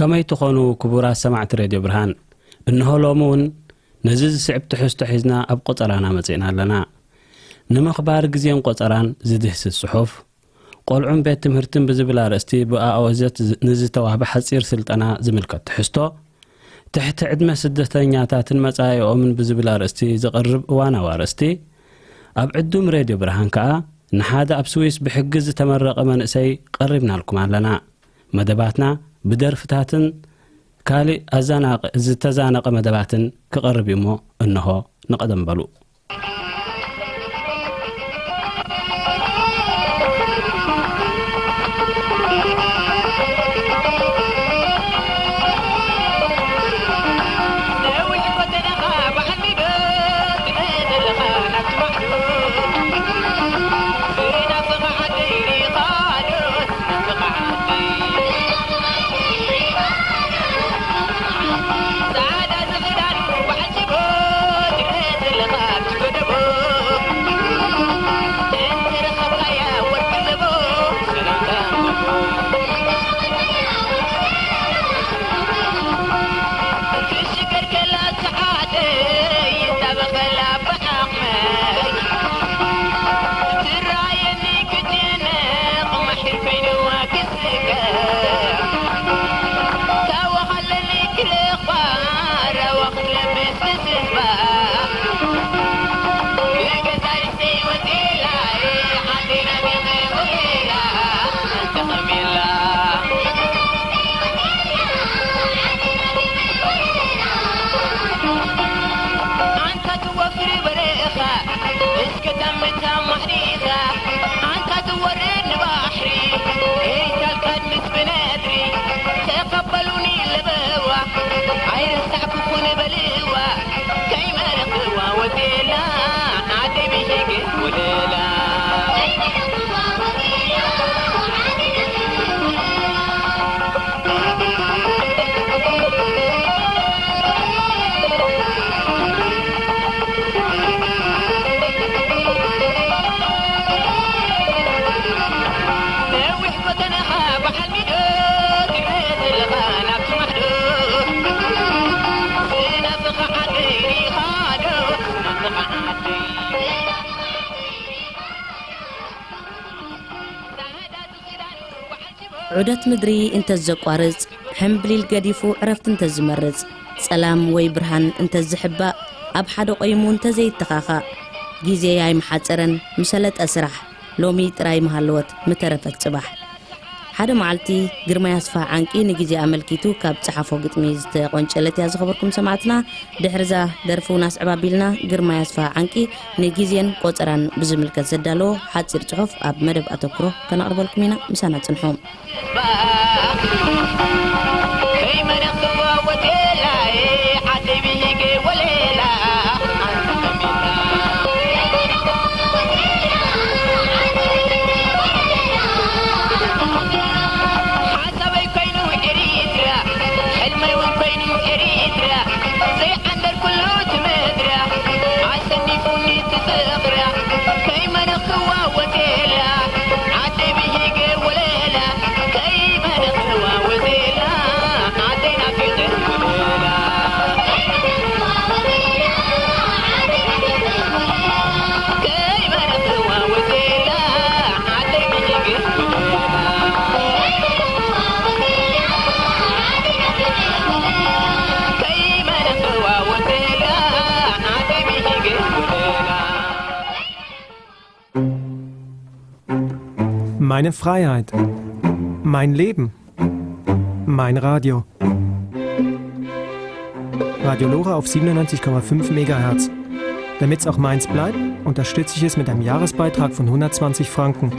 ከመይ ትኾኑ ክቡራት ሰማዕቲ ሬድዮ ብርሃን? እንሆ ሎሚ እውን ነዚ ዝስዕብ ትሕዝቶ ሒዝና ኣብ ቆጸራና መጺእና ኣለና። ንምኽባር ግዜን ቆጸራን ዝድህስስ ጽሑፍ፣ ቆልዑን ቤት ትምህርትን ብዝብል ኣርእስቲ ብኣኦዘት ዝ-፣ ንዝተዋህበ ሓጺር ስልጠና ዝምልከት ትሕዝቶ፣ ትሕቲ ዕድመ ስደተኛታትን መጻኢኦምን ብዝብል ኣርእስቲ ዝቐርብ እዋናዊ ኣርእስቲ፣ ኣብ ዕዱም ሬድዮ ብርሃን ከኣ ንሓደ ኣብ ስዊስ ብሕጊ ዝተመረቐ መንእሰይ ቀሪብናልኩም ኣለና። መደባትና ብደርፍታትን ካልእ ኣዛናቕ-፣ ዝተዛነቐ መደባትን ክቐርብ እዩ እሞ፣ እንሆ ንቐደም በሉ። ዑደት ምድሪ እንተዘቋርጽ፣ ሕምብሊል ገዲፉ ዕረፍቲ እንተዝመርጽ፣ ጸላም ወይ ብርሃን እንተዝሕባእ፣ ኣብ ሓደ ቆይሙ እንተዘይተኻኻእ፣ ግዜ ኣይምሓጸረን፣ ምሰለጠ ስራሕ፣ ሎሚ ጥራይ ምሃለወት ምተረፈት ጽባሕ። ሓደ መዓልቲ፣ ግርማይ ኣስፍሃ ዓንቂ ንግዜ ኣመልኪቱ ካብ ጸሓፎ ግጥሚ ዝተቖንጨለት እያ ዝኸበርኩም ሰማዕትና። ድሕርዛ ደርፊ እውን ኣስዕብ ኣቢልና፣ ግርማይ ኣስፍሃ ዓንቂ ንግዜን ቆጸራን ብዝምልከት ዘዳለዎ ሓጺር ጽሑፍ ኣብ መደብ ኣተኩሮ ከነቕርበልኩም ኢና። ምሳና ጽንሑ። Meine Freiheit. Mein Leben. Mein Radio. Radio Lora auf siebenundneunzig Komma fünf Megahertz. Damit es auch meins bleibt, unterstütze ich es mit einem Jahresbeitrag von hundertzwanzig Franken.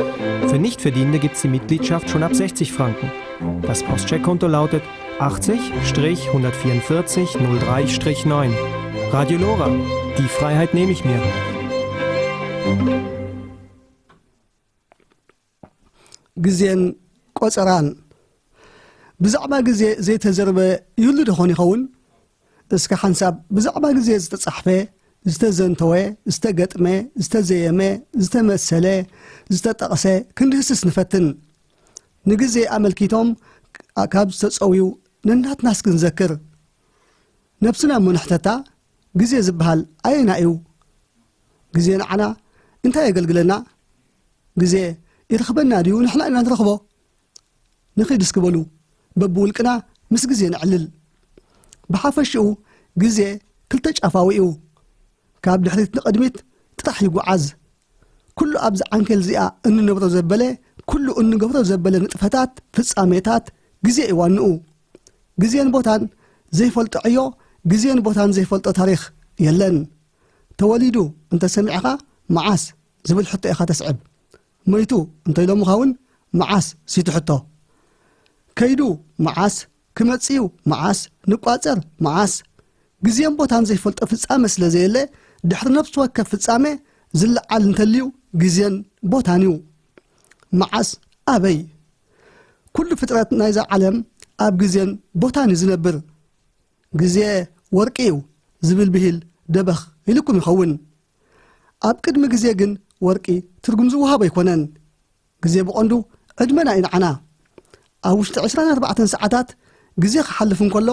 Für Nichtverdienende gibt es die Mitgliedschaft schon ab sechzig Franken. Das Postcheckkonto lautet achtzig hundertvierundvierzig null drei neun. Radio Lora, die Freiheit nehme ich mir. ግዜን ቆጸራን። ብዛዕባ ግዜ ዘይተዘርበ ይህሉ ዶ ኾን ይኸውን? እስከ ሓንሳብ ብዛዕባ ግዜ ዝተጻሕፈ፣ ዝተዘንተወ፣ ዝተገጥመ፣ ዝተዘየመ፣ ዝተመሰለ፣ ዝተጠቕሰ ክንድህስስ ንፈትን። ንግዜ ኣመልኪቶም ካብ ዝተጸውዩ ነናትና እስኪ ንዘክር። ነብስና እሞ ንሕተታ፣ ግዜ ዝበሃል ኣየና እዩ? ግዜ ንዓና እንታይ የገልግለና? ግዜ ይረኽበና ድዩ ንሕና ኢና ንረኽቦ? ንኺድ እስኪ በሉ፣ በብውልቅና ምስ ግዜ ነዕልል። ብሓፈሽኡ ግዜ ክልተ ጫፋዊ እዩ። ካብ ድሕሪት ንቕድሚት ጥራሕ ይጉዓዝ። ኩሉ ኣብዚ ዓንኬል እዚኣ እንነብሮ ዘበለ፣ ኩሉ እንገብሮ ዘበለ ንጥፈታት፣ ፍጻሜታት ግዜ እዩ ዋንኡ። ግዜን ቦታን ዘይፈልጦ ዕዮ፣ ግዜን ቦታን ዘይፈልጦ ታሪኽ የለን። ተወሊዱ እንተሰሚዕኻ መዓስ ዝብል ሕቶ ኢኻ ተስዕብ። መይቱ እንተ ኢሎምኻ እውን መዓስ ሲቲ ሕቶ። ከይዱ መዓስ፣ ክመጽእ እዩ መዓስ፣ ንቋጸር መዓስ። ግዜን ቦታን ዘይፈልጦ ፍጻመ ስለ ዘየለ፣ ድሕሪ ነፍሲ ወከፍ ፍጻመ ዝለዓል እንተልዩ ግዜን ቦታን እዩ። መዓስ፣ ኣበይ? ኩሉ ፍጥረት ናይዛ ዓለም ኣብ ግዜን ቦታን እዩ ዝነብር። ግዜ ወርቂ እዩ ዝብል ብሂል ደበኽ ኢልኩም ይኸውን። ኣብ ቅድሚ ግዜ ግን ወርቂ ትርጉም ዝወሃቦ ኣይኮነን። ግዜ ብቐንዱ ዕድመና እዩ ንዓና። ኣብ ውሽጢ ዕስራን ኣርባዕተን ሰዓታት ግዜ ክሓልፍ እንከሎ፣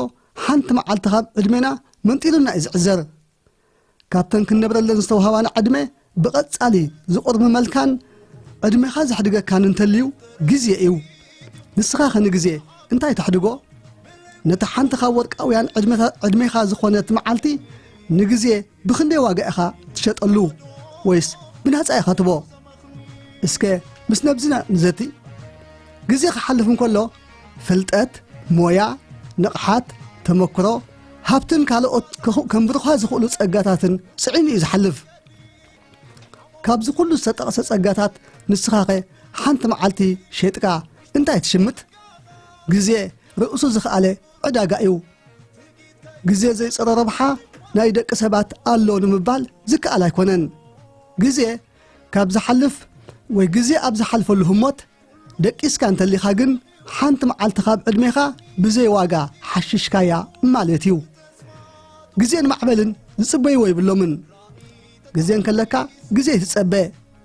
ሓንቲ መዓልቲ ካብ ዕድሜና መንጢሉና እዩ ዝዕዘር። ካብተን ክንነብረለን ዝተዋህባና ዕድመ ብቐጻሊ ዝቑርምመልካን ዕድሜኻ ዘሕድገካን እንተልዩ ግዜ እዩ። ንስኻ ኸ ንግዜ እንታይ ተሕድጎ? ነታ ሓንቲ ካብ ወርቃውያን ዕድመታ-፣ ዕድሜኻ ዝኾነት መዓልቲ ንግዜ ብኽንደይ ዋጋ ኢኻ ትሸጠሉ? ወይስ ብናጻ ኢኻ ትቦ? እስከ ምስ ነብስና ንዘቲ። ግዜ ክሓልፍ እንከሎ ፍልጠት፣ ሞያ፣ ንቕሓት፣ ተመክሮ፣ ሃብትን ካልኦት ክኹ-፣ ከንብሩኻ ዝኽእሉ ጸጋታትን ጽዒኑ እዩ ዝሓልፍ። ካብዚ ኩሉ ዝተጠቕሰ ጸጋታት ንስኻኸ ሓንቲ መዓልቲ ሸይጥካ እንታይ ትሽምት? ግዜ ርእሱ ዝኸኣለ ዕዳጋ እዩ። ግዜ ዘይጸሮ ረብሓ ናይ ደቂ ሰባት ኣሎ ንምባል ዝከኣል ኣይኮነን። ግዜ ካብ ዝሓልፍ ወይ ግዜ ኣብ ዝሓልፈሉ ህሞት ደቂስካ እንተሊኻ ግን፣ ሓንቲ መዓልቲ ካብ ዕድሜኻ ብዘይ ዋጋ ሓሽሽካያ ማለት እዩ። ግዜን ማዕበልን ዝጽበይዎ የብሎምን። ግዜ እንከለካ ግዜ ትጸበ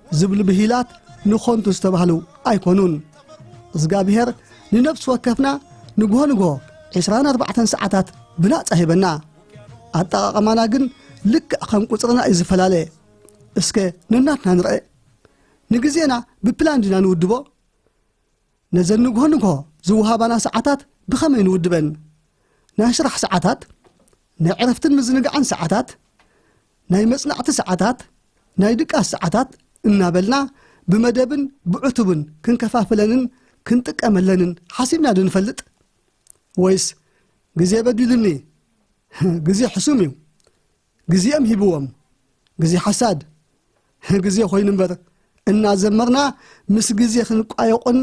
ዝብሉ ብሂላት ንኾንቱ ዝተባህሉ ኣይኮኑን። እዝጋብሄር ንነብሲ ወከፍና ንግሆ ንግሆ ዕስራን ኣርባዕተን ሰዓታት ብናጻ ሂበና። ኣጠቓቕማና ግን ልክዕ ከም ቁጽርና እዩ ዝፈላለ። እስከ ነናትና ንርአ። ንግዜና ብፕላን ዲና ንውድቦ? ነዘን ንግሆ ንግሆ ዝወሃባና ሰዓታት ብኸመይ ንውድበን? ናይ ስራሕ ሰዓታት፣ ናይ ዕረፍትን ምዝንጋዕን ሰዓታት፣ ናይ መጽናዕቲ ሰዓታት፣ ናይ ድቃስ ሰዓታት እናበልና ብመደብን ብዕቱብን ክንከፋፍለንን ክንጥቀመለንን ሓሲብና ዶ ንፈልጥ? ወይስ ግዜ በዲሉኒ፣ ግዜ ሕሱም እዩ፣ ግዜኦም ሂብዎም፣ ግዜ ሓሳድ፣ ግዜ ኮይኑ እምበር፣ እናዘመርና ምስ ግዜ ክንቋየቑን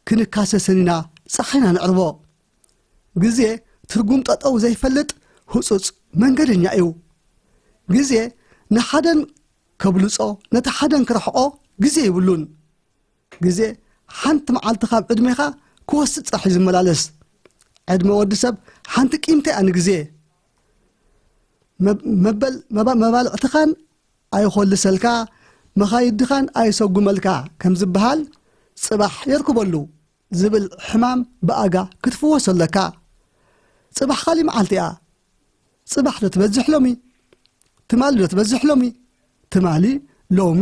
ክንካሰስን ኢና ጸሓይና ነዕርቦ። ግዜ ትርጉም ጠጠው ዘይፈልጥ ህጹጽ መንገደኛ እዩ። ግዜ ንሓደን ከብልጾ፣ ነቲ ሓደን ክርሕቆ ግዜ ይብሉን። ግዜ ሓንቲ መዓልቲ ካብ ዕድሜኻ ክወስድ ጥራሕ እዩ ዝመላለስ። ዕድመ ወዲ ሰብ ሓንቲ ቂምታ እያ ንግዜ። መብ-፣ መበል-፣ መባ-፣ መባልዕትኻን ኣይኾልሰልካ፣ መኻይድኻን ኣይሰጉመልካ ከም ዝበሃል፣ ጽባሕ የርክበሉ ዝብል ሕማም ብኣጋ ክትፍወሶ ኣለካ። ጽባሕ ካሊእ መዓልቲ እያ። ጽባሕ ዶ ትበዝሕ ሎሚ? ትማሊ ዶ ትበዝሕ ሎሚ? ትማሊ፣ ሎሚ፣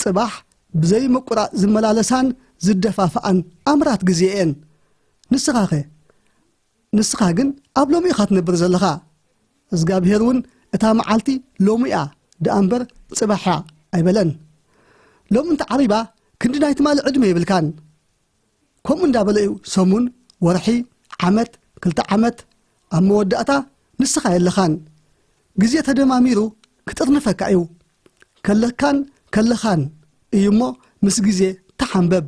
ጽባሕ ብዘይ ምቁራጽ ዝመላለሳን ዝደፋፍኣን ኣምራት ግዜ እየን። ንስኻኸ? ንስኻ ግን ኣብ ሎሚ ኢኻ ትነብር ዘለኻ። እዝጋብሄር እውን እታ መዓልቲ ሎሚ እያ ደኣ እምበር ጽባሕ እያ ኣይበለን። ሎሚ እንተ ዓሪባ ክንዲ ናይ ትማሊ ዕድመ የብልካን። ከምኡ እንዳበለ እዩ ሰሙን፣ ወርሒ፣ ዓመት፣ ክልተ ዓመት፣ ኣብ መወዳእታ ንስኻ የለኻን። ግዜ ተደማሚሩ ክጥርንፈካ እዩ። ከለካን ከለኻን እዩ እሞ ምስ ግዜ ተሓንበብ።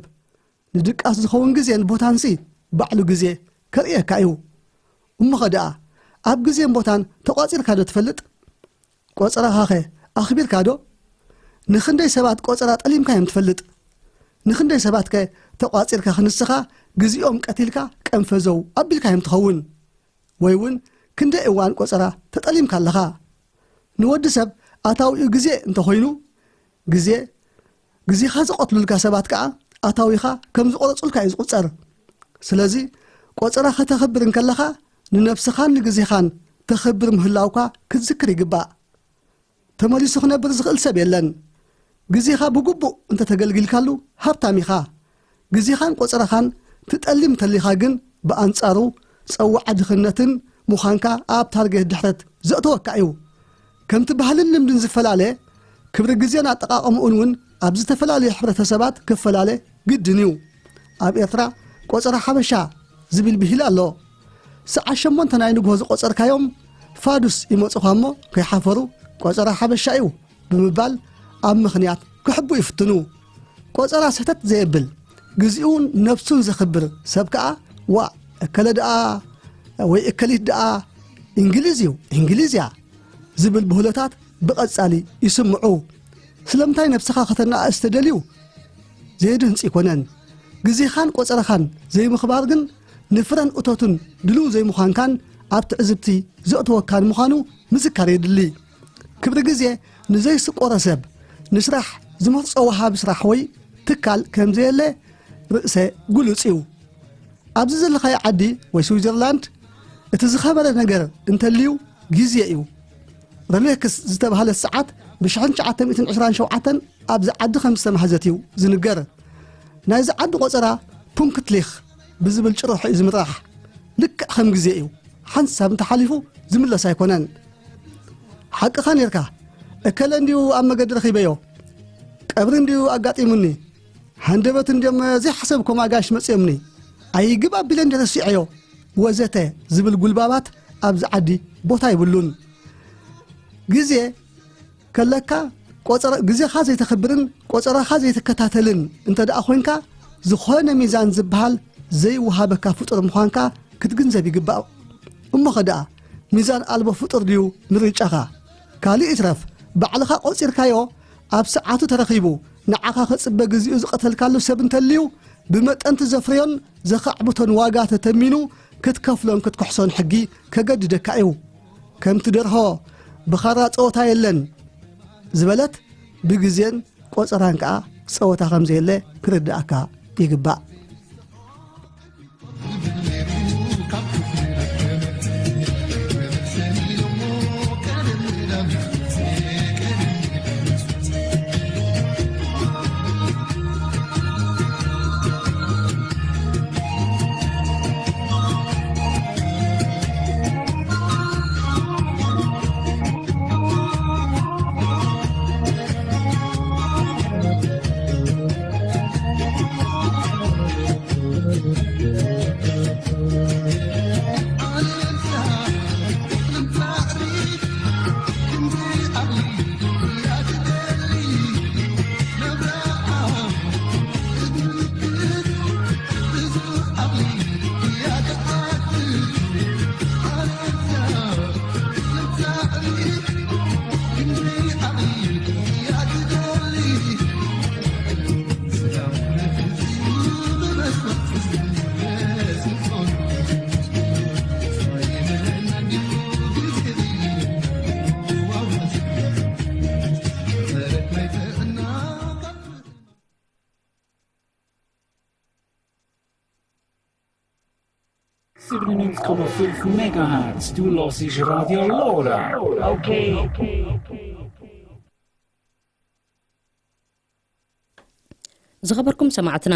ንድቃስ ዝኸውን ግዜን ቦታንሲ ባዕሉ ግዜ ከርእየካ እዩ። እሞኸ ደኣ ኣብ ግዜን ቦታን ተቋጺርካ ዶ ትፈልጥ? ቆጸራኻኸ ኣኽቢርካ ዶ? ንኽንደይ ሰባት ቆጸራ ጠሊምካዮም ትፈልጥ? ንኽንደይ ሰባትከ ተቋጺርካ ክንስኻ ግዜኦም ቀቲልካ ቀንፈዘው ኣቢልካዮም ትኸውን? ወይ እውን ክንደይ እዋን ቆጸራ ተጠሊምካ ኣለኻ? ንወዲ ሰብ ኣታዊኡ ግዜ እንተኾይኑ፣ ግዜ፣ ግዜኻ ዝቐትሉልካ ሰባት ከኣ ኣታዊኻ ከም ዝቖረጹልካ እዩ ዝቑጸር። ስለዚ ቆጸራ ከተኽብር እንከለኻ ንነብስኻን ንግዜኻን ተኽብር ምህላውካ ክትዝክር ይግባእ። ተመሊሱ ክነብር ዝኽእል ሰብ የለን። ግዜኻ ብግቡእ እንተተገልጊልካሉ ሃብታም ኢኻ። ግዜኻን ቆጸራኻን ትጠሊ እንተሊኻ ግን ብኣንጻሩ ጸዋዒ ድኽነትን ምዃንካ ኣብ ታርጌት ድሕረት ዘእተወካ እዩ። ከምቲ ባህልን ልምድን ዝፈላለ፣ ክብሪ ግዜን ኣጠቓቕምኡን እውን ኣብ ዝተፈላለዩ ሕብረተሰባት ክፈላለ ግድን እዩ። ኣብ ኤርትራ ቆጸራ ሓበሻ ዝብል ብሂል ኣሎ። ሰዓት ሸሞንተ ናይ ንግሆ ዝቆጸርካዮም ፋዱስ ይመጹኻ እሞ ከይሓፈሩ ቆጸራ ሓበሻ እዩ ብምባል ኣብ ምኽንያት ክሕቡ ይፍትኑ። ቆጸራ ስሕተት ዘየብል፣ ግዚኡን ነብሱን ዘኽብር ሰብ ከኣ ዋእ እከለ ደኣ ወይ እከሊት ደኣ እንግሊዝ እዩ፣ እንግሊዝ እያ ዝብል ብህሎታት ብቐጻሊ ይስምዑ። ስለምንታይ ነብስኻ ከተነኣእስ ተደልዩ? ዘየድህንጽ ይኮነን። ግዜኻን ቆጸራኻን ዘይምኽባር ግን ንፍረን እቶትን ድልው ዘይምዃንካን ኣብ ትዕዝብቲ ዘእተወካን ምዃኑ ምዝካር የድሊ። ክብሪ ግዜ ንዘይስቆሮ ሰብ ንስራሕ ዝመርጾ ወሃቢ ስራሕ ወይ ትካል ከም ዘየለ ርእሰ ግሉጽ እዩ። ኣብዚ ዘለኻዮ ዓዲ ወይ ስዊዘርላንድ እቲ ዝኸበረ ነገር እንተልዩ ግዜ እዩ። ሮሌክስ ዝተባህለት ሰዓት ብ ሽሕን ትሽዓተ ሚእትን ዕስራን ሸውዓተን ኣብዚ ዓዲ ከም ዝተማህዘት እዩ ዝንገር። ናይዚ ዓዲ ቆጸራ ፑንክትሊኽ ብዝብል ጭርሖ እዩ ዝምራሕ። ልክዕ ከም ግዜ እዩ። ሓንሳብ እንተሓሊፉ ዝምለስ ኣይኮነን። ሓቅኻ ኔርካ። እከለ እንድዩ ኣብ መገዲ ረኺበዮ። ቀብሪ እንድዩ ኣጋጢሙኒ። ሃንደበት እንድዮም ዘይሓሰብኮም ኣጋይሽ መጽዮምኒ። ኣይግብ ኣቢለ እንዲ ረሲዐዮ። ወዘተ ዝብል ጉልባባት ኣብዚ ዓዲ ቦታ ይብሉን። ግዜ ከለካ ቆጸራ-፣ ግዜኻ ዘይተኽብርን ቆጸራኻ ዘይትከታተልን እንተ ደኣ ኮይንካ፣ ዝኾነ ሚዛን ዝበሃል ዘይወሃበካ ፍጡር ምዃንካ ክትግንዘብ ይግባእ። እሞኸ ደኣ ሚዛን ኣልቦ ፍጡር ድዩ ምርጫኻ? ካልእ ይትረፍ፣ ባዕልኻ ቆጺርካዮ ኣብ ሰዓቱ ተረኺቡ ንዓኻ ክጽበ ግዜኡ ዝቐተልካሉ ሰብ እንተልዩ፣ ብመጠን እቲ ዘፍረዮን ዘኻዕብቶን ዋጋ ተተሚኑ ክትከፍሎን ክትክሕሶን ሕጊ ከገድደካ እዩ። ከምቲ ደርሆ ብኻራ ጸወታ የለን ዝበለት፣ ብግዜን ቆጸራን ከኣ ጸወታ ከም ዘየለ ክርድኣካ ይግባእ። Seventy-nine komma fem megahertz, du lässt Radio Lora. Okay. ዝኸበርኩም ሰማዕትና፣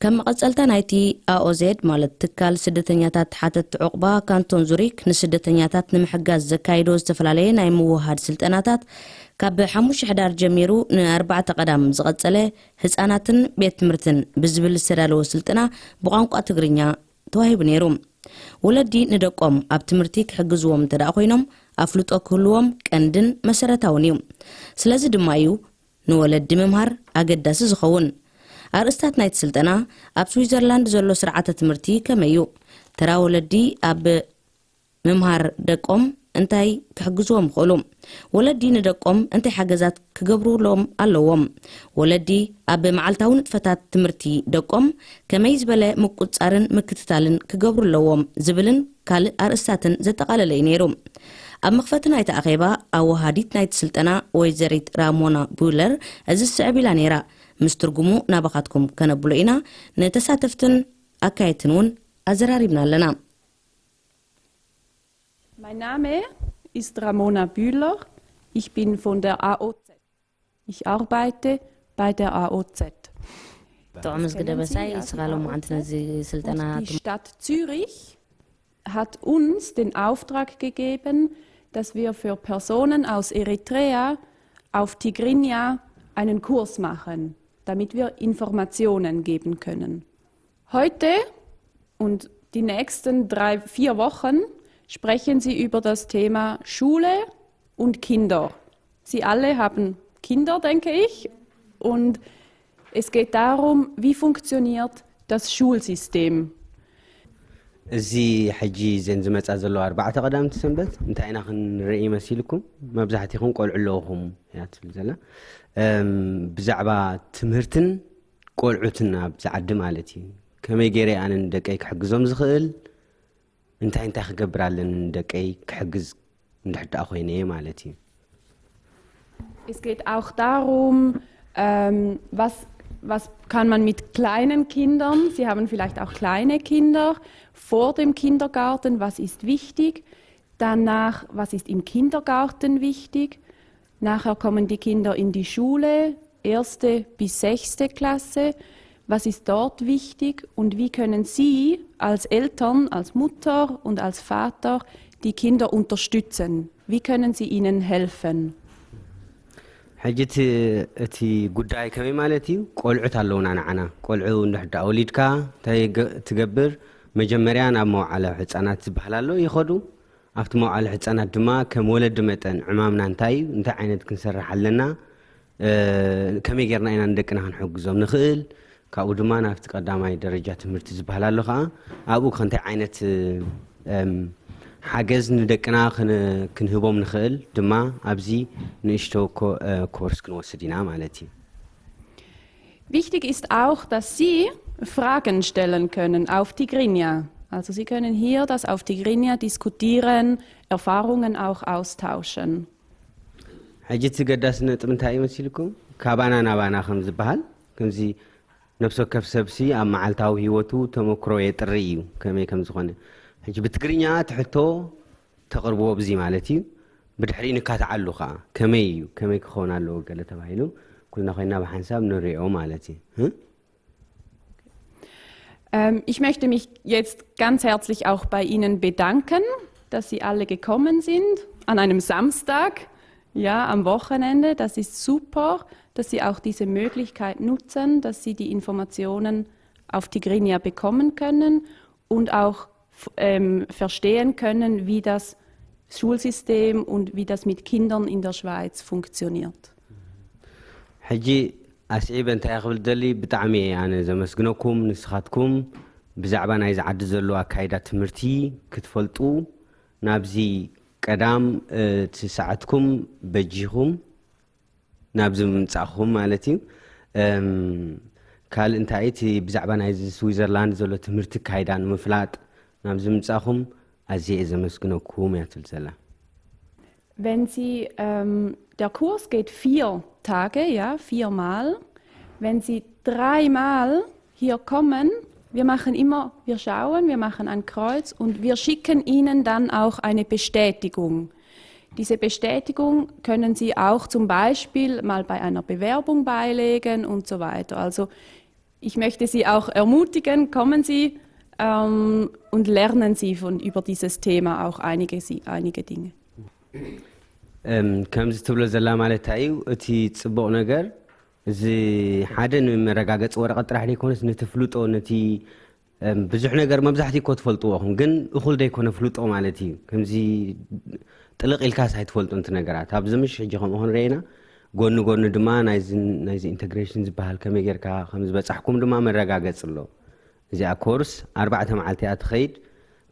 ከም መቐጸልታ ናይቲ ኣኦዜድ፣ ማለት ትካል ስደተኛታት ተሓተትቲ ዑቕባ ካንቶን ዙሪክ ንስደተኛታት ንምሕጋዝ ዘካይዶ ዝተፈላለየ ናይ ምውህሃድ ስልጠናታት፣ ካብ ሓሙሽተ ሕዳር ጀሚሩ ንኣርባዕተ ቀዳም ዝቐጸለ ህጻናትን ቤት ትምህርትን ብዝብል ዝተዳለወ ስልጠና ብቋንቋ ትግርኛ ተዋሂቡ ነይሩ። ወለዲ ንደቆም ኣብ ትምህርቲ ክሕግዝዎም እንተ ደኣ ኮይኖም፣ ኣፍልጦ ክህልዎም ቀንድን መሰረታውን እዩ። ስለዚ ድማ እዩ ንወለዲ ምምሃር ኣገዳሲ ዝኸውን። ኣርእስታት ናይቲ ስልጠና፣ ኣብ ስዊዘርላንድ ዘሎ ስርዓተ ትምህርቲ ከመይ እዩ? ተራ ወለዲ ኣብ ምምሃር ደቆም እንታይ ክሕግዝዎም ይኽእሉ? ወለዲ ንደቆም እንታይ ሓገዛት ክገብሩሎም ኣለዎም? ወለዲ ኣብ መዓልታዊ ንጥፈታት ትምህርቲ ደቆም ከመይ ዝበለ ምቁጽጻርን ምክትታልን ክገብሩ ኣለዎም ዝብልን ካልእ ኣርእስታትን ዘጠቓለለ እዩ ነይሩ። ኣብ መኽፈቲ ናይቲ ኣኼባ፣ ኣወሃዲት ናይቲ ስልጠና ወይዘሪት ራሞና ቡለር እዚ ዝስዕብ ኢላ ነይራ። ምስ ትርጉሙ ናባኻትኩም ከነብሎ ኢና። ንተሳተፍትን ኣካየድትን እውን ኣዘራሪብና ኣለና። Mein Name ist Ramona Bühler. Ich bin von der A O Z. Ich arbeite bei der A O Z. ጥዑም ዝግደ በሳይ ስኻ ሎማዓንቲ ነዚ ስልጠና Die Stadt Zürich hat uns den Auftrag gegeben, dass wir für Personen aus Eritrea auf Tigrinya einen Kurs machen, damit wir Informationen geben können. Heute und die nächsten drei, vier Wochen sprechen sie über das Thema Schule und Kinder. Sie alle haben Kinder, denke ich. Und es geht darum, wie funktioniert das Schulsystem. እዚ ሕጂ ዘን ዝመፃ ዘለዋ ኣርባዕተ ቀዳምቲ ሰንበት እንታይ ኢና ክንርኢ መሲልኩም? መብዛሕትኹም ቆልዑ ኣለውኹም እያ ትብል ዘላ። ብዛዕባ ትምህርትን ቆልዑትን ኣብዚ ዓዲ ማለት እዩ። ከመይ ገይረ ኣነ ንደቀይ ክሕግዞም ዝኽእል፣ እንታይ እንታይ ክገብር ኣለኒ ንደቀይ ክሕግዝ እንድሕር ደኣ ኮይነ ማለት እዩ። Es geht auch darum, ähm, was, was kann man mit kleinen Kindern, Sie haben vielleicht auch kleine Kinder, vor dem Kindergarten, was ist wichtig? Danach, was ist im Kindergarten wichtig? Nachher kommen die Kinder in die Schule, erste bis sechste Klasse. Was ist dort wichtig und wie können Sie als Eltern, als Mutter und als Vater die Kinder unterstützen? Wie können Sie ihnen helfen? ሕጂ እቲ እቲ ጉዳይ ከመይ ማለት እዩ? ቆልዑት ኣለውና ንዓና። ቆልዑ እንድሕር ደኣ ወሊድካ እንታይ ገ- ትገብር? መጀመርያ ናብ መውዓለ ህፃናት ዝበሃል ኣሎ ይኸዱ። ኣብቲ መውዓለ ህፃናት ድማ ከም ወለዲ መጠን ዕማምና እንታይ እዩ? እንታይ ዓይነት ክንሰርሕ ኣለና? እ፣ ከመይ ጌርና ኢና ንደቅና ክንሕግዞም ንኽእል? ካብኡ ድማ ናብቲ ቀዳማይ ደረጃ ትምህርቲ ዝበሃል ኣሎ ከዓ ኣብኡ ከ እንታይ ዓይነት እም፣ ሓገዝ ንደቅና ክን- ክንህቦም ንኽእል ድማ ኣብዚ ንእሽቶ ኮ- እ፣ ኮርስ ክንወስድ ኢና ማለት እዩ። Wichtig ist auch, dass Sie Fragen stellen können auf Tigrinya. Also Sie können hier das auf Tigrinya diskutieren, Erfahrungen auch austauschen. ሕጂ እቲ ገዳሲ ነጥብ እንታይ እዩ መሲልኩም? ካባና ናባና ከም ዝበሃል ከምዚ ነፍሲ ወከፍ ሰብሲ ኣብ መዓልታዊ ህይወቱ ተመክሮ የጥሪ እዩ ከመይ ከም ዝኾነ። ሕጂ ብትግርኛ እቲ ሕቶ ተቕርብዎ ብዚ ማለት እዩ። ብድሕሪ ንካትዓሉ ከዓ ከመይ እዩ ከመይ ክኸውን ኣለዎ ገለ ተባሂሉ ኩልና ኮይና ብሓንሳብ ንሪኦ ማለት እዩ። እ? Ähm, ich möchte mich jetzt ganz herzlich auch bei Ihnen bedanken, dass Sie alle gekommen sind an einem Samstag, ja, am Wochenende. Das ist super, dass Sie auch diese Möglichkeit nutzen, dass Sie die Informationen auf Tigrinya bekommen können und auch f- ähm, verstehen können, wie das Schulsystem und wie das mit Kindern in der Schweiz funktioniert. ሕጂ ኣስዒበ እንታይ ክብል ደሊ፣ ብጣዕሚ እየ ኣነ ዘመስግነኩም። ንስኻትኩም ብዛዕባ ናይዚ ዓዲ ዘሎ ኣካይዳ ትምህርቲ ክትፈልጡ ናብዚ ቀዳም እቲ ሰዓትኩም በጂኹም ናብዚ ምምፃእኹም ማለት እዩ። እም፣ ካልእ እንታይ እቲ ብዛዕባ ናይዚ ስዊዘርላንድ ዘሎ ትምህርቲ ኣካይዳ ንምፍላጥ ናብዚ ምምፃእኹም ኣዝየ እየ ዘመስግነኩም እያ ትብል ዘላ። Wenn Sie, ähm, der Kurs geht vier Tage, ja, viermal. Wenn Sie dreimal hier kommen, wir machen immer, wir schauen, wir machen ein Kreuz und wir schicken Ihnen dann auch eine Bestätigung. Diese Bestätigung können Sie auch zum Beispiel mal bei einer Bewerbung beilegen und so weiter. Also ich möchte Sie auch ermutigen, kommen Sie ähm, und lernen Sie von, über dieses Thema auch einige, Sie- einige Dinge. እም፣ ከምዚ ትብሎ ዘላ ማለት እንታይ እዩ? እቲ ፅቡቕ ነገር እዚ ሓደ ንመረጋገፂ ወረቐት ጥራሕ ዘይኮነስ ነቲ ፍልጦ ነቲ እም፣ ብዙሕ ነገር መብዛሕትኡ እኮ ትፈልጥዎ ኢኹም፣ ግን እኹል ዘይኮነ ፍልጦ ማለት እዩ። ከምዚ ጥልቕ ኢልካስ ኣይትፈልጡ ነቲ ነገራት ኣብዚ ምሽ ሕጂ ከምኡ ክንርኤና ጎኒ ጎኒ ድማ ናይዚ ናይዚ ኢንተግሬሽን ዝበሃል ከመይ ጌርካ ከም ዝበፃሕኩም ድማ መረጋገፂ ኣሎ። እዚኣ ኮርስ ኣርባዕተ መዓልቲ እያ ትኸይድ።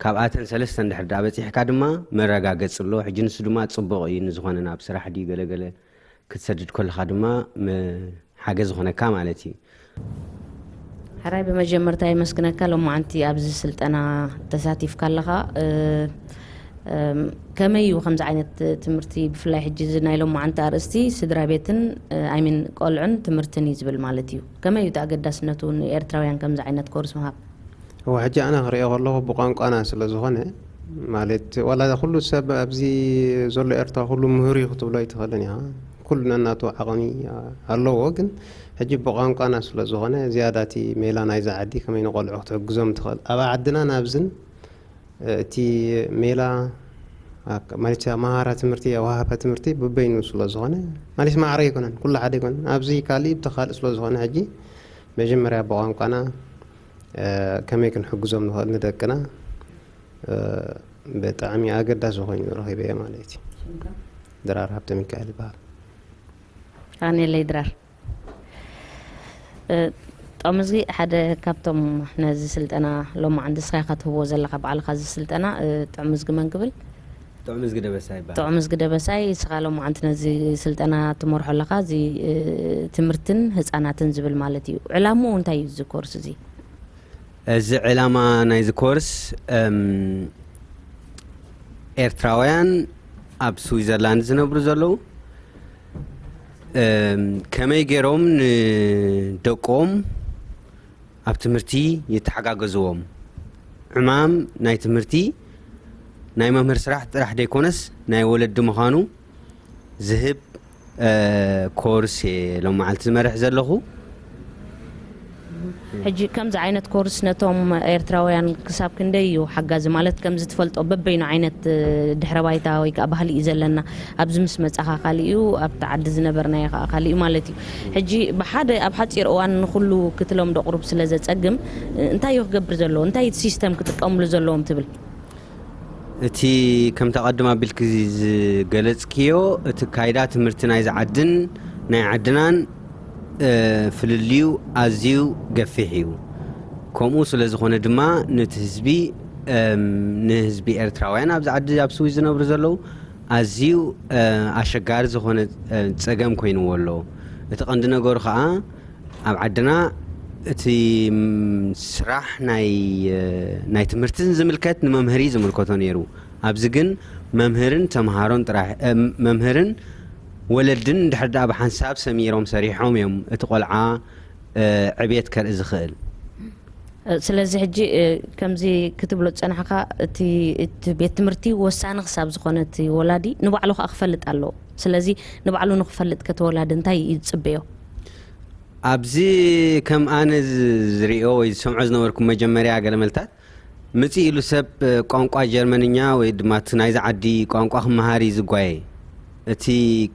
ካብኣተን ሰለስተ እንድሕር ደኣ በፂሕካ ድማ መረጋገፂ ኣሎ። ሕጂ ንሱ ድማ ፅቡቕ እዩ ንዝኾነ ናብ ስራሕ ድዩ ገለገለ ክትሰድድ ከለኻ ድማ መ- ሓገዝ ዝኾነካ ማለት እዩ። ሕራይ ብመጀመርታ የመስግነካ ሎማዓንቲ ኣብዚ ስልጠና ተሳቲፍካ ኣለኻ። እ፣ እም፣ ከመይ እዩ ከምዚ ዓይነት ትምህርቲ ብፍላይ ሕጂ እዚ ናይ ሎማዓንቲ ኣርእስቲ ስድራ ቤትን ኣይሚን ቆልዑን ትምህርትን እዩ ዝብል ማለት እዩ። ከመይ እዩ እቲ ኣገዳስነቱ ንኤርትራውያን ከምዚ ዓይነት ኮርስ ምሃብ? እወ ሕጂ ኣነ ክሪኦ ከለኹ ብቋንቋና ስለ ዝኾነ ማለት ዋላ ኩሉ ሰብ ኣብዚ ዘሎ ኤርትራ ኩሉ ምሁር እዩ ክትብሎ ኣይትኽእልን ኢኻ። ኩሉ ነናቱ ዓቕሚ ኣለዎ፣ ግን ሕጂ ብቋንቋና ስለ ዝኾነ ዝያዳ እቲ ሜላ ናይዛ ዓዲ ከመይ ንቆልዑ ክትሕግዞም ትኽእል ኣብ ዓድና ናብዝን እቲ ሜላ ማለት መሃራ ትምህርቲ ኣወሃሃባ ትምህርቲ ብበይኑ ስለ ዝኾነ ማለት ማዕረ ኣይኮነን፣ ኩሉ ሓደ ኣይኮነን። ኣብዚ ካልእ ብቲ ካልእ ስለ ዝኾነ ሕጂ መጀመርያ ብቋንቋና ከመይ ክንሕግዞም ንኽእል ንደቅና ብጣዕሚ ኣገዳሲ ኮይኑ ረኺበዮ ማለት እዩ። ድራር ሃብተ ሚካኤል ይበሃል። ኣኔለይ ድራር ጥዑምዝጊ ሓደ ካብቶም ነዚ ስልጠና ሎማዓንቲ ንስኻ ኢኻ ትህቦ ዘለኻ ባዕልኻ እዚ ስልጠና ጥዑምዝጊ መን ክብል ጥዑምዝጊ ደበሳይ ይበሃል። ጥዑምዝጊ ደበሳይ። ንስኻ ሎማዓንቲ ነዚ ስልጠና ትመርሖ ኣለኻ፣ እዚ ትምህርትን ህፃናትን ዝብል ማለት እዩ። ዕላምኡ እንታይ እዩ እዚ ኮርስ እዚ? እዚ ዕላማ ናይዚ ኮርስ ኤርትራውያን ኣብ ስዊዘርላንድ ዝነብሩ ዘለዉ ከመይ ገይሮም ንደቆም ኣብ ትምህርቲ ይተሓጋገዝዎም። ዕማም ናይ ትምህርቲ ናይ መምህር ስራሕ ጥራሕ ደይኮነስ ናይ ወለዲ ምዃኑ ዝህብ ኮርስ እየ ሎም መዓልቲ ዝመርሕ ዘለኹ። ሕጂ ከምዚ ዓይነት ኮርስ ነቶም ኤርትራውያን ክሳብ ክንደይ እዩ ሓጋዚ? ማለት ከምዚ ትፈልጦ በበይኑ ዓይነት ድሕረ ባይታ ወይ ከዓ ባህሊ እዩ ዘለና። ኣብዚ ምስ መጻኻ ካሊእ እዩ፣ ኣብቲ ዓዲ ዝነበርናዮ ከዓ ካሊእ እዩ ማለት እዩ። ሕጂ ብሓደ ኣብ ሓፂር እዋን ንኩሉ ክትለምዶ ቁሩብ ስለ ዘፀግም እንታይ እዩ ክገብር ዘለዎ? እንታይ እቲ ሲስተም ክጥቀምሉ ዘለዎም ትብል? እቲ ከምታ ቀድም ኣቢልኪ ዝገለጽክዮ እቲ ካይዳ ትምህርቲ ናይዚ ዓድን ናይ ዓድናን ፍልልዩ ኣዝዩ ገፊሕ እዩ። ከምኡ ስለ ዝኾነ ድማ ነቲ ህዝቢ ንህዝቢ ኤርትራውያን ኣብዚ ዓዲ ኣብ ስዊዝ ዝነብሩ ዘለዉ ኣዝዩ ኣሸጋሪ ዝኾነ ጸገም ኮይንዎ ኣሎ። እቲ ቀንዲ ነገሩ ኸኣ ኣብ ዓድና እቲ ስራሕ ናይ ናይ ትምህርትን ዝምልከት ንመምህር እዩ ዝምልከቶ ነይሩ። ኣብዚ ግን መምህርን ተምሃሮን ጥራሕ መምህርን ወለድን እንድሕር ደኣ ብሓንሳብ ሰሚሮም ሰሪሖም እዮም እቲ ቆልዓ ዕብየት ከርኢ ዝኽእል። ስለዚ ሕጂ ከምዚ ክትብሎ ዝጸናሕካ እቲ እቲ ቤት ትምህርቲ ወሳኒ ክሳብ ዝኾነ እቲ ወላዲ ንባዕሉ ከኣ ክፈልጥ ኣለዎ። ስለዚ ንባዕሉ ንክፈልጥ ከቲ ወላዲ እንታይ እዩ ዝጽበዮ? ኣብዚ ከም ኣነ ዝሪኦ ወይ ዝሰምዖ ዝነበርኩ መጀመርያ ገለ መልታት ምጽእ ኢሉ ሰብ ቋንቋ ጀርመንኛ ወይ ድማ እቲ ናይዚ ዓዲ ቋንቋ ክመሃር እዩ ዝጓየ። እቲ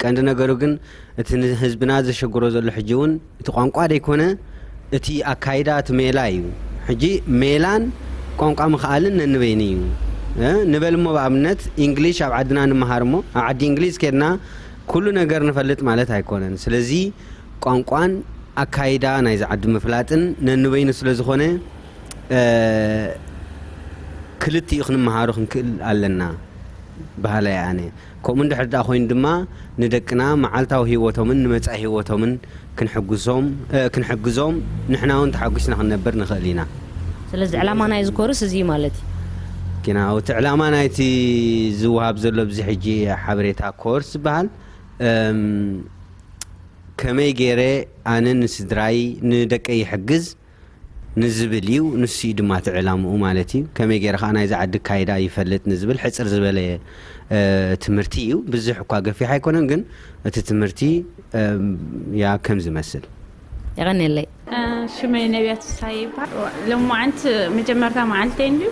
ቀንዲ ነገሩ ግን እቲ ንህዝብና ዘሸግሮ ዘሎ ሕጂ እውን እቲ ቋንቋ ደይኮነ እቲ ኣካይዳ እቲ ሜላ እዩ። ሕጂ ሜላን ቋንቋ ምኽኣልን ነንበይኑ እዩ። ንበል እሞ ብኣብነት እንግሊሽ ኣብ ዓድና ንምሃር እሞ ኣብ ዓዲ እንግሊዝ ኬድና ኩሉ ነገር ንፈልጥ ማለት ኣይኮነን። ስለዚ ቋንቋን ኣካይዳ ናይዚ ዓዲ ምፍላጥን ነንበይኑ ስለ ዝኾነ ክልቲኡ ክንመሃሮ ክንክእል ኣለና በሃላይ ኣነ። ከምኡ እንድሕር ደኣ ኮይኑ ድማ ንደቅና መዓልታዊ ህይወቶምን ንመጻኢ ህይወቶምን ክንሕግዞም ክንሕግዞም ንሕና እውን ተሓጒስና ክንነብር ንኽእል ኢና። ስለዚ ዕላማ ናይዚ ኮርስ እዚ እዩ ማለት እዩ። ግና እቲ ዕላማ ናይቲ ዝወሃብ ዘሎ ብዚ ሕጂ ሓበሬታ ኮርስ ዝበሃል ከመይ ገይረ ኣነ ንስድራይ ንደቀይ ይሕግዝ ንዝብል እዩ። ንሱ እዩ ድማ እቲ ዕላምኡ ማለት እዩ። ከመይ ገይረ ከዓ ናይዚ ዓዲ ካይዳ ይፈልጥ ንዝብል ሕፅር ዝበለ ትምህርቲ እዩ። ብዙሕ እኳ ገፊሕ ኣይኮነን፣ ግን እቲ ትምህርቲ ያ ከም ዝመስል የቐንየለይ። ሽመይ ነቢያት ሳይ ይበሃል። ሎማዓንቲ መጀመርታ መዓልተይ እንድዩ፣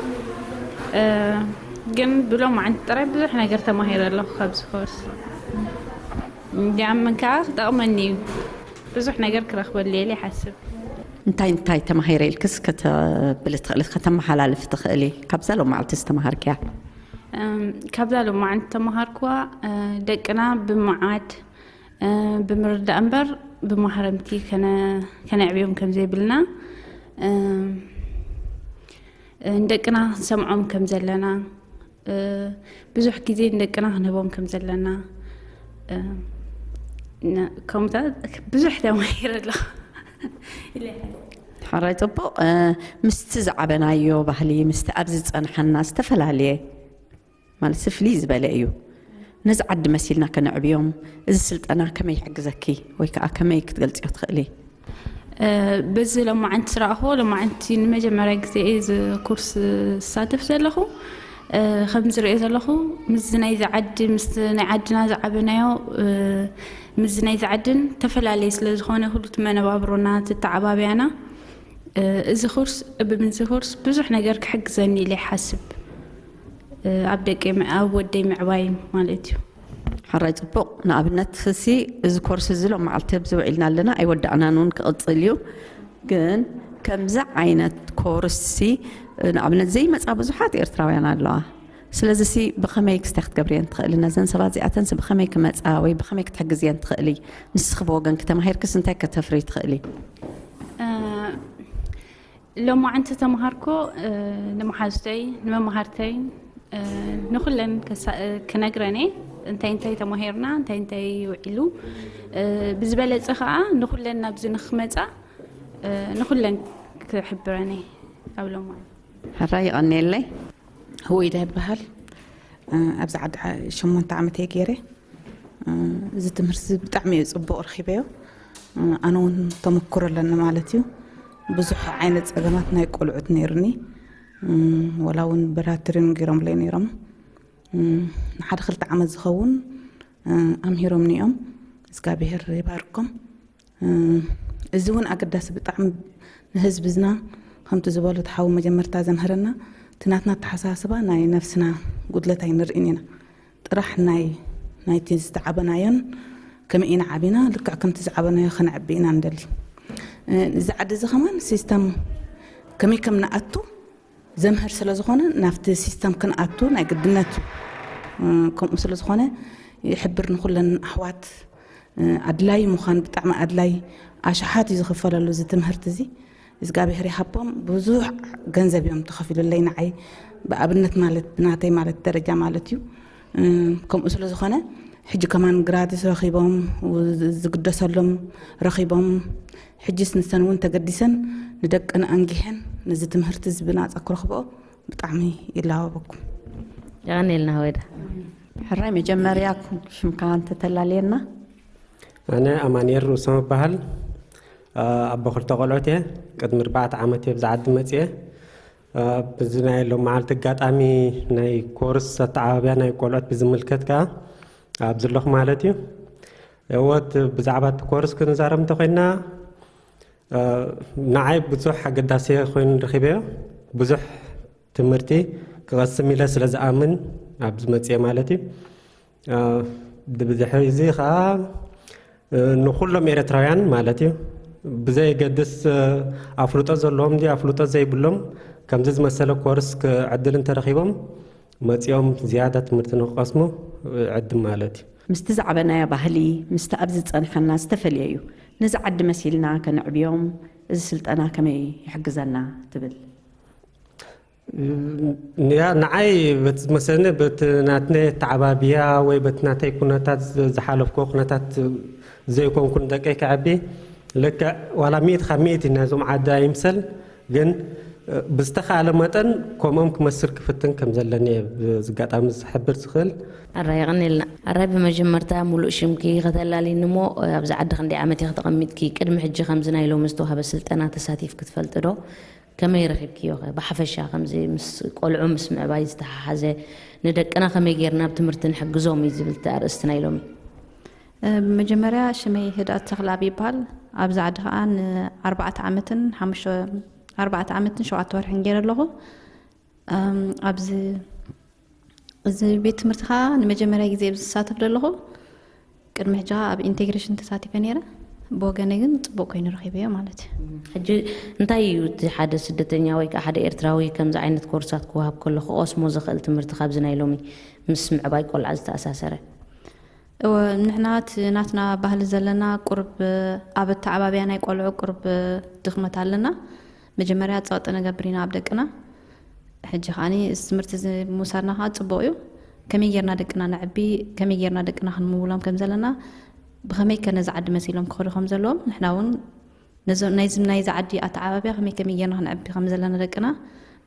ግን ብሎማዓንቲ ጥራይ ብዙሕ ነገር ተማሂረ ኣለኹ ካብዚ ኮርስ። እንዲያም ከዓ ክጠቕመኒ እዩ፣ ብዙሕ ነገር ክረኽበሉ እየ ኢለ ይሓስብ። እንታይ እንታይ ተማሂረ ኢልክስ ከተብሊ ትኽእሊ፣ ከተመሓላልፊ ትኽእሊ ካብዛ ሎማዓልቲ ዝተምሃርክያ? ካብዛ ሎማዓንቲ ተምሃርክዋ ደቅና ብምዓድ ብምርዳእ እምበር ብማህረምቲ ከነዕብዮም ከም ዘይብልና፣ ንደቅና ክንሰምዖም ከም ዘለና፣ ብዙሕ ግዜ ንደቅና ክንህቦም ከም ዘለና፣ ከምኡታት ብዙሕ ተማሂረ ኣለኹ። ሕራይ ፅቡቕ። ምስቲ ዝዓበናዮ ባህሊ ምስቲ ኣብዚ ዝፀንሓና ዝተፈላለየ ማለት ፍልይ ዝበለ እዩ። ነዚ ዓዲ መሲልና ከነዕብዮም፣ እዚ ስልጠና ከመይ ይሕግዘኪ ወይ ከዓ ከመይ ክትገልፅዮ ትኽእሊ? በዚ ሎማዓንቲ ዝረኣኽዎ፣ ሎማዓንቲ ንመጀመርያ ግዜ እየ እዚ ኩርስ ዝሳተፍ ዘለኹ። እ፣ ከም ዝሪኦ ዘለኹ፣ ምስዚ ናይዚ ዓዲ፣ ምስቲ ናይ ዓድና ዝዓበናዮ፣ እ፣ ምስዚ ናይዚ ዓድን ተፈላለየ ስለ ዝኾነ፣ ኩሉ እቲ መነባብሮና፣ እቲ ኣተዓባብያና፣ እ፣ እዚ ኮርስ፣ ብምዚ ኮርስ ብዙሕ ነገር ክሕግዘኒ ኢለ ይሓስብ። እ፣ ኣብ ደቀይ፣ ኣብ ወደይ ምዕባይ ማለት እዩ። ሕራይ ጽቡቕ። ንኣብነት ሲ፣ እዚ ኮርስ እዚ ሎም መዓልቲ ኣብዚ ውዒልና ኣለና፣ ኣይወዳእናን እውን ክቕጽል እዩ። ግን ከምዚ ዓይነት ኮርስ ሲ፣ ንኣብነት ዘይመጻ ብዙሓት ኤርትራውያን ኣለዋ። ስለዚ ሲ ብኸመይ ክስታይ ክትገብርየን ትኽእሊ? ነዘን ሰባት እዚኣተን ሲ ብኸመይ ክመጻ ወይ ብኸመይ ክትሕግዝየን ትኽእሊ? ንስኺ ብወገንኪ ተማሂርክስ እንታይ ከተፍሪ ትኽእሊ? እ፣ ሎማዓንቲ ተምሃርኮ፣ እ፣ ንመሓዙተይ፣ ንመምሃርተይ፣ እ፣ ንኹለን ከሳ-፣ እ፣ ክነግረን እየ። እንታይ እንታይ ተማሂርና፣ እንታይ እንታይ ውዒሉ፣ እ፣ ብዝበለጸ ኸኣ ንኹለን ናብዚ ንኽመጻ፣ እ፣ ንኹለን ክሕብረን እየ ኣብ ሎማዓንቲ። ሕራይ ይቐንየለይ። ህወይዳ ይበሃል። እ፣ ኣብዚ ዓዲ ሸሞንተ ዓመት እየ ገይረ። እ፣ እዚ ትምህርቲ ብጣዕሚ እዩ ጽቡቕ ረኺበዮ። እ፣ ኣነ እውን ተመክሮ ኣለኒ ማለት እዩ። ብዙሕ ዓይነት ጸገማት ናይ ቆልዑት ነይሩኒ። እ፣ ወላ እውን ብራትሪን ገይሮምለይ ነይሮም። እ፣ ንሓደ ክልተ ዓመት ዝኸውን፣ እ፣ ኣምሂሮምኒ እዮም። እግዚኣብሄር ይባርኮም። እ፣ እዚ እውን ኣገዳሲ ብጣዕሚ ንህዝብና፣ ከምቲ ዝበሉ እቲ ሓው መጀመርታ ዘምህረና፣ እቲ ናትና ኣተሓሳስባ ናይ ነፍስና ጉድለት ኣይንርእን ኢና። ጥራሕ ናይ፣ ናይቲ ዝተዓበናዮን ከመይ ኢና ዓቢና፣ ልክዕ ከምቲ ዝዓበናዮ ከነዕቢ ኢና ንደሊ። እ፣ እዚ ዓዲ እዚ ከማን ሲስተም ከመይ ከም ንኣቱ ዘምህር ስለ ዝኾነ፣ ናብቲ ሲስተም ክንኣቱ ናይ ግድነት እዩ። እ፣ ከምኡ ስለ ዝኾነ ይሕብር ንኹለን ኣሕዋት፣ እ፣ ኣድላይ ምዃን፣ ብጣዕሚ ኣድላይ፣ ኣሽሓት እዩ ዝኽፈለሉ እዚ ትምህርቲ እዚ። እግዚኣብሄር ይሃቦም። ብዙሕ ገንዘብ እዮም ተኸፊሉለይ ንዓይ፣ ብኣብነት ማለት፣ ብናተይ ማለት ደረጃ ማለት እዩ። እ፣ ከምኡ ስለ ዝኾነ ሕጂ ከማን ግራቲስ ረኺቦም፣ ው-፣ ዝግደሰሎም ረኺቦም፣ ሕጂስ ንሰን እውን ተገዲሰን ንደቀን ኣንጊሐን ነዚ ትምህርቲ እዚ ብናጻ ክረኽብኦ ብጣዕሚ ይላበበኩም። የቐንየልና ወዳ። ሕራይ መጀመርያ ሽምካ እንተተላልየና። ኣነ ኣማኑኤል ርእሶም እበሃል። ኣ፣ ኣቦ ክልተ ቆልዑት እየ። ቅድሚ ኣርባዕተ ዓመት እየ ብዚ ዓዲ መጽየ። ኣ፣ ብዚ ናይ ሎም መዓልቲ ኣጋጣሚ ናይ ኮርስ ኣተዓባብያ ናይ ቆልዑት ብዝምልከት ከኣ ኣብ ዘለኹ ማለት እዩ። እወት ብዛዕባ እቲ ኮርስ ክንዛረብ እንተኾይንና፣ እ፣ ንዓይ ብዙሕ ኣገዳሲ ኮይኑ ረኺበዮ። ብዙሕ ትምህርቲ ክቐስም ኢለ ስለ ዝኣምን ኣብዚ መጽየ ማለት እዩ። እ፣ ብድሕሪ እዚ ኸኣ፣ እ፣ ንኹሎም ኤርትራውያን ማለት እዩ፣ ብዘየገድስ፣ እ፣ ኣፍልጦ ዘለዎም ድዩ ኣፍልጦ ዘይብሎም፣ ከምዚ ዝመሰለ ኮርስ ክ-፣ ዕድል እንተረኺቦም መጺኦም ዝያዳ ትምህርቲ ንኽቐስሙ፣ እ፣ ዕድል ማለት እዩ። ምስቲ ዝዓበናዮ ባህሊ፣ ምስቲ ኣብዚ ዝጸንሐና ዝተፈልየ እዩ። ነዚ ዓዲ መሲልና ከነዕብዮም፣ እዚ ስልጠና ከመይ ይሕግዘና ትብል? ያ፣ ንዓይ በቲ ዝመሰለኒ፣ በቲ ናትነይ ኣተዓባብያ ወይ በቲ ናተይ ኩነታት፣ ዝ-፣ ዝሓለፍኩዎ ኩነታት ዘይኮንኩ ንደቀይ ከዕቢ፣ ልክዕ ዋላ ሚእቲ ካብ ሚእቲ ናይዞም ዓዲ ኣይምሰል፣ ግን፣ እ፣ ብዝተኻእለ መጠን ከምኦም ክመስል ክፍትን ከም ዘለኒ እየ ብዚ ኣጋጣሚ ዝሕብር ዝኽእል። ኣራይ፣ የቐንየልና። ኣራይ፣ ብመጀመርታ ሙሉእ ሽምኪ ከተላልይኒ እሞ፣ ኣብዚ ዓዲ ክንደይ ዓመት ኢኺ ተቐሚጥኪ? ቅድሚ ሕጂ ከምዚ ናይ ሎሚ ዝተዋህበ ስልጠና ተሳቲፍኪ ትፈልጢ ዶ? ከመይ ረኺብክዮ ኸ? ብሓፈሻ ከምዚ ምስ ቆልዑ ምስ ምዕባይ ዝተሓሓዘ፣ ንደቅና ከመይ ጌርና ኣብ ትምህርቲ ንሕግዞም እዩ ዝብል እቲ ኣርእስቲ ናይ ሎሚ። እ፣ ብመጀመርያ ሽመይ ህድኣት ተኽለኣብ ይበሃል። ኣብዚ ዓዲ ኸኣ ንኣርባዕተ ዓመትን ሓሙሽተ፣ ኣርባዕተ ዓመትን ሸውዓተ ወርሕን ገይረ ኣለኹ። እም፣ ኣብዚ፣ እዚ ቤት ትምህርቲ ኸኣ ንመጀመርያ ግዜ ኣብዚ ዝሳተፍ ዘለኹ። ቅድሚ ሕጂ ኸኣ ኣብ ኢንቴግሬሽን ተሳቲፈ ነይረ። ብወገነይ ግን ጽቡቕ ኮይኑ ረኺበዮ ማለት እዩ። ሕጂ እንታይ እዩ እቲ ሓደ ስደተኛ ወይ ከኣ ሓደ ኤርትራዊ ከምዚ ዓይነት ኮርሳት ክወሃብ ከሎ ክቐስሞ ዝኽእል ትምህርቲ ካብዚ ናይ ሎሚ ምስ ምዕባይ ቆልዓ ዝተኣሳሰረ? እወ፣ ንሕና እቲ ናትና ባህሊ ዘለና ቁሩብ ኣብ ኣተዓባብያ ናይ ቆልዑ ቁሩብ ድኽመት ኣለና። መጀመርያ ጸቕጢ ንገብር ኢና ኣብ ደቅና። ሕጂ ከኣኒ እዚ ትምህርቲ እዚ ምውሳድና ከኣ ጽቡቕ እዩ። ከመይ ጌርና ደቅና ነዕቢ፣ ከመይ ጌርና ደቅና ክንምውሎም ከም ዘለና፣ ብኸመይ ከ ነዚ ዓዲ መሲሎም ክኸዱ ከም ዘለዎም፣ ንሕና እውን ነዞ-፣ ናይዚ፣ ናይዚ ዓዲ ኣተዓባብያ ከመይ፣ ከመይ ጌርና ክነዕቢ ከም ዘለና ደቅና፣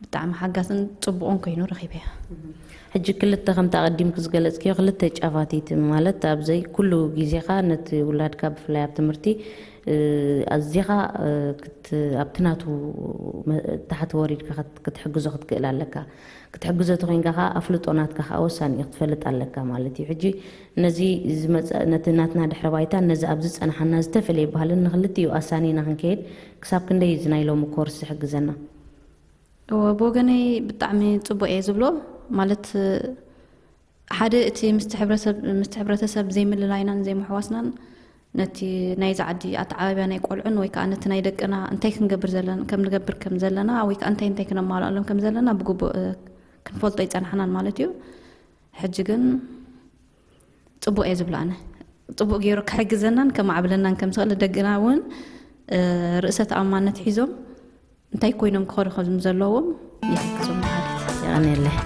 ብጣዕሚ ሓጋዝን ጽቡቕን ኮይኑ ረኺበያ። ሕጂ ክልተ ከምቲ ኣቐዲምኪ ዝገለጽክዮ ክልተ ጫፋቲት ማለት ኣብዘይ ኩሉ ግዜኻ ነቲ ውላድካ ብፍላይ ኣብ ትምህርቲ ኣዚኻ ኣብቲ ናቱ ታሕቲ ወሪድካ ክትሕግዞ ክትክእል ኣለካ። ክትሕግዞ ተኮይንካ ከዓ ኣፍልጦ ናትካ ከዓ ወሳኒ እዩ ክትፈልጥ ኣለካ ማለት እዩ። ሕጂ ነዚ ዝመፀ ነቲ ናትና ድሕረ ባይታን ነዚ ኣብ ዝፀናሓና ዝተፈለየ ባህልን ንክልቲኡ ኣሳኒና ክንከይድ ክሳብ ክንደይ እዚ ናይ ሎሚ ኮርስ ዝሕግዘና? እወ፣ ብወገነይ ብጣዕሚ ጽቡቕ እየ ዝብሎ። ማለት ሓደ እቲ ምስቲ ሕብረተሰብ ምስቲ ሕብረተሰብ ዘይምልላይናን ዘይምሕዋስናን ነቲ ናይዚ ዓዲ ኣተዓባብያ ናይ ቆልዑን ወይ ከዓ ነቲ ናይ ደቅና እንታይ ክንገብር ዘለና ከም ንገብር ከም ዘለና ወይ ከዓ እንታይ እንታይ ክነማልኣሎም ከም ዘለና ብግቡእ ክንፈልጦ ይጸናሕናን ማለት እዩ። ሕጂ ግን ጽቡቕ እየ ዝብሎ ኣነ። ጽቡቕ ገይሩ ክሕግዘናን ከማዕብለናን ከም ዝኽእል ደቅና እውን ርእሰ ተኣማንነት ሒዞም እንታይ ኮይኖም ክኸዱ ከም ዘለዎም ይሕግዞም ማለት። የቐንየለይ።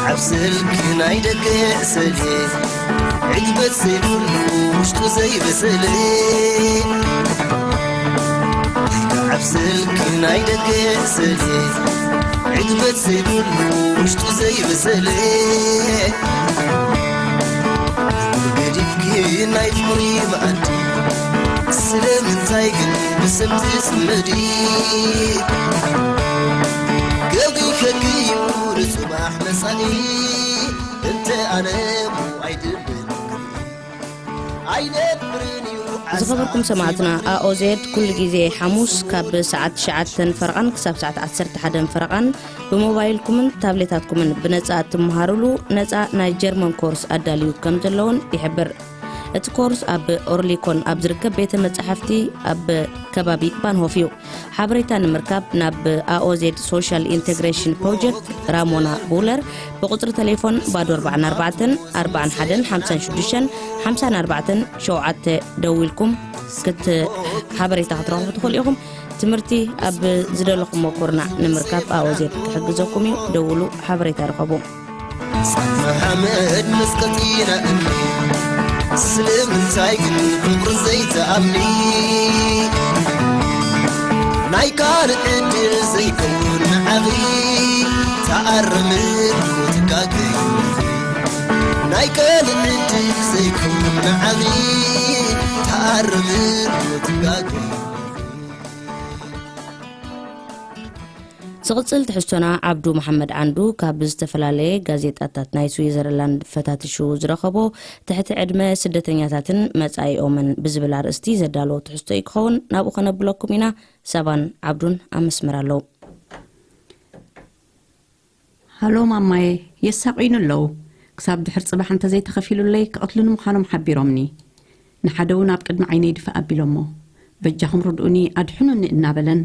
ኣብ ስልኪ ናይ ደገ ስእሊ ዕግበት ዘይብሉ ውሽጡ ዘይበሰለ ኣብ ስልኪ ናይ ደገ ስእሊ ዕግበት ዘይብሉ ውሽጡ ዘይበሰለ ገዲፍኪ ናይ ፍቕሪ መኣዲ ስለምንታይ ግን ብሰብ ትጽመዲ ገዲፈኪ እዩ ንጽባሕ መጻኢ እንተ ኣነ ኣይድልን ኣይነብርን እዩ ዝኸበርኩም ሰማዕትና ኣኦዜድ ኩሉ ግዜ ሓሙስ ካብ ሰዓት ትሽዓተ ፈረቓን ክሳብ ሰዓት ዓሰርተ ሓደ ፈረቓን ብሞባይልኩምን ታብሌታትኩምን ብነጻ እትመሃሩሉ ነጻ ናይ ጀርመን ኮርስ ኣዳልዩ ከም ዘለውን ይሕብር። እቲ ኮርስ ኣብ ኦርሊኮን ኣብ ዝርከብ ቤተ መጻሕፍቲ ኣብ ከባቢ ባንሆፍ እዩ። ሓበሬታ ንምርካብ ናብ ኣኦዜድ ሶሻል ኢንተግሬሽን ፕሮጀክት ራሞና ቡለር ብቁጽሪ ቴሌፎን ባዶ ኣርባዓን ኣርባዕተን ኣርባዓን ሓደን ሓምሳን ሽዱሽተን ሓምሳን ኣርባዕተን ሸውዓተ ደዊልኩም ክት ሓበሬታ ክትረኽቡ ትኽእሉ ኢኹም። ትምህርቲ ኣብ ዝደለኹሞ ኩርናዕ ንምርካብ ኣኦዜድ ክሕግዘኩም እዩ። ደውሉ፣ ሓበሬታ ርኸቡ። መሓመድ መስቀል ጢና እምኒ ስለምንታይ ግን ፍቕሪ ዘይትኣምኒ ናይ ካልእ ዕድል ዘይከውን ንዓኺ ተኣረምን ትጋገይ ናይ ካልእ ዕድል ዘይከውን ንዓኺ ተኣረምን ትጋገይ ዝቕጽል ትሕዝቶና ዓብዱ መሓመድ ዓንዱ ካብ ዝተፈላለየ ጋዜጣታት ናይ ስዊዘርላንድ ፈታትሹ ዝረኸቦ ትሕቲ ዕድመ ስደተኛታትን መጻኢኦምን ብዝብል ኣርእስቲ ዘዳለዎ ትሕዝቶ እዩ ክኸውን። ናብኡ ከነብለኩም ኢና። ሳባን ዓብዱን ኣብ መስመር ኣለዉ። ሃሎ ማማየ፣ የሳቕዩኒ ኣለዉ። ክሳብ ድሕር ጽባሕ እንተዘይተኸፊሉለይ ክቐትሉኒ ምዃኖም ሓቢሮምኒ። ንሓደ እውን ኣብ ቅድሚ ዓይነይ ድፍእ ኣቢሎሞ። በጃኹም ርድኡኒ ኣድሕኑኒ እናበለን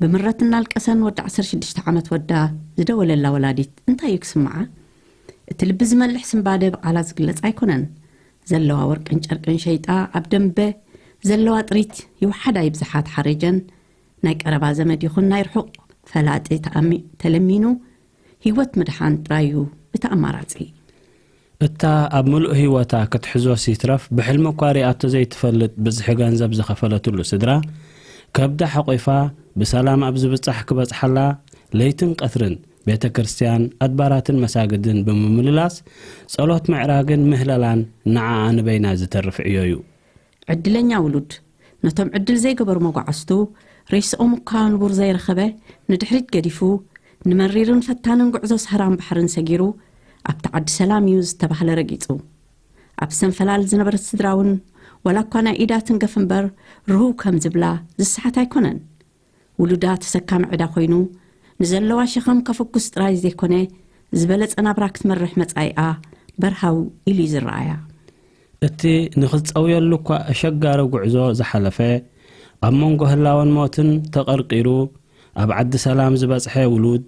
ብምረት እናልቀሰን ወዲ ዓሰርተ ሽዱሽተ ዓመት ወዳ ዝደወለላ ወላዲት እንታይ እዩ ክስምዓ? እቲ ልቢ ዝመልሕ ስንባደ ብቓላት ዝግለጽ ኣይኮነን። ዘለዋ ወርቅን ጨርቅን ሸይጣ ኣብ ደንበ ዘለዋ ጥሪት ይውሓዳ ይብዝሓ ተሓሬጀን ናይ ቀረባ ዘመድ ይኹን ናይ ርሑቕ ፈላጢ ተኣሚ- ተለሚኑ ህይወት ምድሓን ጥራይ እዩ እቲ ኣማራጺ። እታ ኣብ ምሉእ ህይወታ ክትሕዞስ ይትረፍ ብሕልሚ እኳ ሪኣቶ ዘይትፈልጥ ብዝሒ ገንዘብ ዝኸፈለትሉ ስድራ ከብዳ ሓቒፋ ብሰላም ኣብ ዝብጻሕ ክበጽሓላ ለይትን ቀትርን ቤተ ክርስቲያን ኣድባራትን መሳግድን ብምምልላስ ጸሎት ምዕራግን ምህለላን ንዓኣ ንበይና ዝተርፍ ዕዮ እዩ። ዕድለኛ ውሉድ ነቶም ዕድል ዘይገበሩ መጓዕዝቱ ሬስኦም እኳ ንቡር ዘይረኸበ ንድሕሪት ገዲፉ ንመሪርን ፈታንን ጉዕዞ ሰህራን ባሕርን ሰጊሩ ኣብቲ ዓዲ ሰላም እዩ ዝተባህለ ረጊጹ። ኣብ ሰንፈላል ዝነበረት ስድራ እውን ዋላ እኳ ናይ ኢዳ ትንገፍ እምበር ርህው ከም ዝብላ ዝሰሓት ኣይኮነን። ውሉዳ ተሰካሚ ዕዳ ኮይኑ ንዘለዋ ሸኸም ከፍኩስ ጥራይ ዘይኮነ ዝበለጸ ናብራ ክትመርሕ መጻኢኣ በርሃው ኢሉ እዩ ዝረኣያ። እቲ ንኽጸውየሉ እኳ ኣሸጋሪ ጉዕዞ ዝሓለፈ፣ ኣብ መንጎ ህላወን ሞትን ተቐርቂሩ ኣብ ዓዲ ሰላም ዝበጽሐ ውሉድ፣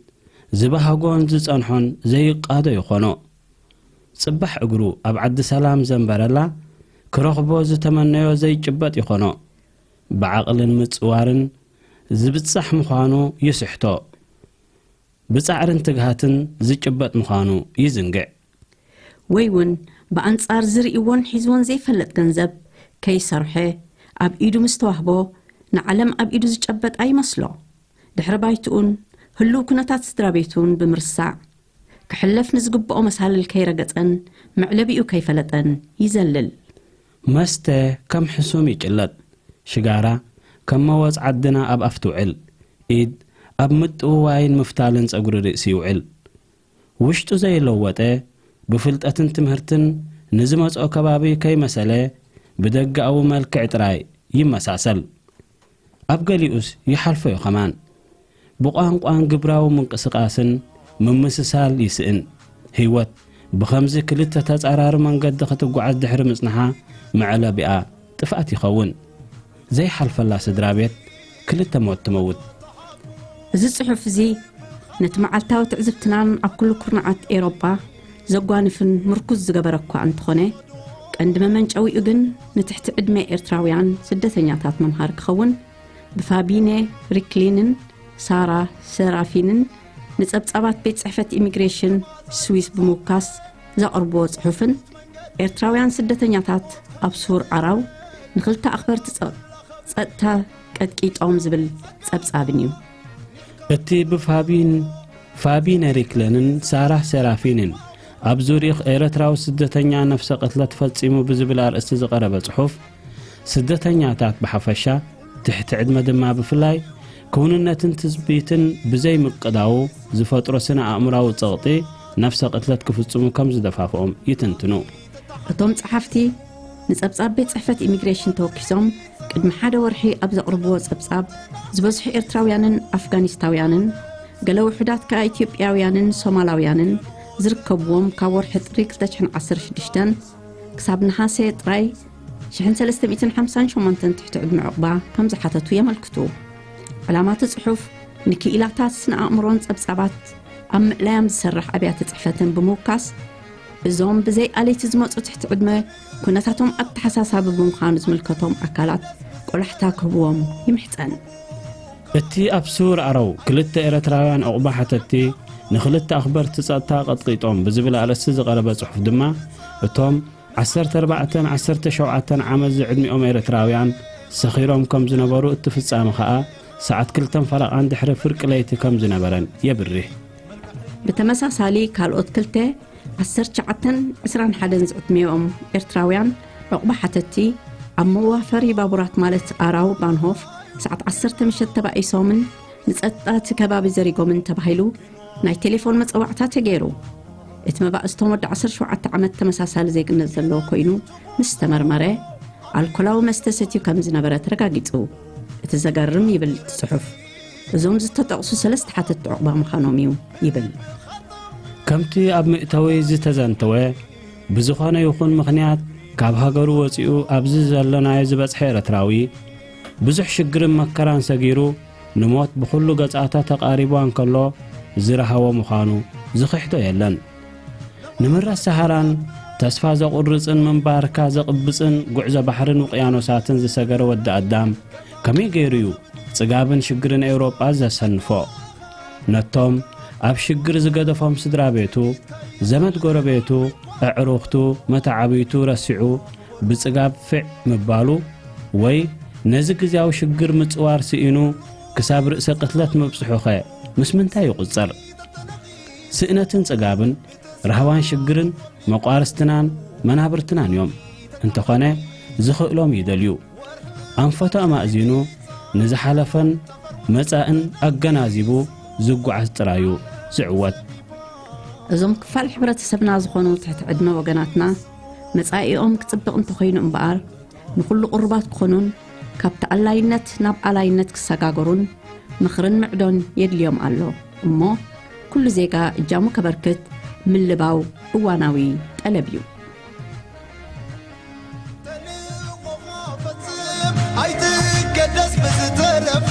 ዝባህጎን ዝጸንሖን ዘይቃዶ ይኾኖ። ጽባሕ እግሩ ኣብ ዓዲ ሰላም ዘንበረላ፣ ክረኽቦ ዝተመነዮ ዘይጭበጥ ይኾኖ። ብዓቕልን ምጽዋርን ዝብጻሕ ምዃኑ ይስሕቶ። ብጻዕርን ትግሃትን ዝጭበጥ ምዃኑ ይዝንግዕ። ወይ እውን ብኣንጻር ዝርእይዎን ሒዝዎን ዘይፈልጥ ገንዘብ ከይሰርሐ ኣብ ኢዱ ምስ ተዋህቦ ንዓለም ኣብ ኢዱ ዝጨበጣ ይመስሎ። ድሕሪ ባይትኡን ህሉው ኩነታት ስድራ ቤቱን ብምርሳዕ ክሕለፍ ንዝግብኦ መሳልል ከይረገጸን መዕለቢኡ ከይፈለጠን ይዘልል። መስተ ከም ሕሱም ይጭለጥ፣ ሽጋራ ከም መወጽ ዓድና ኣብ ኣፍ ትውዕል፣ ኢድ ኣብ ምጥውዋይን ምፍታልን ጸጉሪ ርእሲ ይውዕል። ውሽጡ ዘይለወጠ፣ ብፍልጠትን ትምህርትን ንዝመጽኦ ከባቢ ከይመሰለ ብደጋዊ መልክዕ ጥራይ ይመሳሰል። ኣብ ገሊኡስ ይሓልፎ እዩ ከማን። ብቋንቋን ግብራዊ ምንቅስቓስን ምምስሳል ይስእን። ህይወት ብኸምዚ ክልተ ተጻራሪ መንገዲ ክትጓዓዝ ድሕሪ ምጽንሓ መዕለቢኣ ጥፍኣት ይኸውን። ዘይሓልፈላ ስድራ ቤት ክልተ ሞት ትመውት። እዚ ጽሑፍ እዚ ነቲ መዓልታዊ ትዕዝብትናን ኣብ ኩሉ ኩርናዓት ኤሮጳ ዘጓንፍን ምርኩዝ ዝገበረ እኳ እንተኾነ፣ ቀንዲ መመንጨዊኡ ግን ንትሕቲ ዕድመ ኤርትራውያን ስደተኛታት መምሃሪ ክኸውን ብፋቢነ ሪክሊንን ሳራ ሰራፊንን ንጸብጻባት ቤት ጽሕፈት ኢሚግሬሽን ስዊስ ብምውካስ ዘቕርብዎ ጽሑፍን ኤርትራውያን ስደተኛታት ኣብ ሱር ዓራው ንኽልተ ኣኽበርቲ ጸ-፣ ጸጥታ ቀጥቂጦም ዝብል ጸብጻብን እዩ። እቲ ብፋቢን ፋቢነ ሪክለንን ሳራ ሴራፊንን ኣብ ዙሪኽ ኤረትራዊ ስደተኛ ነፍሰ ቅትለት ፈጺሙ ብዝብል ኣርእስቲ ዝቐረበ ጽሑፍ፣ ስደተኛታት ብሓፈሻ፣ ትሕቲ ዕድመ ድማ ብፍላይ፣ ክውንነትን ትጽቢትን ብዘይምቅዳዉ ዝፈጥሮ ስነ ኣእምራዊ ጸቕጢ ነፍሰ ቅትለት ክፍጽሙ ከም ዝደፋፍኦም ይትንትኑ። እቶም ጸሓፍቲ ንጸብጻብ ቤት ጽሕፈት ኢሚግሬሽን ተወኪሶም ቅድሚ ሓደ ወርሒ ኣብ ዘቕርብዎ ጸብጻብ፣ ዝበዝሑ ኤርትራውያንን ኣፍጋኒስታውያንን፣ ገለ ውሑዳት ከኣ ኢትዮጵያውያንን ሶማላውያንን ዝርከብዎም፣ ካብ ወርሒ ጥሪ ክልተ ሽሕን ዓሰርተ ሽዱሽተን ክሳብ ነሓሰ ጥራይ ሽሕን ሰለስተ ሚእትን ሓምሳን ሸሞንተን ትሕቲ ዕድመ ዕቑባ ከም ዝሓተቱ የመልክቱ። ዕላማ እቲ ጽሑፍ፣ ንክኢላታት ስነ ኣእምሮን ጸብጻባት ኣብ ምእላዮም ዝሰርሕ ኣብያተ ጽሕፈትን ብምውካስ፣ እዞም ብዘይ ኣለይቲ ዝመጹ ትሕቲ ዕድመ፣ ኩነታቶም ኣተሓሳሳቢ ብምዃኑ ዝምልከቶም ኣካላት ቆላሕታ ክህብዎም ይምሕጸን። እቲ ኣብ ሱር ዓረው ክልተ ኤረትራውያን ዑቕባ ሓተትቲ ንኽልተ ኣኽበርቲ ጸጥታ ቀጥቂጦም ብዝብል ኣርእስቲ ዝቐረበ ጽሑፍ ድማ፣ እቶም ዓሰርተ ኣርባዕተን ዓሰርተ ሸውዓተን ዓመት ዝዕድሚኦም ኤረትራውያን ሰኺሮም ከም ዝነበሩ፣ እቲ ፍጻመ ኸኣ ሰዓት ክልተን ፈረቓን ድሕሪ ፍርቂ ለይቲ ከም ዝነበረን የብርህ። ብተመሳሳሊ፣ ካልኦት ክልተ ዓሰርተ ትሽዓተን ዕስራን ሓደን ዝዕድሚኦም ኤርትራውያን ዑቕባ ሓተትቲ፣ ኣብ መዋፈሪ ባቡራት ማለት ኣራው ባንሆፍ ሰዓት ዓሰርተ ምሸት ተባኢሶምን ንጸጥታ እቲ ከባቢ ዘሪጎምን ተባሂሉ ናይ ቴሌፎን መጸዋዕታ ተገይሩ። እቲ መባእስቶም ወዲ ዓሰርተ ሸውዓተ ዓመት ተመሳሳሊ ዜግነት ዘለዎ ኮይኑ ምስ ተመርመረ፣ ኣልኮላዊ መስተ ሰትዩ ከም ዝነበረ ተረጋጊጹ። እቲ ዘገርም፣ ይብል እቲ ጽሑፍ፣ እዞም ዝተጠቕሱ ሰለስተ ሓተትቲ ዑቕባ ምዃኖም እዩ ይብል። ከምቲ ኣብ መእተዊ ዝተዘንተወ፣ ብዝኾነ ይኹን ምኽንያት ካብ ሃገሩ ወጺኡ ኣብዚ ዘለናዮ ዝበጽሐ ኤረትራዊ፣ ብዙሕ ሽግርን መከራን ሰጊሩ፣ ንሞት ብኹሉ ገጻታ ተቓሪቧ እንከሎ ዝረሃዎ ምዃኑ ዝኽሕዶ የለን። ንምረት ሰሃራን ተስፋ ዘቑርጽን ምንባርካ ዘቕብጽን ጉዕዞ ባሕርን ውቅያኖሳትን ዝሰገረ ወዲ ኣዳም ከመይ ገይሩ እዩ ጽጋብን ሽግርን ኤውሮጳ ዘሰንፎ? ነቶም ኣብ ሽግር ዝገደፎም ስድራ ቤቱ፣ ዘመድ ጎረቤቱ፣ ኣዕሩኽቱ፣ መተዓብይቱ ረሲዑ ብጽጋብ ፍዕ ምባሉ፣ ወይ ነዚ ግዝያዊ ሽግር ምጽዋር ስኢኑ ክሳብ ርእሰ ቅትለት ምብጽሑኸ ምስ ምንታይ ይቑጸር? ስእነትን ጽጋብን፣ ራህዋን ሽግርን መቋርስትናን መናብርትናን እዮም። እንተኾነ፣ ዝኽእሎም ይደልዩ። ኣንፈቱ ኣማእዚኑ፣ ንዝሓለፈን መጻእን ኣገናዚቡ ዝጓዓዝ ጥራዩ ዝዕወት። እዞም ክፋል ሕብረተሰብና ዝኾኑ ትሕቲ ዕድመ ወገናትና፣ መጻኢኦም ክጽብቕ እንተኾይኑ እምበኣር፣ ንኹሉ ቅሩባት ክኾኑን ካብ ተኣላይነት ናብ ኣላይነት ክሰጋገሩን ምኽርን ምዕዶን የድልዮም ኣሎ። እሞ ኩሉ ዜጋ እጃሙ ከበርክት ምልባው እዋናዊ ጠለብ እዩ። ኣይትገደስ ብዝተረፉ፣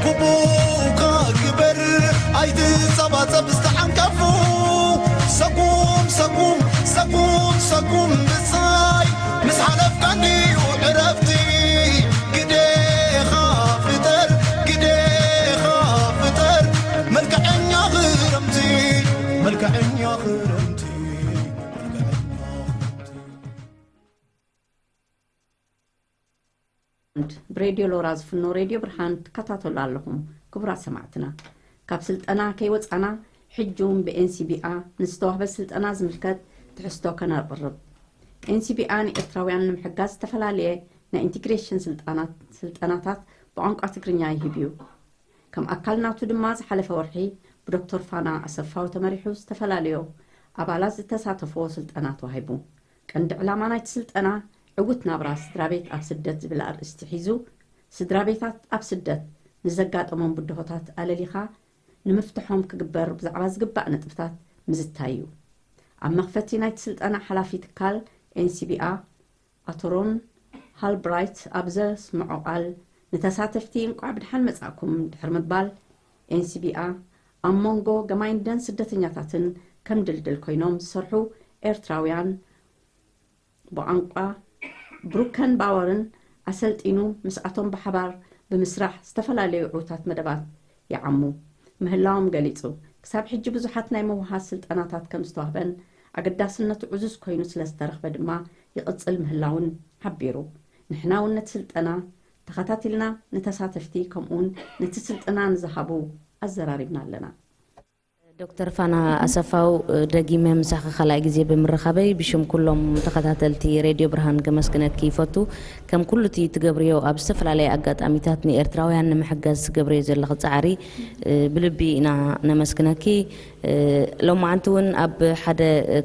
ግቡእካ ግበር፣ ኣይትጸባጸብ ዝተዓንቀፉ። ሰጉም ሰጉም ሰጉም ሰጉም ምሳይ፣ ምስ ሓለፍካ እንድዩ ዕረፍቲ። ግዴኻ ፍጠር፣ ግዴኻ ፍጠር፣ መልክዐኛ ክረምቲ፣ መልክዐኛ ክረምቲ። ብሬድዮ ሎራ ዝፍኖ ሬድዮ ብርሃን ትከታተሉ ኣለኹም። ክቡራት ሰማዕትና፣ ካብ ስልጠና ከይወጻና ሕጂ እውን ብኤንሲቢኣ ንዝተዋህበ ስልጠና ዝምልከት ትሕዝቶ ከነቕርብ። ኤንሲቢኣ ንኤርትራውያን ንምሕጋዝ ዝተፈላለየ ናይ ኢንቲግሬሽን ስልጣናት ስልጠናታት ብቋንቋ ትግርኛ ይህብ እዩ። ከም ኣካል ናቱ ድማ ዝሓለፈ ወርሒ ብዶክተር ፋና ኣሰፋው ተመሪሑ ዝተፈላለዩ ኣባላት ዝተሳተፍዎ ስልጠና ተዋሂቡ። ቀንዲ ዕላማ ናይቲ ስልጠና ዕውት ናብራ ስድራ ቤት ኣብ ስደት ዝብል ኣርእስቲ ሒዙ፣ ስድራ ቤታት ኣብ ስደት ንዘጋጠሞም ብድሆታት ኣለሊኻ ንምፍትሖም ክግበር ብዛዕባ ዝግባእ ነጥብታት ምዝታይ እዩ። ኣብ መኽፈቲ ናይቲ ስልጠና ሓላፊ ትካል ኤንሲቢኣ ኣቶ ሮን ሃልብራይት ኣብ ዘስምዖ ቃል፣ ንተሳተፍቲ እንቋዕ ብድሓን መጻእኩም ድሕሪ ምባል፣ ኤንሲቢኣ ኣብ መንጎ ገማይንደን ስደተኛታትን ከም ድልድል ኮይኖም ዝሰርሑ ኤርትራውያን ብቋንቋ ብሩከን ባወርን ኣሰልጢኑ፣ ምስኣቶም ብሓባር ብምስራሕ ዝተፈላለዩ ዕውታት መደባት ይዓሙ ምህላዎም ገሊጹ። ክሳብ ሕጂ ብዙሓት ናይ ምውሃስ ስልጠናታት ከም ዝተዋህበን ኣገዳስነቱ ዕዙዝ ኮይኑ ስለ ዝተረኽበ ድማ ይቕጽል ምህላውን ሓቢሩ። ንሕና እውን ነቲ ስልጠና ተኸታቲልና ንተሳተፍቲ ከምኡውን ነቲ ስልጠና ንዝሃቡ ኣዘራሪብና ኣለና። ዶክተር ፋና ኣሰፋው፣ ደጊመ ምሳኺ ካልኣይ ግዜ ብምርኻበይ ብሽም ኩሎም ተኸታተልቲ ሬድዮ ብርሃን ከመስግነኪ ይፈቱ። ከም ኩሉ እቲ ትገብርዮ ኣብ ዝተፈላለየ ኣጋጣሚታት ንኤርትራውያን ንምሕጋዝ ትገብርዮ ዘለኺ ጻዕሪ፣ እ፣ ብልቢ ኢና ነመስግነኪ። እ፣ ሎማዓንቲ እውን ኣብ ሓደ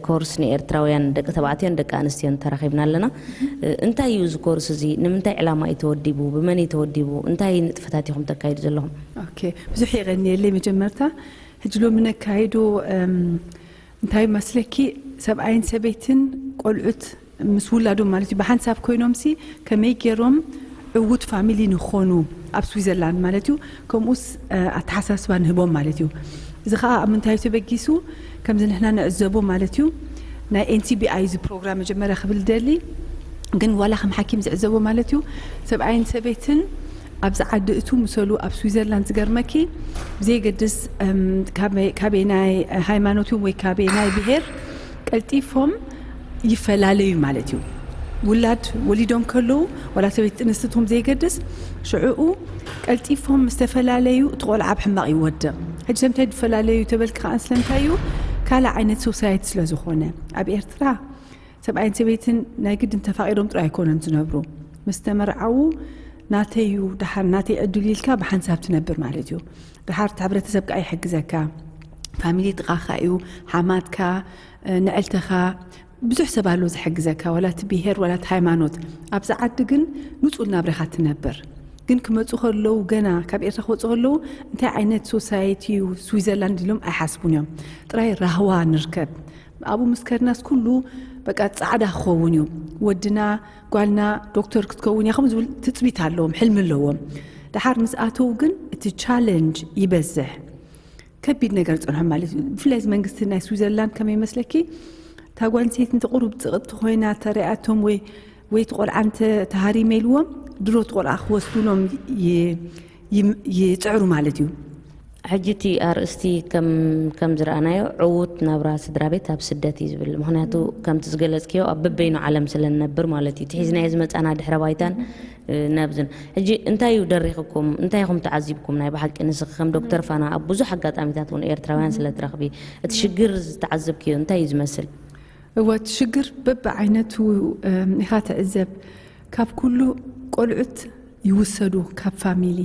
ኮርስ ንኤርትራውያን ደቂ ተባዕትዮን ደቂ ኣንስትዮን ተራኺብና ኣለና። እ፣ እንታይ እዩ እዚ ኮርስ እዚ? ንምንታይ ዕላማ እዩ ተወዲቡ? ብመን እዩ ተወዲቡ? እንታይ ንጥፈታት ኢኹም ተካይዱ ዘለኹም? ኦኬ፣ ብዙሕ የቐንየለይ። መጀመርታ ሕጂ ሎሚ ነካይዶ፣ እም፣ እንታይ መስለኪ፣ ሰብኣይን ሰበይትን ቆልዑት ምስ ውላዶም ማለት እዩ፣ ብሓንሳብ ኮይኖም ሲ ከመይ ገይሮም ዕዉት ፋሚሊ ንኾኑ ኣብ ስዊዘርላንድ ማለት እዩ፣ ከምኡስ፣ እ፣ ኣተሓሳስባ ንህቦም ማለት እዩ። እዚ ኸዓ ኣብ ምንታይ እዩ ተበጊሱ? ከምዚ ንሕና ንዕዘቦ ማለት እዩ፣ ናይ ኤንሲቢኣይ እዚ ፕሮግራም መጀመርያ ክብል ደሊ፣ ግን ዋላ ከም ሓኪም ዝዕዘቦ ማለት እዩ፣ ሰብኣይን ሰበይትን ኣብዚ ዓዲ እቱ ምሰሉ ኣብ ስዊዘርላንድ ዝገርመኪ፣ ብዘየገድስ፣ እም፣ ካበይ፣ ካበይ ናይ ሃይማኖት ወይ ካበይ ናይ ብሄር ቀልጢፎም ይፈላለዩ ማለት እዩ። ውላድ ወሊዶም ከለዉ፣ ዋላ ሰበይቲ ጥንስቲ ትኹን ብዘየገድስ፣ ሽዕኡ ቀልጢፎም ምስ ተፈላለዩ እቲ ቆልዓ ኣብ ሕማቕ ይወድቕ። ሕጂ ስለምንታይ ዝፈላለዩ ተበልኪ ከኣ ስለምንታይ እዩ? ካልእ ዓይነት ሶሳይቲ ስለ ዝኾነ። ኣብ ኤርትራ ሰብኣይን ሰበይትን ናይ ግድን ተፋቒሮም ጥራይ ኣይኮነን ዝነብሩ። ምስ ተመርዓዉ ናተይ እዩ፣ ደሓር ናተይ ዕድል ኢልካ ብሓንሳብ ትነብር ማለት እዩ። ደሓር እቲ ሕብረተሰብ ከኣ ይሕግዘካ። ፋሚሊ ጥቓኻ እዩ፣ ሓማትካ፣ እ፣ ንዕልተኻ፣ ብዙሕ ሰብ ኣሎ ዝሕግዘካ፣ ዋላ እቲ ብሄር ዋላ እቲ ሃይማኖት። ኣብዚ ዓዲ ግን ንጹል ናብራኻ ትነብር። ግን ክመጹ ከለዉ፣ ገና ካብ ኤርትራ ክወጹ ከለዉ እንታይ ዓይነት ሶሳይቲ እዩ ስዊዘርላንድ ኢሎም ኣይሓስቡን እዮም። ጥራይ ራህዋ ንርከብ። ኣብኡ ምስ ከድናስ ኩሉ በቃ ጻዕዳ ክኸውን እዩ። ወድና፣ ጓልና ዶክተር ክትከውን እያ፣ ከምኡ ዝብል ትጽቢት ኣለዎም፣ ሕልሚ ኣለዎም። ደሓር ምስ ኣተዉ ግን እቲ ቻለንጅ ይበዝሕ። ከቢድ ነገር ጸንሖም ማለት እዩ። ብፍላይ እዚ መንግስቲ ናይ ስዊዘርላንድ ከመይ ይመስለኪ? እታ ጓል ኣንስተይቲ እንተ ቁሩብ ጽቕጥቲ ኮይና ተረኣቶም ወይ፣ ወይ እቲ ቆልዓ እንተ ተሃሪመ ኢልዎም፣ ድሮ እቲ ቆልዓ ክወስዱሎም ይ-፣ ይም-፣ ይጽዕሩ ማለት እዩ። ሕጂ እቲ ኣርእስቲ ከም፣ ከም ዝረኣናዮ ዕዉት ናብራ ስድራ ቤት ኣብ ስደት እዩ ዝብል። ምኽንያቱ ከምቲ ዝገለጽክዮ ኣብ በበይኑ ዓለም ስለ ንነብር ማለት እዩ። እቲ ሒዝናዮ ዝመጻና ድሕረ ባይታን፣ እ፣ ናብዝን። ሕጂ እንታይ እዩ ደሪኽኩም? እንታይ ኢኹም ተዓዚብኩም? ናይ ብሓቂ ንስኺ ከም ዶክተር ፋና ኣብ ብዙሕ ኣጋጣሚታት እውን ኤርትራውያን ስለ ትረኽቢ፣ እቲ ሽግር ዝተዓዘብክዮ እንታይ እዩ ዝመስል? እወ፣ እቲ ሽግር በብዓይነቱ፣ እም፣ ኢኻ ትዕዘብ። ካብ ኩሉ ቆልዑት ይውሰዱ ካብ ፋሚሊ።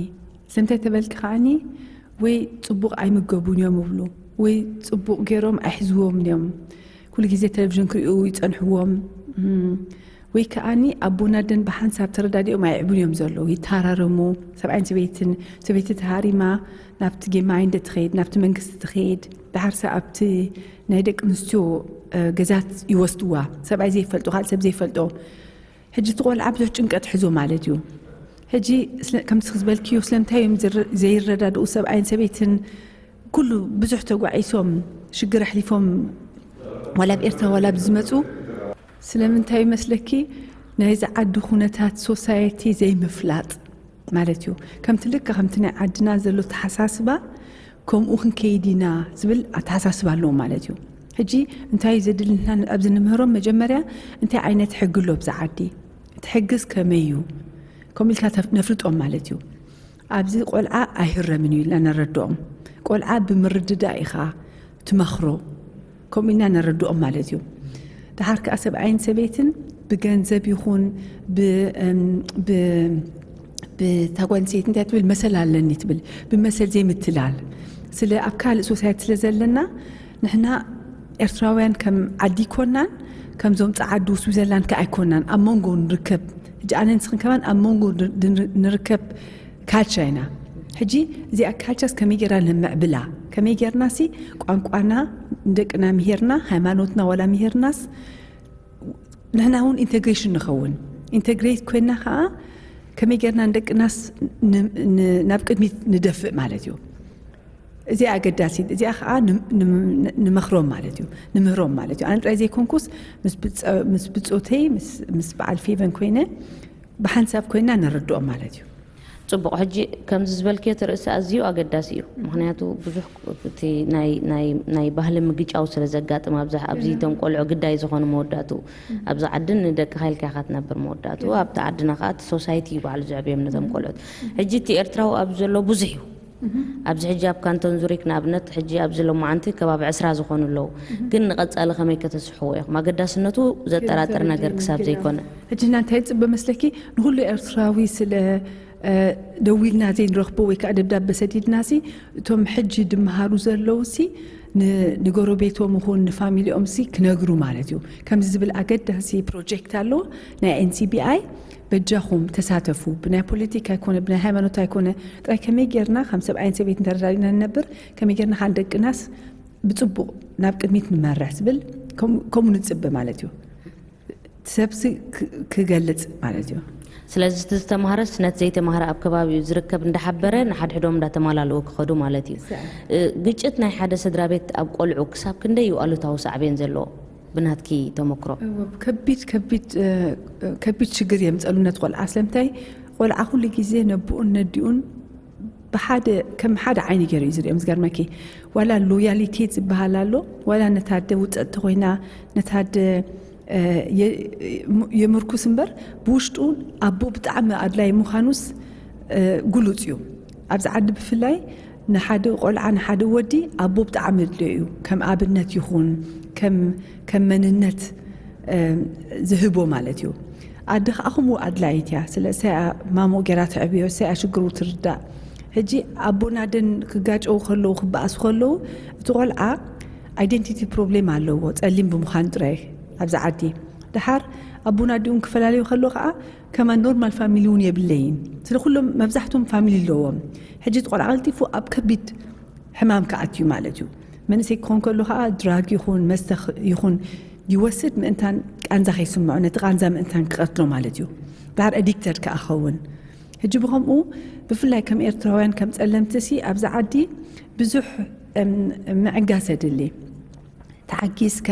ስለምንታይ ተበልኪ ከዓኒ ወይ ጽቡቕ ኣይምገቡን እዮም ይብሉ፣ ወይ ጽቡቕ ገይሮም ኣይሕዝዎም እዮም። ኩሉ ግዜ ቴሌቪዥን ክርእዩ ይጸንሕዎም። እም፣ ወይ ከዓኒ ኣቦን ኣደን ብሓንሳብ ተረዳዲኦም ኣየዕብዩን እዮም ዘለዉ፣ ይተሃራረሙ። ሰብኣይን ሰበይትን፣ ሰበይቲ ተሃሪማ ናብቲ ጌማይንደ ትኸይድ፣ ናብቲ መንግስቲ ትኸይድ፣ ደሓርሳ ኣብቲ ናይ ደቂ ኣንስትዮ፣ እ፣ ገዛት ይወስድዋ። ሰብኣይ ዘይፈልጦ፣ ካልእ ሰብ ዘይፈልጦ። ሕጂ እቲ ቆልዓ ብዙሕ ጭንቀት ሒዞ ማለት እዩ። ሕጂ ስለ-፣ ከምቲ ዝበልክዮ ስለምንታይ እዮም ዝር-፣ ዘይረዳድኡ ሰብኣይን ሰበይትን ኩሉ ብዙሕ ተጓዒሶም ሽግር ኣሕሊፎም ዋላ ኣብ ኤርትራ ዋላ ኣብዚ ዝመጹ? ስለምንታይ ይመስለኪ? ናይዚ ዓዲ ኩነታት ሶሳይቲ ዘይምፍላጥ ማለት እዩ። ከምቲ ልክዕ ከምቲ ናይ ዓድና ዘሎ ኣተሓሳስባ ከምኡ ክንከይድ ኢና ዝብል ኣተሓሳስባ ኣለዎም ማለት እዩ። ሕጂ እንታይ እዩ ዘድሊ ንሕና ኣብዚ ንምህሮም መጀመርያ እንታይ ዓይነት ሕጊ ኣሎ ኣብዚ ዓዲ? እቲ ሕግስ ከመይ እዩ? ከምኡ ኢልካ ነፍልጦም ማለት እዩ። ኣብዚ ቆልዓ ኣይህረምን እዩ ኢልና ነረድኦም። ቆልዓ ብምርድዳእ ኢኻ ትመኽሮ። ከምኡ ኢልና ነረድኦም ማለት እዩ። ደሓር ከኣ ሰብኣይን ሰበይትን ብገንዘብ ይኹን ብታ ጓል ሰይቲ እንታይ ትብል፣ መሰል ኣለኒ ትብል፣ ብመሰል ዘይምትላል። ስለ ኣብ ካልእ ሶሳይቲ ስለ ዘለና ንሕና ኤርትራውያን ከም ዓዲ ኣይኮናን፣ ከምዞም ጸዓዱ ስዊዘርላንድ ከ ኣይኮናን። ኣብ መንጎ ንርከብ። ሕጂ ኣነ ንስኽን ከማን ኣብ መንጎ ንርከብ ካልቸር ኢና። ሕጂ እዚኣ ካልቸርስ ከመይ ጌርና ንምዕብላ፣ ከመይ ጌርና ሲ ቋንቋና ንደቅና ምሂርና፣ ሃይማኖትና ዋላ ምሂርናስ ንሕና እውን ኢንተግሬሽን ንኸውን። ኢንተግሬት ኮይና ከዓ ከመይ ጌርና ንደቅናስ ናብ ቅድሚት ንደፍእ ማለት እዩ። እዚኣ ኣገዳሲት፣ እዚኣ ከዓ ንመኽሮም ማለት እዩ፣ ንምህሮም ማለት እዩ። ኣነ ጥራይ ዘይኮንኩስ ምስ ብፆተይ ምስ በዓል ፌቨን ኮይነ ብሓንሳብ ኮይና ነረድኦም ማለት እዩ። ፅቡቕ። ሕጂ ከምዚ ዝበልክዮ እቲ ርእሲ ኣዝዩ ኣገዳሲ እዩ። ምክንያቱ ብዙሕ እቲ ናይ ባህሊ ምግጫው ስለ ዘጋጥም ኣብዛ ኣብዚ እቶም ቆልዑ ግዳይ ዝኾኑ መወዳእትኡ ኣብዚ ዓድን ንደቅኻ ኢልካ ኢኻ ትነብር መወዳእትኡ ኣብቲ ዓድና ከዓ እቲ ሶሳይቲ እዩ ባዕሉ ዘዕብዮም ነቶም ቆልዑት። ሕጂ እቲ ኤርትራዊ ኣብዚ ዘሎ ብዙሕ እዩ። ኣብዚ ሕጂ ኣብ ካንቶን ዙሪክ ንኣብነት ሕጂ ኣብዚ ሎማዓንቲ ከባቢ ዕስራ ዝኾኑ ኣለዉ። ግን ንቐጻሊ ከመይ ከተስሕዎ ኢኹም? ኣገዳስነቱ ዘጠራጥር ነገር ክሳብ ዘይኮነ። ሕጂ ንሕና እንታይ ንጽበ መስለኪ? ንኹሉ ኤርትራዊ ስለ ደዊልና ዘይንረኽቦ ወይ ከዓ ደብዳበ ሰዲድናሲ እቶም ሕጂ ድመሃሩ ዘለውሲ ንጎረቤቶም ይኹን ንፋሚሊኦምሲ ክነግሩ ማለት እዩ። ከምዚ ዝብል ኣገዳሲ ፕሮጀክት ኣሎ ናይ ኤንሲቢኣይ። በጃኹም ተሳተፉ። ብናይ ፖለቲካ ኣይኮነ ብናይ ሃይማኖት ኣይኮነ ጥራይ ከመይ ጌርና ከም ሰብኣይን ሰበይትን ተረዳዲእና ንነብር ከመይ ጌርና ከዓ ንደቅናስ ብፅቡቕ ናብ ቅድሚት ንመርሕ ዝብል ከምኡ ንፅበ ማለት እዩ። ሰብሲ ክገልፅ ማለት እዩ። ስለዚ እቲ ዝተምሃረስ ነቲ ዘይተምሃረ ኣብ ከባቢኡ ዝርከብ እንዳሓበረ ንሓድሕዶም እንዳተማላልኡ ክኸዱ ማለት እዩ። ግጭት ናይ ሓደ ስድራ ቤት ኣብ ቆልዑ ክሳብ ክንደይ እዩ ኣሉታዊ ሳዕቤን ዘለዎ ብናትኪ ተመክሮ? ከቢድ ከቢድ ከቢድ ሽግር የምፀሉ ነቲ ቆልዓ። ስለምንታይ ቆልዓ ኩሉ ግዜ ነብኡን ነዲኡን ብሓደ ከም ሓደ ዓይኒ ገይሩ እዩ ዝሪኦም። ዝገርመኪ ዋላ ሎያሊቲ ዝበሃል ኣሎ ዋላ ነታደ ውፅዕቲ ኮይና ነታደ የምርኩስ እምበር ብውሽጡ ኣቦ ብጣዕሚ ኣድላይ ምዃኑስ ግሉፅ እዩ። ኣብዚ ዓዲ ብፍላይ ንሓደ ቆልዓ ንሓደ ወዲ ኣቦ ብጣዕሚ ኣድልዮ እዩ። ከም ኣብነት ይኹን ከም መንነት ዝህቦ ማለት እዩ። ኣደ ከዓ ከምኡ ኣድላይት እያ። ስለ እሳያ ማሞ ገይራ ተዕብዮ እሳያ ሽግሩ ትርዳእ። ሕጂ ኣቦን ኣደን ክጋጨው ከለዉ ክበኣሱ ከለዉ እቲ ቆልዓ ኣይደንቲቲ ፕሮብሌም ኣለዎ ጸሊም ብምዃን ጥራይ ኣብዚ ዓዲ። ደሓር ኣቦን ኣዲኡን ክፈላለዩ ከለዉ ከዓ ከማን ኖርማል ፋሚሊ እውን የብለይን። ስለ ኩሎም መብዛሕትኦም ፋሚሊ ኣለዎም። ሕጂ እቲ ቆልዓ ቀልጢፉ ኣብ ከቢድ ሕማም ክኣቱ እዩ ማለት እዩ። መንእሰይ ክኾን ከሎ ከዓ ድራግ ይኹን መስተ ይኹን ይወስድ ምእንታን ቃንዛ ከይስምዖ ነቲ ቃንዛ ምእንታን ክቐትሎ ማለት እዩ። ዳር ኣዲክተድ ከዓ ኸውን። ሕጂ ብኸምኡ ብፍላይ ከም ኤርትራውያን ከም ጸለምቲ ሲ ኣብዚ ዓዲ ብዙሕ ምዕጋስ የድሊ። ተዓጊስካ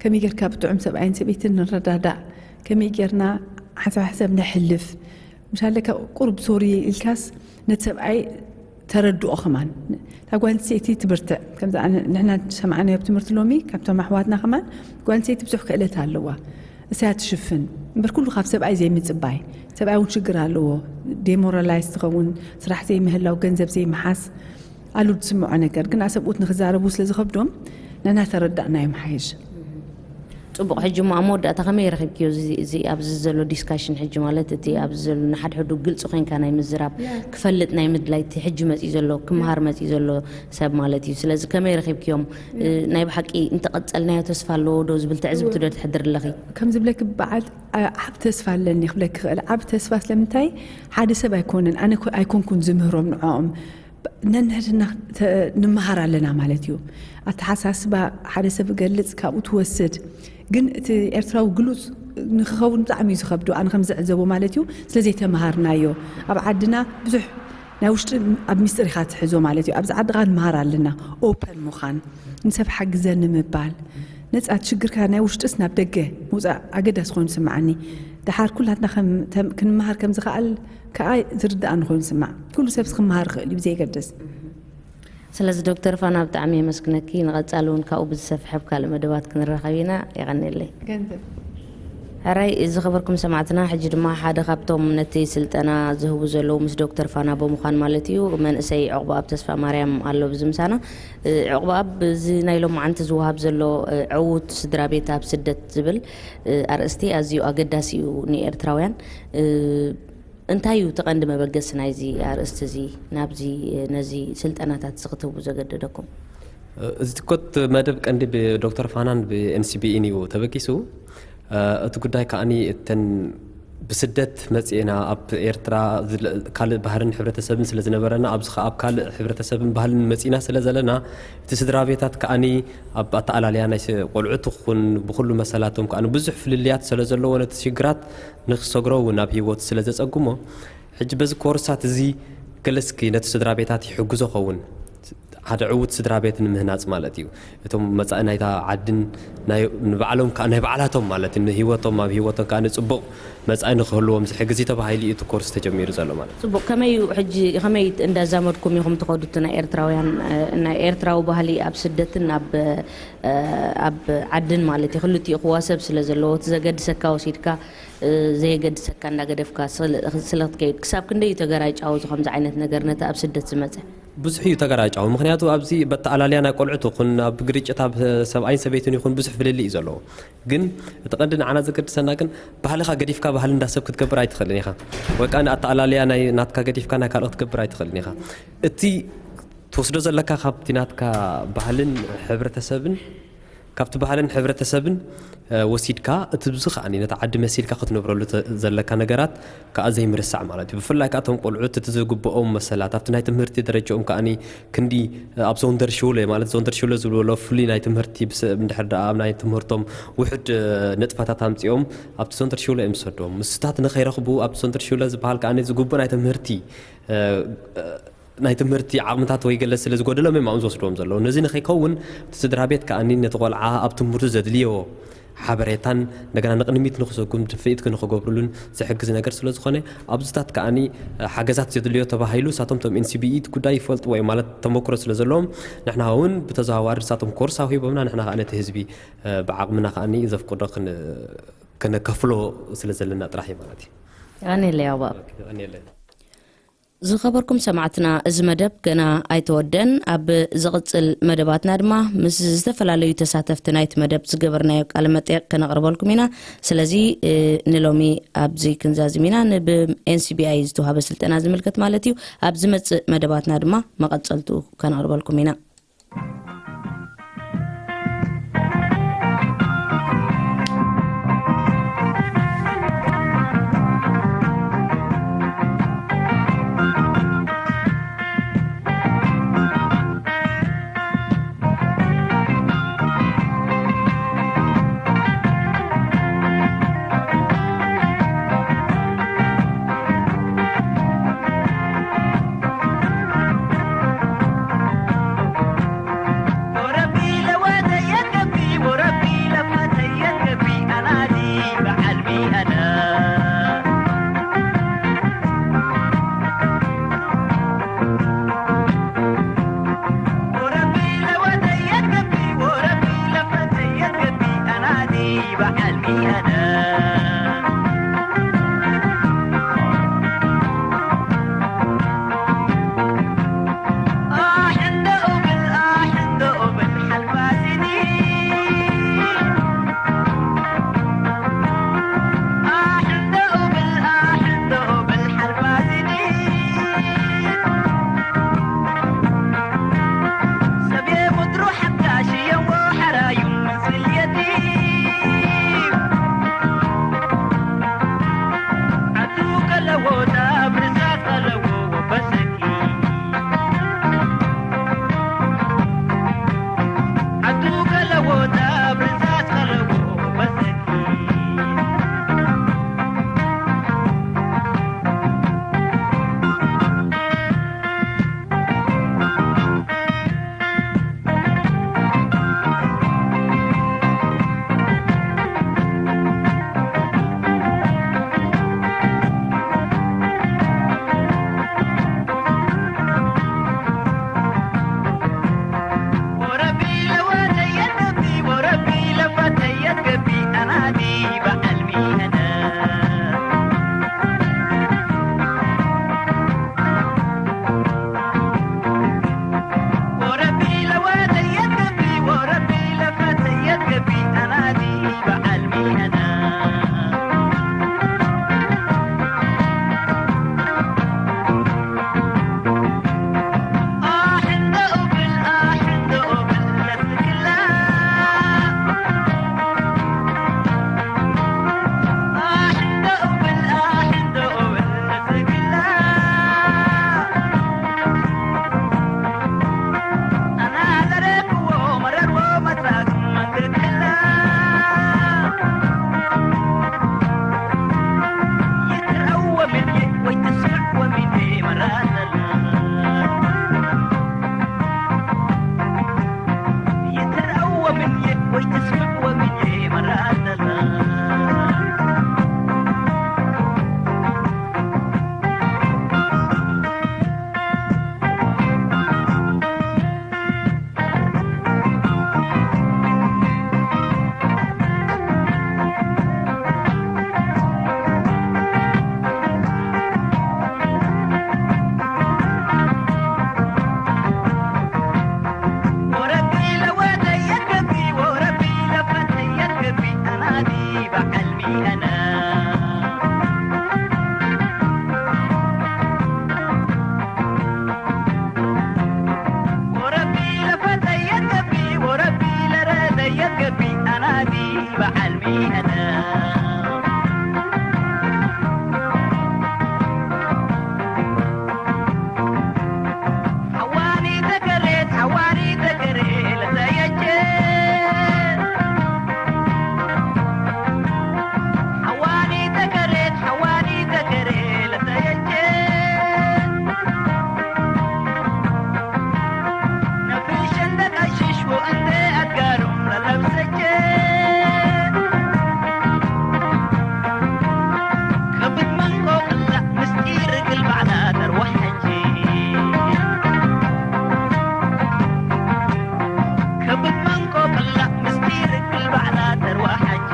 ከመይ ጌርካ ብጥዑም ሰብኣይን ሰበይትን ንረዳዳእ፣ ከመይ ጌርና ሓንሳብ ሓንሳብ ነሕልፍ። ምሻለካ ቁሩብ ሶሪ ኢልካስ ነቲ ሰብኣይ ተረድኦ ከማን እታ ጓል ኣንስተይቲ ትብርትዕ። ከምዚ ንሕና ዝሰማዕናዮ ኣብ ትምህርቲ ሎሚ ካብቶም ኣሕዋትና ከማን ጓል ኣንስተይቲ ብዙሕ ክእለት ኣለዋ። እሳያ ትሽፍን እምበር ኩሉ ካብ ሰብኣይ ዘይምፅባይ። ሰብኣይ እውን ሽግር ኣለዎ። ዴሞራላይዝ ትኸውን፣ ስራሕ ዘይምህላው፣ ገንዘብ ዘይምሓዝ ኣሉ ዝስምዖ ነገር ግን ኣሰብኡት ንክዛረቡ ስለ ዝኸብዶም ንሕና ተረዳእናዮም ሓይሽ። ፅቡቕ። ሕጂ እሞ ኣብ መወዳእታ ከመይ ረኺብክዮ እዚ ኣብዚ ዘሎ ዲስካሽን ሕጂ ማለት እቲ ኣብዚ ዘሎ ንሓድሕዱ ግልፂ ኮይንካ ናይ ምዝራብ ክፈልጥ ናይ ምድላይ እቲ ሕጂ መፂኡ ዘሎ ክምሃር መፂኡ ዘሎ ሰብ ማለት እዩ። ስለዚ ከመይ ረኺብክዮም? ናይ ብሓቂ እንተቐፀልናዮ ተስፋ ኣለዎ ዶ ዝብል ትዕዝብቲ ዶ ትሕድር ኣለኺ? ከም ዝብለኪ በዓል ዓብ ተስፋ ኣለኒ ክብለኪ ክእል። ዓብ ተስፋ ስለምንታይ ሓደ ሰብ ኣይኮነን ኣነ ኣይኮንኩን ዝምህሮም ንዕኦም ነንሕድና ንመሃር ኣለና ማለት እዩ። ኣተሓሳስባ ሓደ ሰብ ገልጽ ካብኡ ትወስድ ግን እቲ ኤርትራዊ ግሉጽ ንክኸውን ብጣዕሚ እዩ ዝኸብዶ ኣነ ከም ዝዕዘቦ ማለት እዩ። ስለ ዘይተመሃርናዮ ኣብ ዓድና ብዙሕ ናይ ውሽጢ ኣብ ሚስጥር ኢኻ ትሕዞ ማለት እዩ። ኣብዚ ዓድኻ ንመሃር ኣለና ኦፐን ምዃን ንሰብ ሓግዘኒ ምባል ነጻ ችግርካ ናይ ውሽጥስ ናብ ደገ ምውፃእ ኣገዳሲ ኮይኑ ስምዓኒ። ደሓር ኩላትና ክንመሃር ከም ዝኸኣል ከኣ ዝርዳእኒ ኮይኑ ስማዕ። ኩሉ ሰብስ ክመሃር ይኽእል እዩ ብዘየገድስ። ስለዚ ዶክተር ፋና ብጣዕሚ የመስግነኪ። ንቐጻሊ እውን ካብኡ ብዝሰፍሐ ኣብ ካልእ መደባት ክንራኸብ ኢና። የቐንየለይ። ገንዘብ ሕራይ ዝኸበርኩም ሰማዕትና፣ ሕጂ ድማ ሓደ ካብቶም ነቲ ስልጠና ዝህቡ ዘለዉ ምስ ዶክተር ፋና ብምዃን ማለት እዩ፣ መንእሰይ ዕቑባኣብ ተስፋ ማርያም ኣሎ ብዚ ምሳና። እ፣ ዕቑባኣብ እዚ ናይ ሎማዓንቲ ዝወሃብ ዘሎ፣ እ፣ ዕዉት ስድራ ቤት ኣብ ስደት ዝብል፣ እ፣ ኣርእስቲ ኣዝዩ ኣገዳሲ እዩ ንኤርትራውያን። እ፣ እንታይ እዩ እቲ ቀንዲ መበገሲ ናይዚ ኣርእስቲ እዚ ናብዚ፣ እ፣ ነዚ ስልጠናታት እዚ ክትህቡ ዘገደደኩም? እዚ ትኮት መደብ ቀንዲ ብዶክተር ፋናን ብኤንሲቢኢን እዩ ተበጊሱ። እቲ ጉዳይ ከዓኒ እተን ብስደት መጺእና ኣብ ኤርትራ ዝለ-፣ ካልእ ባህልን ሕብረተሰብን ስለ ዝነበረና፣ ኣብዚ ከኣ ኣብ ካልእ ሕብረተሰብን ባህልን መጺእና ስለ ዘለና፣ እቲ ስድራ ቤታት ከዓኒ ኣብ ኣተኣላልያ ናይ ስ-፣ ቆልዑት ይኹን ብኹሉ መሰላቶም ከዓኒ ብዙሕ ፍልልያት ስለ ዘለዎ፣ ነቲ ሽግራት ንክሰግሮ እውን ኣብ ህይወት ስለ ዘጸግሞ፣ ሕጂ በዚ ኮርሳት እዚ ገለስኪ ነቲ ስድራ ቤታት ይሕግዞ ኸውን። ሓደ ዕዉት ስድራ ቤት ንምህናጽ ማለት እዩ። እቶም መጻኢ ናይታ ዓድን ናይ፣ ንባዕሎም ከኣ ናይ ባዕላቶም ማለት እዩ፣ ንህይወቶም፣ ኣብ ህይወቶም ከኣ ንጽቡቕ መጻኢ ንክህልዎም ዝሕግዝ እዩ ተባሂሉ እዩ እቲ ኮርስ ተጀሚሩ ዘሎ ማለት እዩ። ጽቡቕ፣ ከመይ እዩ ሕጂ፣ ከመይ እንዳዛመድኩም ኢኹም ትኸዱ? እቲ ናይ ኤርትራውያን፣ እ፣ ናይ ኤርትራዊ ባህሊ ኣብ ስደትን ኣብ፣ እ፣ ኣብ ዓድን ማለት እዩ፣ ክልቲኡ ክዋሰብ ስለ ዘለዎ፣ እቲ ዘገድሰካ ወሲድካ፣ እ፣ ዘየገድሰካ እንዳገደፍካ ስለ፣ ስለ ክትከይድ፣ ክሳብ ክንደይ እዩ ተገራይ ጫው እዚ ከምዚ ዓይነት ነገር ነቲ ኣብ ስደት ዝመጸ? ብዙሕ እዩ ተገራይ ጫው። ምኽንያቱ ኣብዚ በተኣላልያ ናይ ቆልዑት ይኹን ኣብ ግርጭት ኣብ ሰብኣይን ሰበይትን ይኹን ብዙሕ ፍልልይ እዩ ዘለዎ። ግን እቲ ቀንዲ ንዓና ዘገድሰና ግን ባህልኻ ገዲፍካ ባህሊ እንዳሰብ ክትገብር ኣይትኽእልን ኢኻ። ወይ ከኣ ንኣተኣላልያ ናይ ናትካ ገዲፍካ ናይ ካልእ ክትገብር ኣይትኽእልን ኢኻ። እቲ ትወስዶ ዘለካ ካብቲ ናትካ ባህልን ሕብረተሰብን፣ ካብቲ ባህልን ሕብረተሰብን፣ እ፣ ወሲድካ፣ እቲ ብዙ ከኣኒ ነቲ ዓዲ መሲልካ ክትነብረሉ ተ-፣ ዘለካ ነገራት ከኣ ዘይምርሳዕ ማለት እዩ። ብፍላይ ከኣ እቶም ቆልዑት እቲ ዝግብኦም መሰላት፣ ኣብቲ ናይ ትምህርቲ ደረጃኦም ከኣኒ ክንዲ፣ እ፣ ኣብ ዞንደርሹለ ማለት ዞንደርሹለ ዝብልዎ ፍሉይ ናይ ትምህርቲ ብስ-፣ እንድሕር ደኣ ኣብ ናይ ትምህርቶም ውሑድ፣ እ፣ ነጥፋታት ኣምጺኦም ኣብቲ ዞንደርሹለ እዮም ዝሰድዎም። ምስታት ንኸይረኽቡ ኣብቲ ዞንደርሹለ ዝበሃል ከኣኒ ዝግቡእ ናይ ትምህርቲ፣ እ፣ እ፣ ናይ ትምህርቲ ዓቕምታት ወይ ገለ ስለ ዝጎደሎም እዮም ኣብኡ ዝወስድዎም ዘለዉ። ነዚ ንኸይከውን እቲ ስድራ ቤት ከኣኒ ነቲ ቆልዓ ኣብ ትምህርቱ ዘድልዮ ሓበሬታን እንደገና ንቕድሚት ንኽሰጉም ድፍኢት ንኽገብሩሉን ዝሕግዝ ነገር ስለ ዝኾነ ኣብዚታት ከኣኒ ሓገዛት ዘድልዮ ተባሂሉ ንሳቶም እቶም ኤንሲቢኢ እቲ ጉዳይ ይፈልጥዎ እዮም ማለት ተመክሮ ስለ ዘለዎም ንሕና እውን ብተዘዋዋሪ ንሳቶም ኮርስ ኣውሂቦምና ንሕና ከኣ ነቲ ህዝቢ ብዓቕምና ከኣኒ ዘፍቅዶ ክን-፣ ከነካፍሎ ስለ ዘለና ጥራሕ እዩ ማለት እዩ። የቐንየለይ ኣባብ። የቐንየለይ። ዝኸበርኩም ሰማዕትና፣ እዚ መደብ ገና ኣይተወደን። ኣብ ዝቕጽል መደባትና ድማ ምስ ዝተፈላለዩ ተሳተፍቲ ናይቲ መደብ ዝገበርናዮ ቃለ መጠይቕ ከነቕርበልኩም ኢና። ስለዚ፣ እ፣ ንሎሚ ኣብዚ ክንዛዝም ኢና። ንብኤንሲቢኣይ ዝተዋህበ ስልጠና ዝምልከት ማለት እዩ። ኣብ ዝመጽእ መደባትና ድማ መቐጸልቱ ከነቕርበልኩም ኢና። በዓል ሚእነ። ሓዋኒ ተከሬት፣ ሓዋኒ ተከሬ ለተየቼ። ሓዋኒ ተከሬት፣ ሓዋኒ ተከሬ ለተየቼ። ነፍሸን ደቃሽሽ ወእንተ ኣጋሩም ለለብሰቼ። ከብድ መንቆቅላ ምስጢር ግል ባዕላ ተርዋሕ ሕጂ። ከብድ መንቆቅላ ምስጢር ግል ባዕላ ተርዋሕ ሕጂ።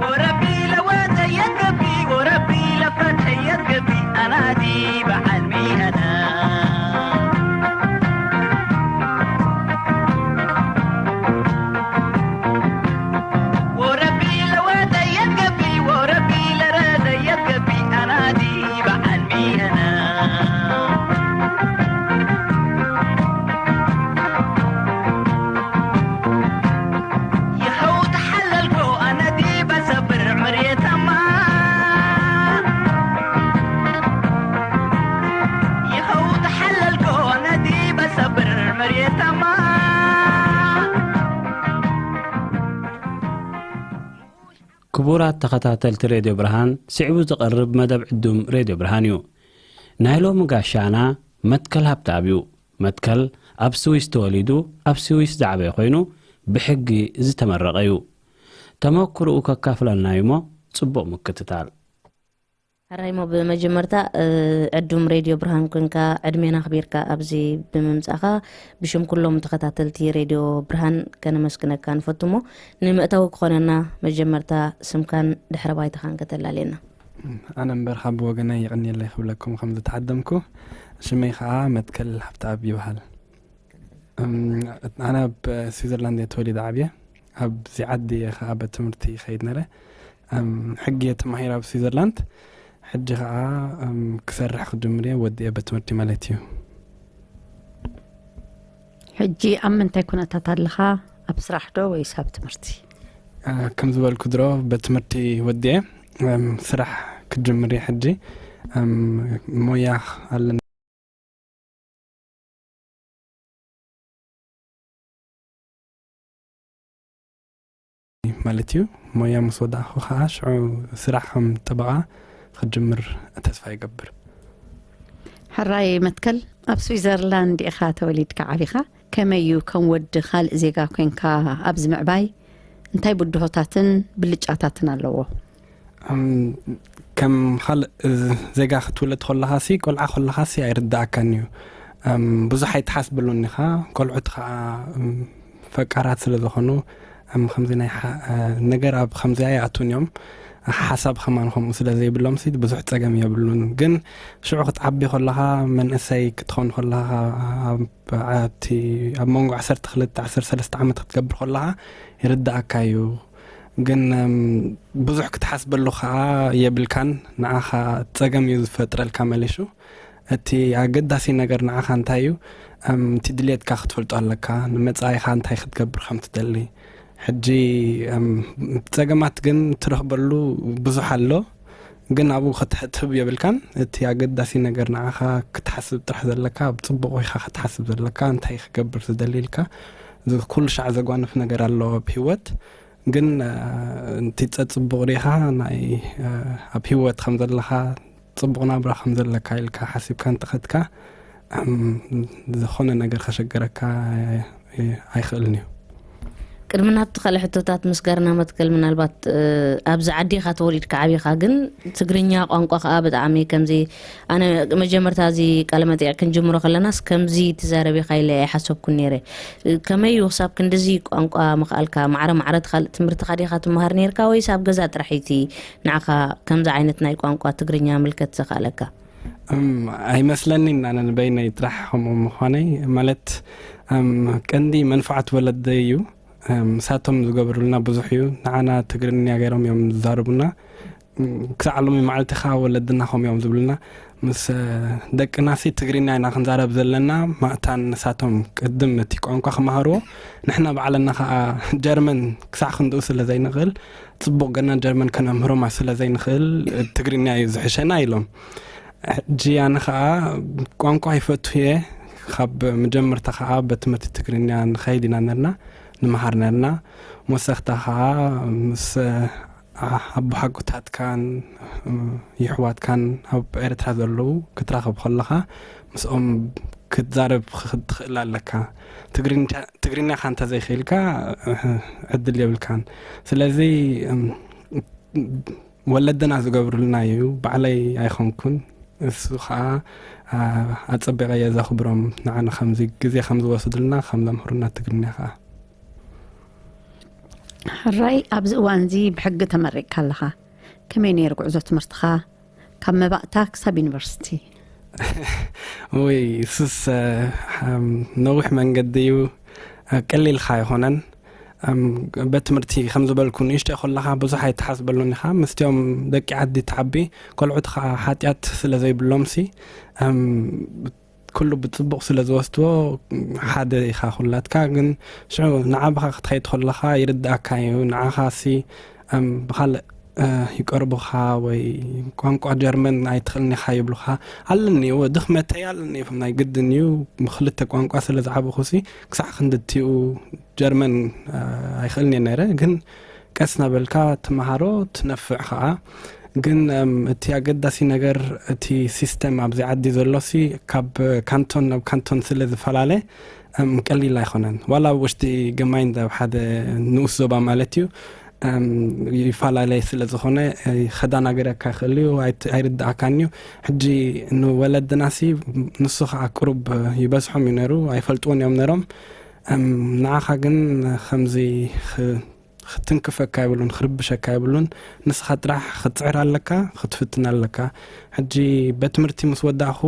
ወረቢ ለወጠ የገቢ፣ ወረቢ ለፈተ የገቢ፣ ኣናዲ በዓል ሚያና። ወረቢ ለወጠ የገቢ፣ ወረቢ ለረደ የገቢ፣ ኣናዲ በዓል ሚያና። ይኸው ተሓለልኮ ኣነዲ በሰብር ምርየተማ። ይኸው ተሓለልኮ ኣነዲ በሰብር ምርየተማ። ክቡራት ተኸታተልቲ ሬድዮ ብርሃን፣ ስዒቡ ዝቐርብ መደብ ዕዱም ሬድዮ ብርሃን እዩ። ናይ ሎሚ ጋሻና መትከል ሃብተኣብ እዩ። መትከል ኣብ ስዊስ ተወሊዱ፣ ኣብ ስዊስ ዝዓበየ ኮይኑ፣ ብሕጊ ዝተመረቐ እዩ። ተመክሮኡ ከካፍለና እዩ እሞ፣ ጽቡቕ ምክትታል። ሕራይ እሞ፣ ብመጀመርታ፣ እ፣ ዕዱም ሬድዮ ብርሃን ኮንካ፣ ዕድሜና ኣኽቢርካ ኣብዚ ብምምጻእካ፣ ብሽም ኩሎም ተኸታተልቲ ሬድዮ ብርሃን ከነመስግነካ ንፈቱ እሞ፣ ንመእተዊ ክኾነና መጀመርታ ስምካን ድሕረ ባይታኻን ከተላልየና። ኣነ እምበር ካብ ወገነይ የቐንየለይ ክብለኩም ከም ዝተዓደምኩ። ሽመይ ኸዓ መትከል ሃብተኣብ ይበሃል። እም፣ ኣነ ኣብ ስዊዘርላንድ እየ ተወሊደ ዓብየ። ኣብዚ ዓዲ እየ ኸዓ ቤት ትምህርቲ ይኸይድ ነይረ። እም፣ ሕጊ እየ ተማሂረ ኣብ ስዊዘርላንድ። ሕጂ ኸዓ፣ እም፣ ክሰርሕ ክጅምር እየ፣ ወዲአ ቤት ትምህርቲ ማለት እዩ። ሕጂ ኣብ ምንታይ ኩነታት ኣለኻ? ኣብ ስራሕ ዶ ወይስ ኣብ ትምህርቲ? እ፣ ከም ዝበልኩ ድሮ ቤት ትምህርቲ ወዲአ፣ እም፣ ስራሕ ክጅምር እየ ሕጂ። እም፣ ሞያ ኣለኒ ማለት እዩ። ሞያ ምስ ወዳእኹ ኸዓ ሽዑ ስራሕ ከም ጠበቓ ክጅምር ተስፋ ይገብር። ሕራይ መትከል፣ ኣብ ስዊዘርላንድ ኢኻ ተወሊድካ ዓቢኻ። ከመይ እዩ ከም ወዲ ካልእ ዜጋ ኮንካ ኣብዚ ምዕባይ? እንታይ ብድሆታትን ብልጫታትን ኣለዎ? እም፣ ከም ካልእ ዜጋ ክትውለድ ከለኻሲ፣ ቆልዓ ከለኻሲ ኣይርድኣካን እዩ። እም፣ ብዙሕ ኣይትሓስበሉን ኢኻ። ቆልዑት ኸዓ፣ እም፣ ፈቃራት ስለ ዝኾኑ፣ እም፣ ከምዚ ናይ ሓ-፣ እ፣ ነገር ኣብ ከምዚኣ ይኣትዉን እዮም። ሓሳብ ከማን ከምኡ ስለ ዘይብሎምሲ ብዙሕ ጸገም የብሉን። ግን ሽዑ ክትዓቢ ከለኻ፣ መንእሰይ ክትኾን ከለኻ፣ ኣብ ኣብቲ ኣብ መንጎ ዓሰርተ ክልተ ዓሰርተ ሰለስተ ዓመት ክትገብር ከለኻ ይርድኣካ እዩ። ግን፣ እም፣ ብዙሕ ክትሓስበሉ ኸዓ የብልካን። ንዓኻ ጸገም እዩ ዝፈጥረልካ መሊሱ። እቲ ኣገዳሲ ነገር ንዓኻ እንታይ እዩ? እም፣ እቲ ድልየትካ ክትፈልጦ ኣለካ። ንመጻኢኻ እንታይ ክትገብር ከም ትደሊ። ሕጂ፣ እም፣ ጸገማት ግን ትረኽበሉ ብዙሕ ኣሎ። ግን ኣብኡ ከተሕትህብ የብልካን። እቲ ኣገዳሲ ነገር ንዓኻ ክትሓስብ ጥራሕ ዘለካ፣ ኣብ ጽቡቕ ኢኻ ክትሓስብ ዘለካ፣ እንታይ ክገብር ዝደሊ ኢልካ። እዚ ኩሉ ሻዕ ዘጓንፍ ነገር ኣሎ ኣብ ህይወት። ግን፣ እ፣ እቲ ጸጽቡቕ ዲኻ ናይ፣ እ፣ ኣብ ህይወት ከም ዘለኻ፣ ጽቡቕ ናብራ ከም ዘለካ ኢልካ ሓሲብካ እንተኸድካ፣ እም፣ ዝኾነ ነገር ከሸገረካ፣ እ፣ ኣይኽእልን እዩ። ቅድሚ ናብቲ ካልእ ሕቶታት ምስጋርና መትከል፣ ምናልባት ኣብዚ ዓዲ ኢኻ ተወሊድካ ዓቢኻ፣ ግን ትግርኛ ቋንቋ ከዓ ብጣዕሚ ከምዚ፣ ኣነ መጀመርታ እዚ ቃለ መጠይቅ ክንጅምሮ ከለናስ ከምዚ ትዛረብ ኢኻ ኢለ ኣይሓሰብኩን ነይረ። ከመይ እዩ ክሳብ ክንድዚ ቋንቋ ምኽኣልካ? ማዕረ ማዕረ ካልእ ትምህርቲ ካዲኻ ትመሃር ነይርካ ወይስ ኣብ ገዛ ጥራሕ እቲ ንዓኻ ከምዚ ዓይነት ናይ ቋንቋ ትግርኛ ምልከት ዘኽኣለካ? ኣይመስለኒን ኣነ ንበይነይ ጥራሕ ከምኡ ምዃነይ። ማለት ቀንዲ መንፍዓት ወለደይ እዩ። ምሳቶም ዝገብሩልና ብዙሕ እዩ። ንዓና ትግርኛ ገይሮም እዮም ዝዛረቡና። ክሳዕ ሎሚ መዓልቲ ከዓ ወለድና ከም እዮም ዝብሉና። ምስ ደቅናሲ ትግርኛ ኢና ክንዛረብ ዘለና። ማእታን ንሳቶም ቅድም እቲ ቋንቋ ክመሃርዎ፣ ንሕና ባዕለና ከዓ ጀርመን ክሳዕ ክንድኡ ስለ ዘይንኽእል፣ ፅቡቅ ገና ጀርመን ከነምህሮማ ስለ ዘይንኽእል፣ ትግርኛ እዩ ዝሕሸና ኢሎም። ሕጂ ኣነ ከዓ ቋንቋ ይፈቱ እየ። ካብ መጀመርታ ከዓ በትምህርቲ ትግርኛ ንኸይድ ኢና ነርና፣ ንመሃር ነርና። መወሰኽታ ከዓ ምስ ኣቦሓጎታትካን ይሕዋትካን ኣብ ኤርትራ ዘለዉ ክትራኸብ ከለኻ፣ ምስኦም ክትዛረብ ትኽእል ኣለካ። ትግርኛ ትግርኛኻ እንተዘይክኢልካ ዕድል የብልካን። ስለዚ ወለድና ዝገብሩልና እዩ፣ ባዕለይ ኣይኾንኩን። እሱ ከዓ ኣፀቢቐ እየ ዘኽብሮም፣ ንዓና ከምዚ ግዜ ከም ዝወስዱልና፣ ከም ዘምህሩና ትግርኛ ከዓ። ሕራይ፣ ኣብዚ እዋን እዚ ብሕጊ ተመሪቅካ ኣለኻ። ከመይ ነይሩ ጉዕዞ ትምህርትኻ ካብ መባእታ ክሳብ ዩኒቨርሲቲ? ወይ እሱስ ነዊሕ መንገዲ እዩ፣ ቀሊልካ ኣይኮነን። ቤት ትምህርቲ ከም ዝበልኩ ንእሽተይ ከለኻ ብዙሕ ኣይተሓስበሉን ኢኻ። ምስቲኦም ደቂ ዓዲ ትዓቢ፣ ቆልዑት ከዓ ሓጢኣት ስለ ዘይብሎምሲ ኩሉ ብፅቡቕ ስለ ዝወስድዎ ሓደ ኢኻ ኩላትካ። ግን ሽዑ ንዓባኻ ክትኸይድ ከለኻ ይርድኣካ እዩ። ንዓኻሲ ብኻልእ ይቀርቡኻ ወይ ቋንቋ ጀርመን ኣይትኽእልን ኢኻ ይብሉኻ። ኣለኒ እወ ድኽመተይ ኣለኒ፣ ናይ ግድን እዩ። ብክልተ ቋንቋ ስለ ዝዓበኹሲ ክሳዕ ክንድቲኡ ጀርመን ኣይኽእልን እየ ነይረ። ግን ቀስ እናበልካ ትመሃሮ ትነፍዕ ከዓ። ግን እቲ ኣገዳሲ ነገር እቲ ሲስተም ኣብዚ ዓዲ ዘሎሲ ካብ ካንቶን ናብ ካንቶን ስለ ዝፈላለ ቀሊል ኣይኮነን። ዋላ ኣብ ውሽጢ ገማይንድ ኣብ ሓደ ንኡስ ዞባ ማለት እዩ ይፈላለይ ስለ ዝኾነ ከዳናገረካ ይኽእል እዩ፣ ኣይርድኣካን እዩ። ሕጂ ንወለድናሲ ንሱ ከዓ ቅሩብ ይበዝሖም እዩ ነይሩ፣ ኣይፈልጥዎን እዮም ነይሮም። ንዓኻ ግን ከምዚ ክትንክፈካ ይብሉን ክርብሸካ ይብሉን። ንስኻ ጥራሕ ክትፅዕር ኣለካ፣ ክትፍትን ኣለካ። ሕጂ ቤት ትምህርቲ ምስ ወዳእኹ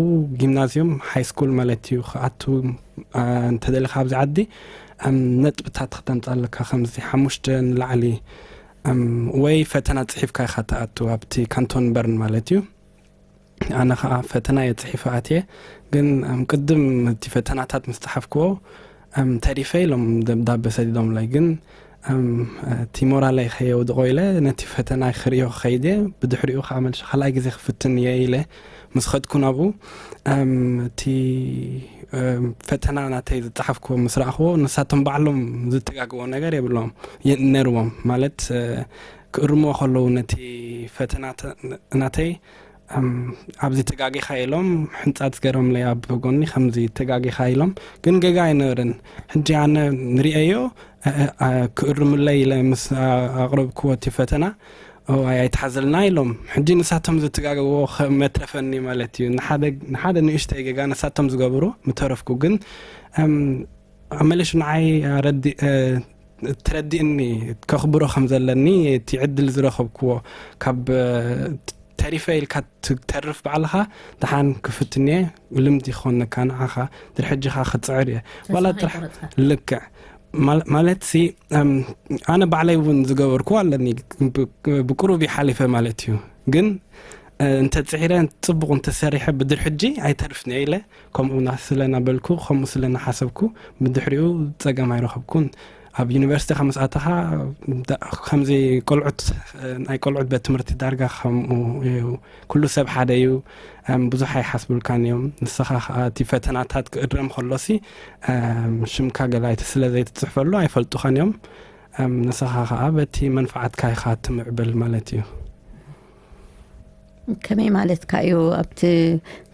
ጊምናዝዮም ሃይ ስኩል ማለት እዩ ክኣቱ እንተደሊኻ ኣብዚ ዓዲ ነጥብታት ክተምፅእ ኣለካ፣ ከምዚ ሓሙሽተ ንላዕሊ ወይ ፈተና ፅሒፍካ ኢኻ ትኣቱ ኣብቲ ካንቶን በርን ማለት እዩ። ኣነ ከዓ ፈተና እየ ፅሒፈ ኣትየ። ግን ቅድም እቲ ፈተናታት ምስ ፀሓፍክዎ ተሪፈ ኢሎም ደብዳበ ሰዲዶምለይ። ግን እቲ ሞራለይ ከየውድቆ ኢለ ነቲ ፈተና ክርእዮ ክኸይድ እየ። ብድሕሪኡ ከዓ መልሸ ካልኣይ ግዜ ክፍትን እየ ኢለ ምስ ኸድኩ ናብኡ እቲ ፈተና ናተይ ዝፀሓፍክዎ ምስ ረኣኽዎ ንሳቶም ባዕሎም ዝተጋግዎ ነገር የብሎም ነርዎም ማለት ክእርምዎ ከለዉ ነቲ ፈተና ናተይ ኣብዚ ተጋጊኻ ኢሎም ሕንፃት ገሮምለይ ኣብ ጎኒ ከምዚ ተጋጊኻ ኢሎም። ግን ገጋ ኣይነበረን። ሕጂ ኣነ ንሪአዮ ክእርምለይ ኢለ ምስ ኣቕረብክዎ እቲ ፈተና ኣይትሓዘልና ኢሎም። ሕጂ ንሳቶም ዝተጋገዎ መትረፈኒ ማለት እዩ። ንሓደ ንእሽተይ ገጋ ንሳቶም ዝገብሩ ምተረፍኩ። ግን ኣመለሽ ንዓይ ትረዲእኒ ከኽብሮ ከም ዘለኒ እቲ ዕድል ዝረኸብክዎ ካብ ተሪፈ ኢልካ ትተርፍ ባዕልኻ ደሓን ክፍትንየ ልምዲ ክኾነካ ንዓኻ ድሪ ሕጂኻ ክትፅዕር እየ ዋላ ጥራሕ ልክዕ ማለት ሲ ኣነ ባዕለይ እውን ዝገበርኩ ኣለኒ ብቁሩብ ይሓሊፈ ማለት እዩ። ግን እንተ ፅዒረ ፅቡቕ እንተሰሪሐ ብድር ሕጂ ኣይተርፍን እየ ኢለ ከምኡ ስለ ናበልኩ ከምኡ ስለ ናሓሰብኩ ብድሕሪኡ ፀገም ኣይረኸብኩን። ኣብ ዩኒቨርሲቲ ከምስኣተኻ ከምዚ ቆልዑት ናይ ቆልዑት ቤት ትምህርቲ ዳርጋ ከምኡ እዩ። ኩሉ ሰብ ሓደ እዩ። ብዙሕ ኣይሓስብልካን እዮም። ንስኻ ከዓ እቲ ፈተናታት ክእረም ከሎሲ ሽምካ ገላይቲ ስለ ዘይትፅሕፈሉ ኣይፈልጡኻን እዮም። ንስኻ ከዓ በቲ መንፍዓትካ ኢኻ ትምዕብል ማለት እዩ። ከመይ ማለትካ እዩ? ኣብቲ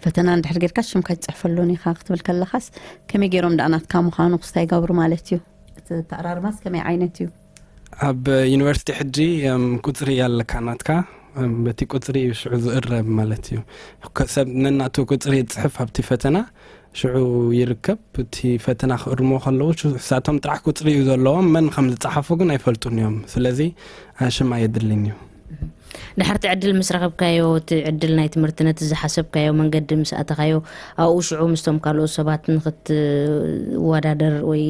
ፈተና እንድሕር ጌርካ ሽምካ ይፅሕፈሉን ኢኻ ክትብል ከለኻስ ከመይ ገይሮም ደኣ ናትካ ምዃኑ ክስታይ ይገብሩ ማለት እዩ? ተኣራርማስ ከመይ ዓይነት እዩ? ኣብ ዩኒቨርሲቲ ሕጂ ቁፅሪ ኣለካ ናትካ፣ በቲ ቁፅሪ እዩ ሽዑ ዝእረብ ማለት እዩ። ሰብ ነናቱ ቁፅሪ ይፅሕፍ ኣብቲ ፈተና፣ ሽዑ ይርከብ። እቲ ፈተና ክእርሞ ከለዉ ንሳቶም ጥራሕ ቁፅሪ እዩ ዘለዎም፣ መን ከም ዝፀሓፉ ግን ኣይፈልጡን እዮም። ስለዚ ሽም ኣየድልን እዩ። ድሕርቲ ዕድል ምስ ረኸብካዮ፣ እቲ ዕድል ናይ ትምህርቲ ነቲ ዝሓሰብካዮ መንገዲ ምስ ኣተኻዮ፣ ኣብኡ ሽዑ ምስቶም ካልኦት ሰባት ንክትወዳደር ወይ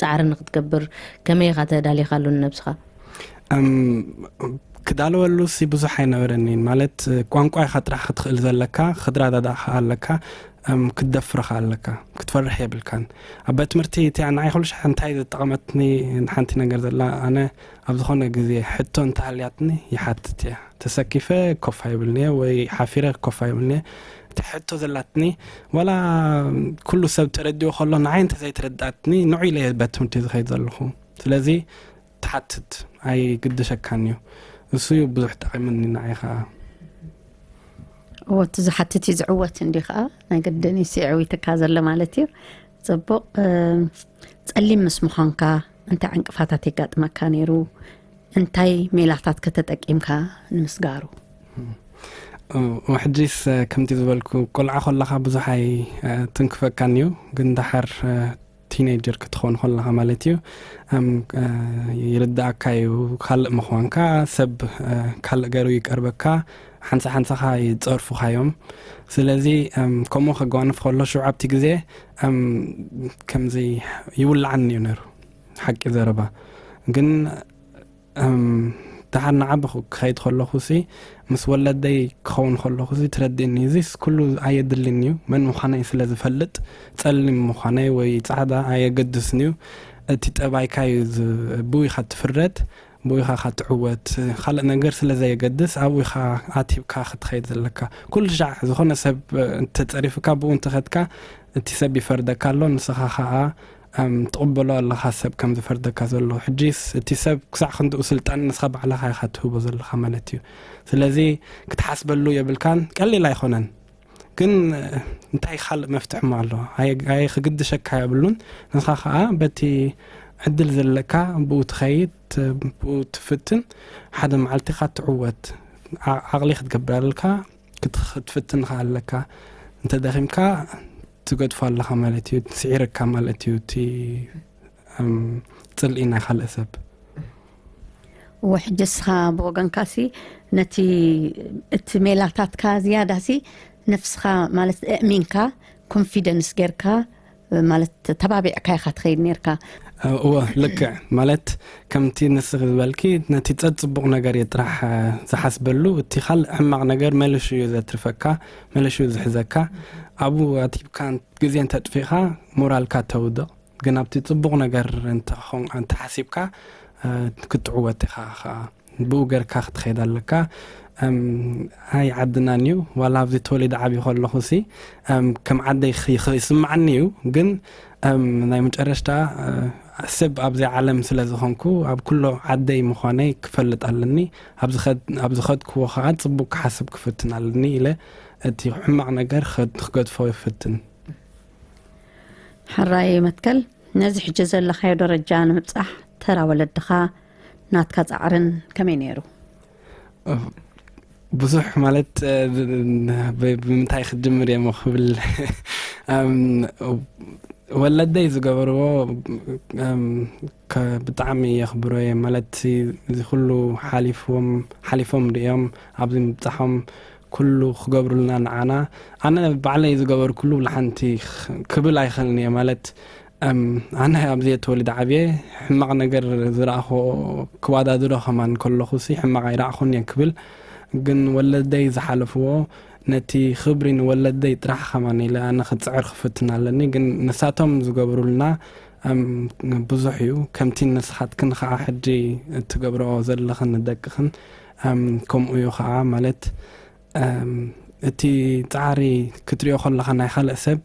ፃዕሪ ንክትገብር ከመይ ኢኻ ተዳሊኻሉ ንነብስኻ? ክዳለወሉ ሲ ብዙሕ ኣይነበረኒን። ማለት ቋንቋ ኢኻ ጥራሕ ክትኽእል ዘለካ፣ ክትረዳዳእ ከኣ ኣለካ፣ ክትደፍር ከኣ ኣለካ። ክትፈርሕ የብልካን። ኣብ ቤት ትምህርቲ እቲኣ ንዓይ ኩሉ ሻዕ እንታይ ዝጠቐመትኒ ሓንቲ ነገር ዘላ፣ ኣነ ኣብ ዝኾነ ግዜ ሕቶ እንተሃልያትኒ ይሓትት እየ። ተሰኪፈ ኮፍ ኣይብልንየ ወይ ሓፊረ ኮፍ ኣይብልንየ። እቲ ሕቶ ዘላትኒ ዋላ ኩሉ ሰብ ተረዲኡ ከሎ ንዓይ እንተዘይተረዳትኒ ንዑ ኢለ እየ ቤት ትምህርቲ ዝኸይድ ዘለኹ። ስለዚ ትሓትት ኣይግድሸካን እዩ። እሱ እዩ ብዙሕ ጠቒምኒ ንዓይ ከዓ። እዎ፣ እቲ ዝሓትት እዩ ዝዕወት እንዲ ከዓ ናይ ግድን እዩ ስዒቡ ይትካ ዘሎ ማለት እዩ። ፅቡቕ። ጸሊም ምስ ምዃንካ እንታይ ዕንቅፋታት የጋጥመካ ነይሩ? እንታይ ሜላታት ከተጠቂምካ ንምስጋሩ? ሕጂስ ከምቲ ዝበልኩ ቆልዓ ከለኻ ብዙሕ ኣይ ትንክፈካን እዩ፣ ግን ደሓር ቲኔጀር ክትኾን ከለኻ ማለት እዩ ይርዳእካ እዩ። ካልእ ምዃንካ ሰብ ካልእ ገሩ ይቀርበካ፣ ሓንሳ ሓንሳኻ ይጸርፉኻ እዮም። ስለዚ ከምኡ ከጓንፍ ከሎ ሽዑ ኣብቲ ግዜ ከምዚ ይውልዓኒ እዩ ነይሩ፣ ሓቂ ዘረባ። ግን ደሓር ንዓበኹ ክኸይድ ከለኹ ሲ ምስ ወለደይ ክኸውን ከለኹ ሲ ትረድእኒ። እዚስ ኩሉ ኣየድልን እዩ። መን ምዃነይ ስለ ዝፈልጥ ጸሊም ምዃነይ ወይ ጻዕዳ ኣየገድስን እዩ። እቲ ጠባይካ እዩ ዝ- ብኡ ኢኻ ትፍረድ፣ ብኡ ኢኻ ኢኻ ትዕወት። ካልእ ነገር ስለ ዘየገድስ ኣብኡ ኢኻ ኣትብካ ክትኸይድ ዘለካ። ኩሉ ሻዕ ዝኾነ ሰብ እንተጸሪፍካ ብኡ እንተኸድካ እቲ ሰብ ይፈርደካ ኣሎ፣ ንስኻ ኸኣ ትቕበሎ ኣለኻ ሰብ ከም ዝፈርደካ ዘሎ። ሕጂስ እቲ ሰብ ክሳዕ ክንድኡ ስልጣን ንስኻ ባዕልኻ ኢኻ ትህቦ ዘለኻ ማለት እዩ። ስለዚ ክትሓስበሉ የብልካን፣ ቀሊል ኣይኮነን። ግን እንታይ ካልእ መፍትሒ ኣሎ? ኣይ ክግድሸካ የብሉን። ንስኻ ከዓ በቲ ዕድል ዘለካ ብኡ ትኸይድ፣ ብኡ ትፍትን፣ ሓደ መዓልቲ ኢኻ ትዕወት። ዓቕሊ ክትገብር ኣለካ፣ ክትፍትን ከ ኣለካ። እንተደኺምካ ትገድፎ ኣለኻ ማለት እዩ፣ ስዒርካ ማለት እዩ እቲ ጽልኢ ናይ ካልእ ሰብ። ወሕጂ እስኻ ብወገንካሲ ነቲ እቲ ሜላታትካ ዝያዳሲ ነፍስኻ ማለት እእሚንካ ኮንፊደንስ ጌርካ ማለት ተባቢዕካ ኢኻ ትኸይድ ኔርካ። እወ፣ ልክዕ። ማለት ከምቲ ንስኺ ዝበልኪ ነቲ ጸጽቡቕ ነገር እየ ጥራሕ ዝሓስበሉ፣ እቲ ካልእ ሕማቕ ነገር መሊሹ እዩ ዘትርፈካ፣ መሊሹ እዩ ዝሕዘካ። ኣብኡ ኣቲብካ ግዜ እንተጥፊእካ ሞራልካ ተውድቕ። ግን ኣብቲ ጽቡቕ ነገር እንተኾን እንተሓሲብካ ክትዕወት ኢኻ። ብኡ ገርካ ክትኸይድ ኣለካ። ኣይ ዓድናን እዩ። ዋላ ኣብዚ ተወሊደ ዓብዩ ከለኹ ሲ ከም ዓደይ ይስማዓኒ እዩ። ግን ናይ መጨረሽታ ሰብ ኣብዚ ዓለም ስለ ዝኾንኩ ኣብ ኩሎ ዓደይ ምዃነይ ክፈልጥ ኣለኒ። ኣብ ዝኸድክዎ ከዓ ጽቡቅ ክሓስብ ክፍትን ኣለኒ ኢለ እቲ ሕማቕ ነገር ክገድፎ ይፍትን። ሕራይ መትከል፣ ነዚ ሕጂ ዘለኻዮ ደረጃ ንምብጻሕ ተራ ወለድኻ ናትካ ጻዕርን ከመይ ነይሩ? ብዙሕ ማለት ብምንታይ ክጅምር እየ ክብል፣ ወለደይ ዝገበርዎ ብጣዕሚ የኽብሮ እየ። ማለት እዚ ኩሉ ሓሊፍዎም ሓሊፎም ድኦም ኣብዚ ምብጻሖም ኩሉ ክገብሩልና ንዓና። ኣነ ባዕለይ ዝገበርኩሉ ብልሓንቲ ክብል ኣይኽእልን እየ። ማለት ኣነ ኣብዚ ተወሊደ ዓብየ ሕማቕ ነገር ዝረኣኹ ክዋዳድሮ ከማን ከለኹ ሲ ሕማቕ ኣይረኣኹን እየ ክብል፣ ግን ወለደይ ዝሓለፍዎ ነቲ ክብሪ ንወለደይ ጥራሕ ከማን ኢለ ኣነ ክፅዕር ክፍትን ኣለኒ። ግን ንሳቶም ዝገብሩልና ብዙሕ እዩ። ከምቲ ንስኻትክን ከዓ ሕጂ እትገብረኦ ዘለኽን ንደቅኽን ከምኡ እዩ ከዓ። ማለት እቲ ፃዕሪ ክትሪኦ ከለኻ ናይ ካልእ ሰብ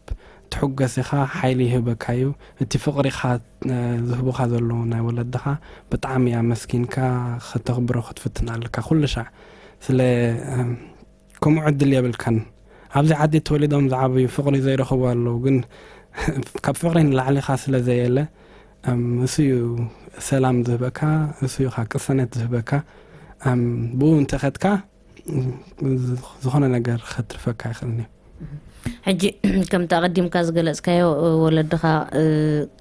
ትሕጎስ ኢኻ፣ ሓይሊ ይህበካ እዩ። እቲ ፍቕሪኻ ዝህቡኻ ዘለዉ ናይ ወለድኻ ብጣዕሚ ኣመስጊንካ ከተኽብሮ ክትፍትን ኣለካ ኩሉ ሻዕ። ስለ ከምኡ ዕድል የብልካን። ኣብዚ ዓዲ ተወሊዶም ዝዓበዩ ፍቕሪ ዘይረኽቡ ኣለዉ፣ ግን ካብ ፍቕሪ ንላዕሊኻ ስለ ዘየለ እሱ እዩ ሰላም ዝህበካ፣ እሱ እዩ ከዓ ቅሰነት ዝህበካ። ብኡ እንተኸድካ ዝኾነ ነገር ከትርፈካ ይኽእልኒ። ሕጂ ከምቲ ኣቐዲምካ ዝገለጽካዮ፣ ወለድኻ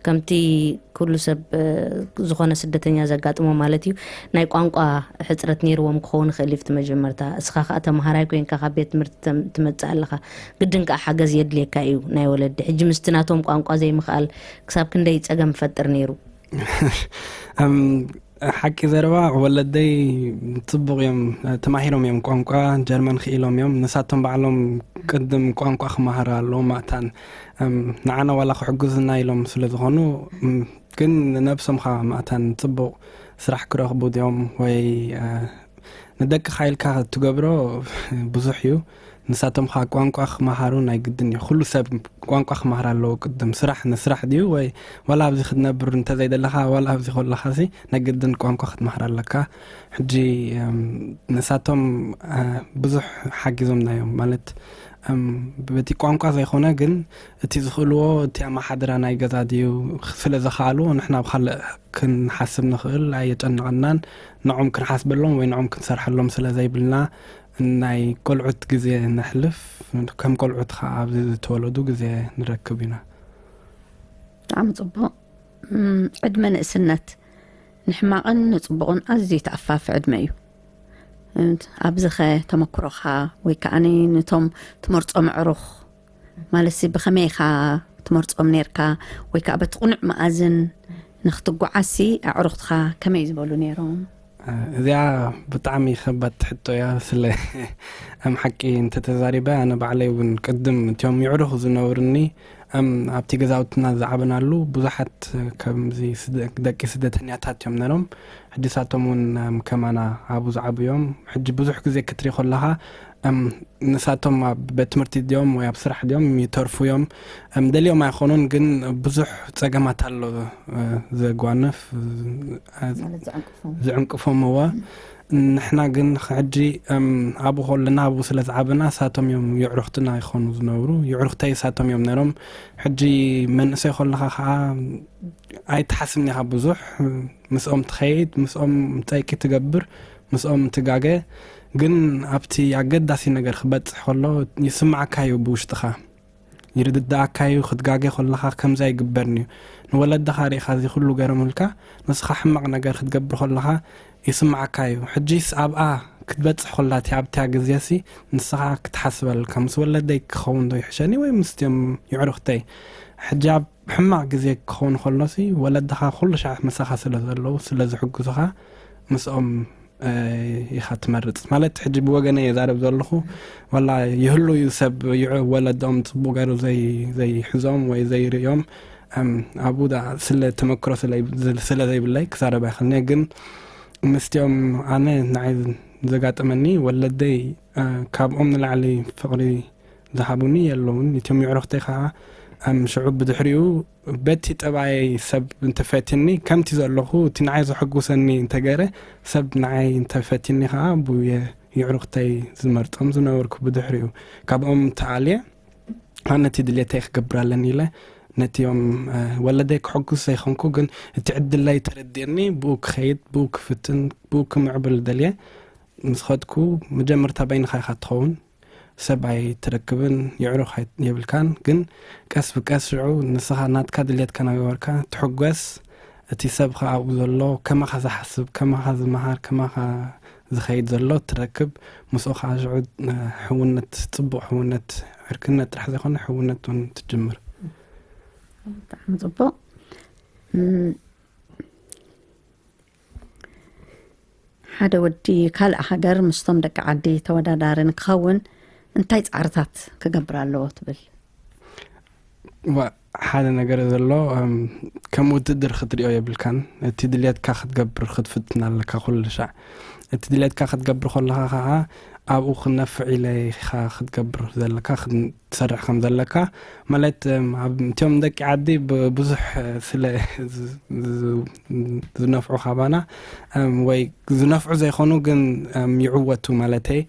ከምቲ ኩሉ ሰብ፣ ዝኾነ ስደተኛ ዘጋጥሞ ማለት እዩ፣ ናይ ቋንቋ ሕጽረት ነይርዎም ክኸውን ይኽእል እዩ። እቲ መጀመርታ እስኻ ከዓ ተምሃራይ ኮይንካ ካብ ቤት ትምህርቲ ትመጽእ ኣለኻ፣ ግድን ከዓ ሓገዝ የድልየካ እዩ ናይ ወለዲ። ሕጂ ምስቲ ናቶም ቋንቋ ዘይምኽኣል ክሳብ ክንደይ ጸገም ፈጥር ነይሩ? ሓቂ ዘረባ፣ ወለደይ ጽቡቕ እዮም፣ ተማሂሮም እዮም፣ ቋንቋ ጀርመን ክኢሎም እዮም። ንሳቶም ባዕሎም ቅድም ቋንቋ ክመሃሩ ኣለዎም። ማእታን ንዓና ዋላ ክሕግዙና ኢሎም ስለ ዝኾኑ፣ ግን ንነብሶም ኸዓ ማእታን ጽቡቕ ስራሕ ክረኽቡ ድዮም ወይ ንደቅኻ ኢልካ ትገብሮ ብዙሕ እዩ። ንሳቶም ኸዓ ቋንቋ ክመሃሩ ናይ ግድን እዩ። ኩሉ ሰብ ቋንቋ ክመሃር ኣለዎ። ቅድም ስራሕ ንስራሕ ድዩ ወይ ዋላ ኣብዚ ክትነብር እንተዘይደለኻ ዋላ ኣብዚ ከለኻሲ ናይ ግድን ቋንቋ ክትመሃር ኣለካ። ሕጂ ንሳቶም ብዙሕ ሓጊዞምና እዮም ማለት በቲ ቋንቋ ዘይኮነ ግን እቲ ዝኽእልዎ እቲ ኣመሓድራ ናይ ገዛ ድዩ ስለ ዝኸኣሉ ንሕና ኣብ ካልእ ክንሓስብ ንኽእል ኣየጨነቐናን። ንዖም ክንሓስበሎም ወይ ንዖም ክንሰርሐሎም ስለ ዘይብልና ናይ ቆልዑት ግዜ ነሕልፍ፣ ከም ቆልዑት ከዓ ኣብዚ ዝተወለዱ ግዜ ንረክብ ኢና። ብጣዕሚ ጽቡቕ። ዕድመ ንእስነት ንሕማቕን ንጽቡቕን ኣዝዩ ተኣፋፊ ዕድመ እዩ። ኣብዚኸ ተመክሮኻ ወይ ከዓ ነቶም ትመርጾም ኣዕሩኽ ማለት ሲ ብኸመይ ኢኻ ትመርጾም ነርካ? ወይ ከዓ በቲ ቁኑዕ መኣዝን ንክትጓዓዝሲ ኣዕሩኽትኻ ከመይ ዝበሉ ነይሮም? እዚኣ ብጣዕሚ ከባድ ሕቶ እያ። ስለ ኣም ሓቂ እንተተዛሪበ ኣነ ባዕለይ እውን ቅድም እቲኦም ይዕሩኽ ዝነብርኒ ኣም ኣብቲ ገዛውትና ዝዓበናሉ ብዙሓት ከምዚ ደቂ ስደተኛታት እዮም ነሮም። ሕጂ ሳቶም እውን ከማና ኣብኡ ዝዓቡ እዮም። ሕጂ ብዙሕ ግዜ ክትርኢ ከለኻ ንሳቶም ኣብ ቤት ትምህርቲ ድዮም ወይ ኣብ ስራሕ ድዮም ይተርፉ እዮም። ደልዮም ኣይኮኑን ግን ብዙሕ ጸገማት ኣሎ ዘጓንፍ ዝዕንቅፎም። እወ ንሕና ግን ሕጂ ኣብኡ ከለና ኣብኡ ስለ ዝዓበና ሳቶም እዮም የዕሩኽትና ይኾኑ ዝነብሩ። የዕሩኽተይ ሳቶም እዮም ነሮም። ሕጂ መንእሰይ ከለኻ ከዓ ኣይትሓስብን ኢኻ ብዙሕ ምስኦም ትኸይድ ምስኦም ጠይቂ ትገብር ምስኦም ትጋገ ግን ኣብቲ ኣገዳሲ ነገር ክበጽሕ ከሎ ይስምዓካ እዩ ብውሽጥኻ ይርድድኣካ እዩ። ክትጋገ ከለኻ ከምዚ ኣይግበርን እዩ ንወለድኻ ርኢኻ እዚ ኩሉ ገረሙልካ ንስኻ ሕማቕ ነገር ክትገብር ከለኻ ይስምዓካ እዩ። ሕጂስ ኣብኣ ክትበጽሕ ከላ እቲ ኣብታ ግዜሲ ንስኻ ክትሓስበልካ ምስ ወለደይ ክኸውን ዶ ይሕሸኒ ወይ ምስቲኦም የዕሩኽተይ? ሕጂ ኣብ ሕማቕ ግዜ ክኸውን ከሎሲ ወለድኻ ኩሉ ሻዕ ምሳኻ ስለ ዘለዉ ስለ ዝሕግዙኻ ምስኦም ኢኻ ትመርጽ ማለት ሕጂ ብወገነ የዛረብ ዘለኹ ዋላ ይህሉ እዩ ሰብ ወለዶም ጽቡቅ ገይሩ ዘይሕዞም ወይ ዘይርእዮም ኣብኡ ስለ ተመክሮ ስለ ዘይብለይ ክዛረብ ኣይኽእልኒ ግን ምስቲኦም ኣነ ንዓይ ዘጋጠመኒ ወለደይ ካብኦም ንላዕሊ ፍቕሪ ዝሃቡኒ የለውን። እቶም የዕሩኽተይ ከዓ ሽዑ ብድሕሪኡ በቲ ጠባየይ ሰብ እንተፈትኒ ከምቲ ዘለኹ እቲ ንዓይ ዘሐጉሰኒ እንተገረ ሰብ ንዓይ እንተፈትኒ ከዓ ብየ የዕሩኽተይ ዝመርጦም ዝነበርኩ ብድሕሪኡ ካብኦም ተኣልየ ኣነ እቲ ድሌተይ ክገብር ኣለኒ ኢለ ነቲኦም ወለደይ ክሕጉስ ዘይኮንኩ ግን እቲ ዕድለይ ተረዲእኒ ብኡ ክኸይድ ብኡ ክፍትን ብኡ ክምዕብል ደልየ ምስ ኸድኩ መጀመርታ በይንኻ ኢኻ ትኸውን ሰብ ኣይትረክብን የዕሩኽ የብልካን ግን ቀስ ብቀስ ሽዑ ንስኻ ናትካ ድሌትካ ናገበርካ ትሕጎስ እቲ ሰብ ኸኣ ኣብኡ ዘሎ ከማኻ ዝሓስብ ከማኻ ዝመሃር ከማኻ ዝኸይድ ዘሎ ትረክብ ምስኡ ኸዓ ሽዑ ሕውነት ጽቡቕ ሕውነት ዕርክነት ጥራሕ ዘይኮነ ሕውነት እውን ትጅምር። ብጣዕሚ ጽቡቕ። ሓደ ወዲ ካልእ ሃገር ምስቶም ደቂ ዓዲ ተወዳዳሪ ንክኸውን እንታይ ጻዕርታት ክገብር ኣለዎ ትብል? ሓደ ነገር ዘሎ ከም ውድድር ክትሪኦ የብልካን። እቲ ድልየትካ ክትገብር ክትፍትን ኣለካ ኩሉ ሻዕ። እቲ ድልየትካ ክትገብር ከለኻ ከዓ ኣብኡ ክነፍዕ ኢለ ኢኻ ክትገብር ዘለካ ክትሰርሕ ከም ዘለካ ማለት እም፣ ኣብ- እቲኦም ደቂ ዓዲ ብ- ብዙሕ ስለ ዝ- ዝ- ዝነፍዑ ካባና እም፣ ወይ ዝነፍዑ ዘይኮኑ ግን እም፣ ይዕወቱ ማለተይ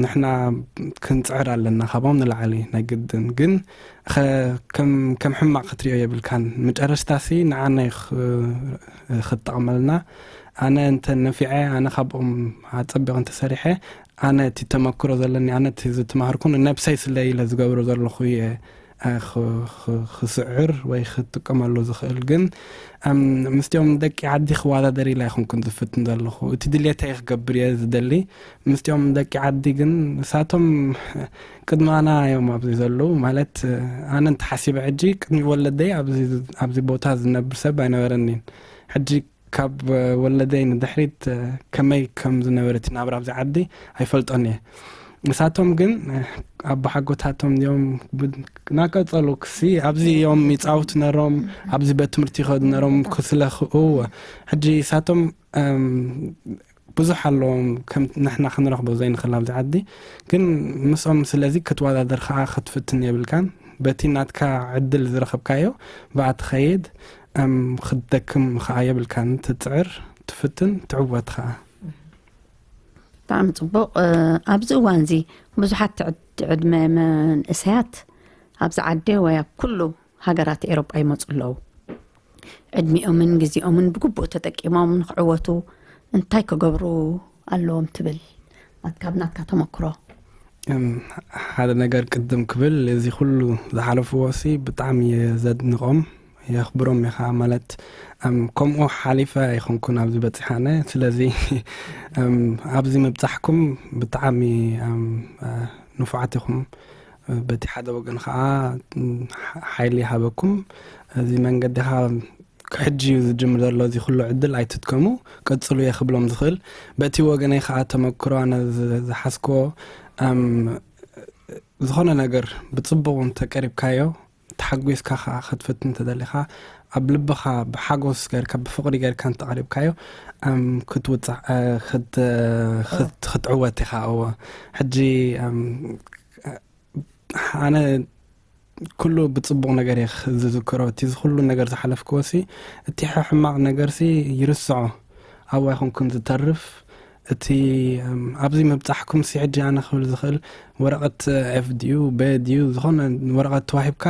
ንሕና ክንፅዕር ኣለና ካብኦም ንላዕሊ ናይ ግድን። ግን ከም ሕማቕ ክትሪኦ የብልካን። መጨረሽታሲ ንዓና ክትጠቕመልና። ኣነ እንተ ነፊዐ፣ ኣነ ካብኦም ኣፀቢቕ እንተሰሪሐ፣ ኣነ እቲ ተመክሮ ዘለኒ፣ ኣነ እቲ ዝተማሃርኩን ነብሰይ ስለ ኢለ ዝገብሮ ዘለኹ እየ ክስዕር ወይ ክጥቀመሉ ዝኽእል። ግን ምስቲኦም ደቂ ዓዲ ክወዳደር ኢለ ኣይኮንኩን ዝፍትን ዘለኹ። እቲ ድሌተይ ክገብር እየ ዝደሊ። ምስቲኦም ደቂ ዓዲ ግን ንሳቶም ቅድማና እዮም ኣብዚ ዘለዉ። ማለት ኣነ እንተሓሲበ ሕጂ ቅድሚ ወለደይ ኣብዚ ቦታ ዝነብር ሰብ ኣይነበረኒን። ሕጂ ካብ ወለደይ ንድሕሪት ከመይ ከም ዝነበረ እቲ ናብራ ኣብዚ ዓዲ ኣይፈልጦን እየ። ንሳቶም ግን ኣቦሓጎታቶም እዮም እናቀጸሉ ክሲ ኣብዚ እዮም ይጻወቱ ነሮም፣ ኣብዚ ቤት ትምህርቲ ይኸዱ ነሮም ክስለኽኡ። ሕጂ ንሳቶም ብዙሕ ኣለዎም ከም ንሕና ክንረኽቦ ዘይንኽእል ኣብዚ ዓዲ። ግን ምስኦም ስለዚ ክትወዳደር ከዓ ክትፍትን የብልካን። በቲ ናትካ ዕድል ዝረኸብካዮ ብኣ ትኸይድ። ክትደክም ከዓ የብልካን። ትፅዕር፣ ትፍትን፣ ትዕወት ከዓ። ብጣዕሚ ፅቡቕ። ኣብዚ እዋን እዚ ብዙሓት ዕድመ መንእሰያት ኣብዚ ዓዲ ወይ ኣብ ኩሉ ሃገራት ኤሮጳ ይመፁ ኣለዉ። ዕድሚኦምን ግዜኦምን ብግቡእ ተጠቂሞም ንክዕወቱ እንታይ ክገብሩ ኣለዎም ትብል? ካብ ናትካ ተመክሮ። ሓደ ነገር ቅድም ክብል፣ እዚ ኩሉ ዝሓለፍዎ ሲ ብጣዕሚ እየ ዘድንቖም፣ የኽብሮም እየ ከዓ። ማለት ከምኡ ሓሊፈ ኣይኮንኩን ኣብዚ በፂሓነ። ስለዚ ኣብዚ ምብፃሕኩም ብጣዕሚ ንፉዓት ኢኹም። በቲ ሓደ ወገን ከዓ ሓይሊ ይሃበኩም። እዚ መንገዲ ከዓ ሕጂ እዩ ዝጅምር ዘሎ። እዚ ኩሉ ዕድል ኣይትድከሙ፣ ቀፅሉ እየ ክብሎም ዝኽእል። በቲ ወገነይ ከዓ ተመክሮ ኣነ ዝሓዝክዎ ዝኾነ ነገር ብፅቡቕ እንተቀሪብካዮ ተሓጒስካ ከዓ ክትፍትን እንተደሊኻ ኣብ ልብኻ ብሓጎስ ጌርካ ብፍቕሪ ጌርካ እንተቐሪብካዮ ክትውፃዕ ክትዕወት ኢኻ። እዎ ሕጂ ኣነ ኩሉ ብፅቡቕ ነገር እየ ዝዝክሮ። እቲ ኩሉ ነገር ዝሓለፍክዎ ሲ እቲ ሕማቕ ነገር ሲ ይርስዖ። ኣብኡ ኣይኮንኩን ዝተርፍ። እቲ ኣብዚ ምብፃሕኩም ሲ ሕጂ ኣነ ክብል ዝኽእል ወረቐት ኤፍ ድዩ ቤ ድዩ ዝኾነ ወረቐት ተዋሂብካ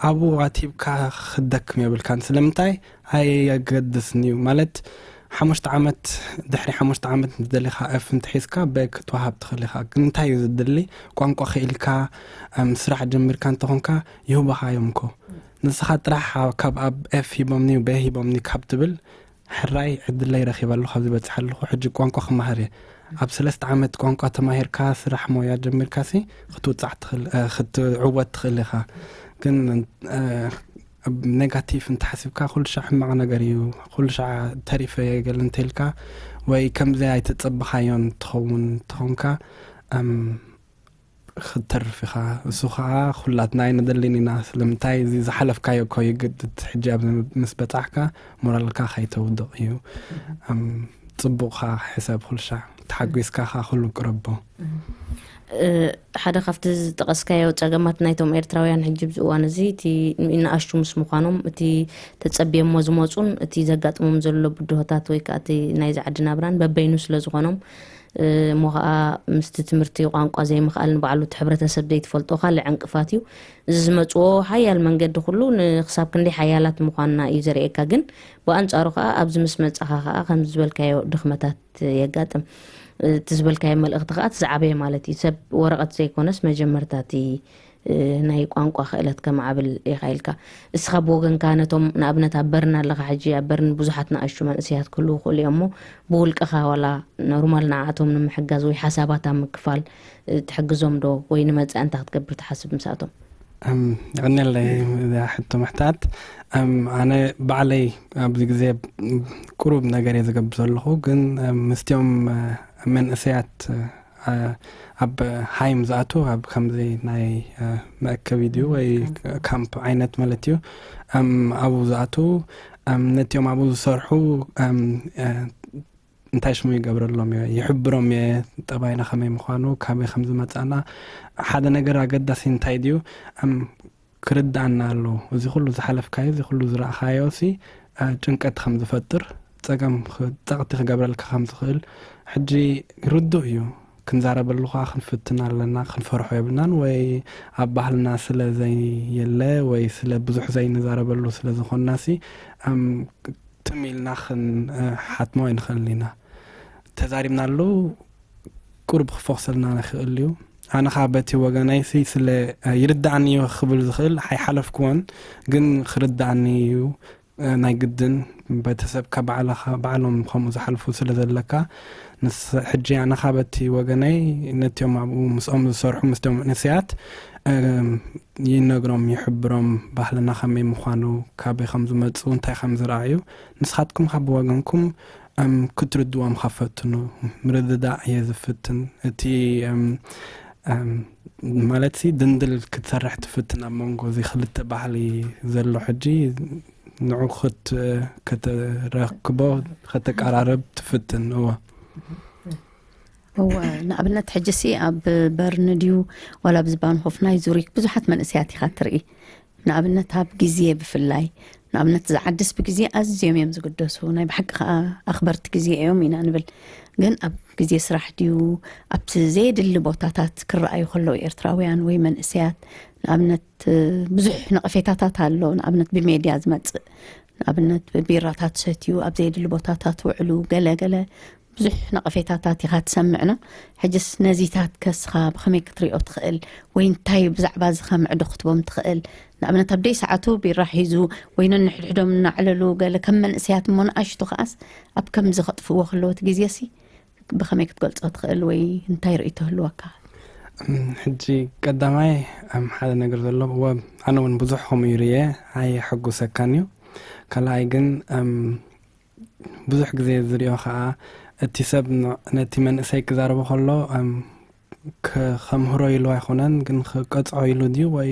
ኣብኡ ኣቲብካ ክትደክም የብልካን። ስለምንታይ ኣየገድስን እዩ ማለት ሓሙሽተ ዓመት ድሕሪ ሓሙሽተ ዓመት እንተደሊኻ ኤፍ እንተሒዝካ ቤ ክትወሃብ ትኽእል ኢኻ። ግን እንታይ እዩ ዝድሊ? ቋንቋ ክኢልካ ስራሕ ጀሚርካ እንተኾንካ ይህቡኻ እዮም እኮ። ንስኻ ጥራሕ ካብ ኣብ ኤፍ ሂቦምኒ ቤ ሂቦምኒ ካብ ትብል ሕራይ ዕድለይ ረኺበ ኣለኹ ኣብዚ በፅሐ ኣለኹ ሕጂ ቋንቋ ክመሃር እየ። ኣብ ሰለስተ ዓመት ቋንቋ ተማሂርካ ስራሕ ሞያ ጀሚርካ ሲ ክትውፃዕ ክትዕወት ትኽእል ኢኻ። ግን ኔጋቲቭ እንተሓሲብካ ኩሉ ሻዕ ሕማቕ ነገር እዩ። ኩሉ ሻዕ ተሪፈ እየ ገለ እንተኢልካ ወይ ከምዚ ኣይተፀበኻዮን ትኸውን ትኾንካ ክትተርፍ ኢኻ። እሱ ከዓ ኩላትና ኣይንደልን ኢና። ስለምንታይ እዚ ዝሓለፍካዮ እኮ ይግድድ። ሕጂ ኣብዚ ምስ በፃሕካ ሞራልካ ከይተውድቕ እዩ። ፅቡቕካ ሕሰብ ኩሉ ሻዕ ተሓጒስካ ከዓ ኩሉ ቅረቦ። ሓደ ካብቲ ዝጠቐስካዮ ፀገማት ናይቶም ኤርትራውያን ሕጂ ኣብዚ እዋን እዚ እቲ ንኣሽቱ ምስ ምዃኖም እቲ ተፀብዮሞ ዝመፁን እቲ ዘጋጥሞም ዘሎ ብድሆታት ወይ ከዓ እቲ ናይዚ ዓዲ ናብራን በበይኑ ስለ ዝኾኖም እሞ ከዓ ምስቲ ትምህርቲ ቋንቋ ዘይምኽኣል ንባዕሉ እቲ ሕብረተሰብ ዘይትፈልጦ ካልእ ዕንቅፋት እዩ። እዚ ዝመፅዎ ሓያል መንገዲ ኩሉ ንክሳብ ክንደይ ሓያላት ምዃንና እዩ ዘርእየካ። ግን ብኣንፃሩ ከዓ ኣብዚ ምስ መፃኻ ከዓ ከም ዝበልካዮ ድኽመታት የጋጥም። እቲ ዝበልካዮ መልእኽቲ ከዓ እቲ ዝዓበየ ማለት እዩ። ሰብ ወረቐት ዘይኮነስ መጀመርታ እቲ ናይ ቋንቋ ክእለት ከማዕብል ኢኻ ኢልካ እስኻ ብወገንካ ነቶም ንኣብነት ኣብ በርን ኣለኻ ሕጂ ኣብ በርን ብዙሓት ንኣሽቱ መንእሰያት ክህልዉ ይኽእሉ እዮም እሞ ብውልቅኻ ዋላ ኖርማል ንዓኣቶም ንምሕጋዝ ወይ ሓሳባት ኣብ ምክፋል ትሕግዞም ዶ ወይ ንመጻኢ እንታይ ክትገብር ትሓስብ ምስኣቶም? የቐንየለይ እዛ ሕቶ ምሕታት። ኣነ ባዕለይ ኣብዚ ግዜ ቁሩብ ነገር እየ ዝገብር ዘለኹ፣ ግን ምስቲኦም መንእሰያት ኣብ ሃይም ዝኣትዉ ኣብ ከምዚ ናይ መእከቢ ድዩ ወይ ካምፕ ዓይነት ማለት እዩ። ኣብኡ ዝኣትዉ ነቲኦም ኣብኡ ዝሰርሑ እንታይ ሽሙ ይገብረሎም እየ፣ ይሕብሮም እየ ጠባይና ከመይ ምዃኑ፣ ካበይ ከም ዝመጻና። ሓደ ነገር ኣገዳሲ እንታይ ድዩ ክርድኣና ኣለዎ። እዚ ኩሉ ዝሓለፍካዮ፣ እዚ ኩሉ ዝረኣኻዮ ሲ ጭንቀት ከም ዝፈጥር፣ ጸገም ጸቕጢ ክገብረልካ ከም ዝኽእል ሕጂ ርዱእ እዩ። ክንዛረበሉ ከዓ ክንፍትን ኣለና። ክንፈርሖ የብልናን። ወይ ኣብ ባህልና ስለ ዘየለ ወይ ስለ ብዙሕ ዘይንዛረበሉ ስለ ዝኾንና ሲ፣ እም፣ ትም ኢልና ክን-፣ እ፣ ሓትሞ ኣይንኽእልን ኢና። ተዛሪብናሉ ቁሩብ ክፎኽሰልና ንኽእል እዩ። ኣነ ኸዓ በቲ ወገነይ ሲ ስለ፣ እ፣ ይርድኣኒ እዩ ክብል ዝኽእል ኣይሓለፍክዎን፣ ግን ክርድኣኒ እዩ፣ እ፣ ናይ ግድን ቤተሰብካ ባዕልኻ፣ ባዕሎም ከምኡ ዝሓልፉ ስለ ዘለካ፣ ንስ-፣ ሕጂ ኣነ ኸዓ በቲ ወገነይ ነቲኦም ኣብኡ ምስኦም ዝሰርሑ፣ ምስቶም መንእሰያት፣ እ፣ ይነግሮም፣ ይሕብሮም፣ ባህልና ከመይ ምዃኑ፣ ካበይ ከም ዝመጹ፣ እንታይ ከም ዝረኣዩ፣ ንስኻትኩም ካብ ወገንኩም፣ እም፣ ክትርድዎም ከፈትኑ ምርድዳእ እየ ዝፍትን። እቲ፣ እም፣ እም፣ ማለት ሲ ድንድል ክትሰርሕ ትፍትን ኣብ መንጎ እዚ ክልተ ባህሊ ዘሎ ሕጂ ንዑ ክት-፣ ከተረክቦ፣ ከተቀራርብ ትፍትን። እወ። እወ፣ ንኣብነት ሕጂ ሲ ኣብ በርን ድዩ ዋላ ኣብ ዝባንሆፍ ናይ ዙሪክ ብዙሓት መንእሰያት ኢኻ ትርኢ። ንኣብነት ኣብ ግዜ ብፍላይ፣ ንኣብነት ዝዓድስ ብግዜ ኣዝዮም እዮም ዝግደሱ። ናይ ብሓቂ ከኣ ኣኽበርቲ ግዜ እዮም ኢና ንብል። ግን ኣብ ግዜ ስራሕ ድዩ ኣብቲ ዘየድሊ ቦታታት ክረኣዩ ከለዉ ኤርትራውያን ወይ መንእሰያት፣ ንኣብነት ብዙሕ ነቐፌታታት ኣሎ። ንኣብነት ብሜድያ ዝመጽእ፣ ንኣብነት ቢራታት ሰትዩ ኣብ ዘየድሊ ቦታታት ውዕሉ፣ ገለ ገለ ብዙሕ ነቐፌታታት ኢኻ ትሰምዕና። ሕጅስ ነዚታት ከስኻ ብኸመይ ክትሪኦ ትኽእል? ወይ እንታይ ብዛዕባ እዚ ከምዕዶ ክትቦም ትኽእል? ንኣብነት ኣብ ደይ ሰዓቱ ቢራ ሒዙ ወይ ነንሕድሕዶም እናዕለሉ ገለ ከም መንእሰያት እሞ ንኣሽቱ ከኣስ ኣብ ከምዚ ከጥፍዎ ከለዎ እቲ ግዜ ሲ ብኸመይ ክትገልጾ ትኽእል ወይ እንታይ ርእይቶ ህልወካ? እም፣ ሕጂ ቀዳማይ፣ እም፣ ሓደ ነገር ዘሎ፣ እወ፣ ኣነ እውን ብዙሕ ከምኡ ይርየ፣ ኣየሐጉሰካን እዩ። ካልኣይ ግን፣ እም፣ ብዙሕ ግዜ ዝሪኦ ኸዓ እቲ ሰብ ን-፣ ነቲ መንእሰይ ክዛረቦ ከሎ፣ እም፣ ከ-፣ ከምህሮ ኢሉ ኣይኮነን፣ ግን ክቀጽዖ ኢሉ ድዩ ወይ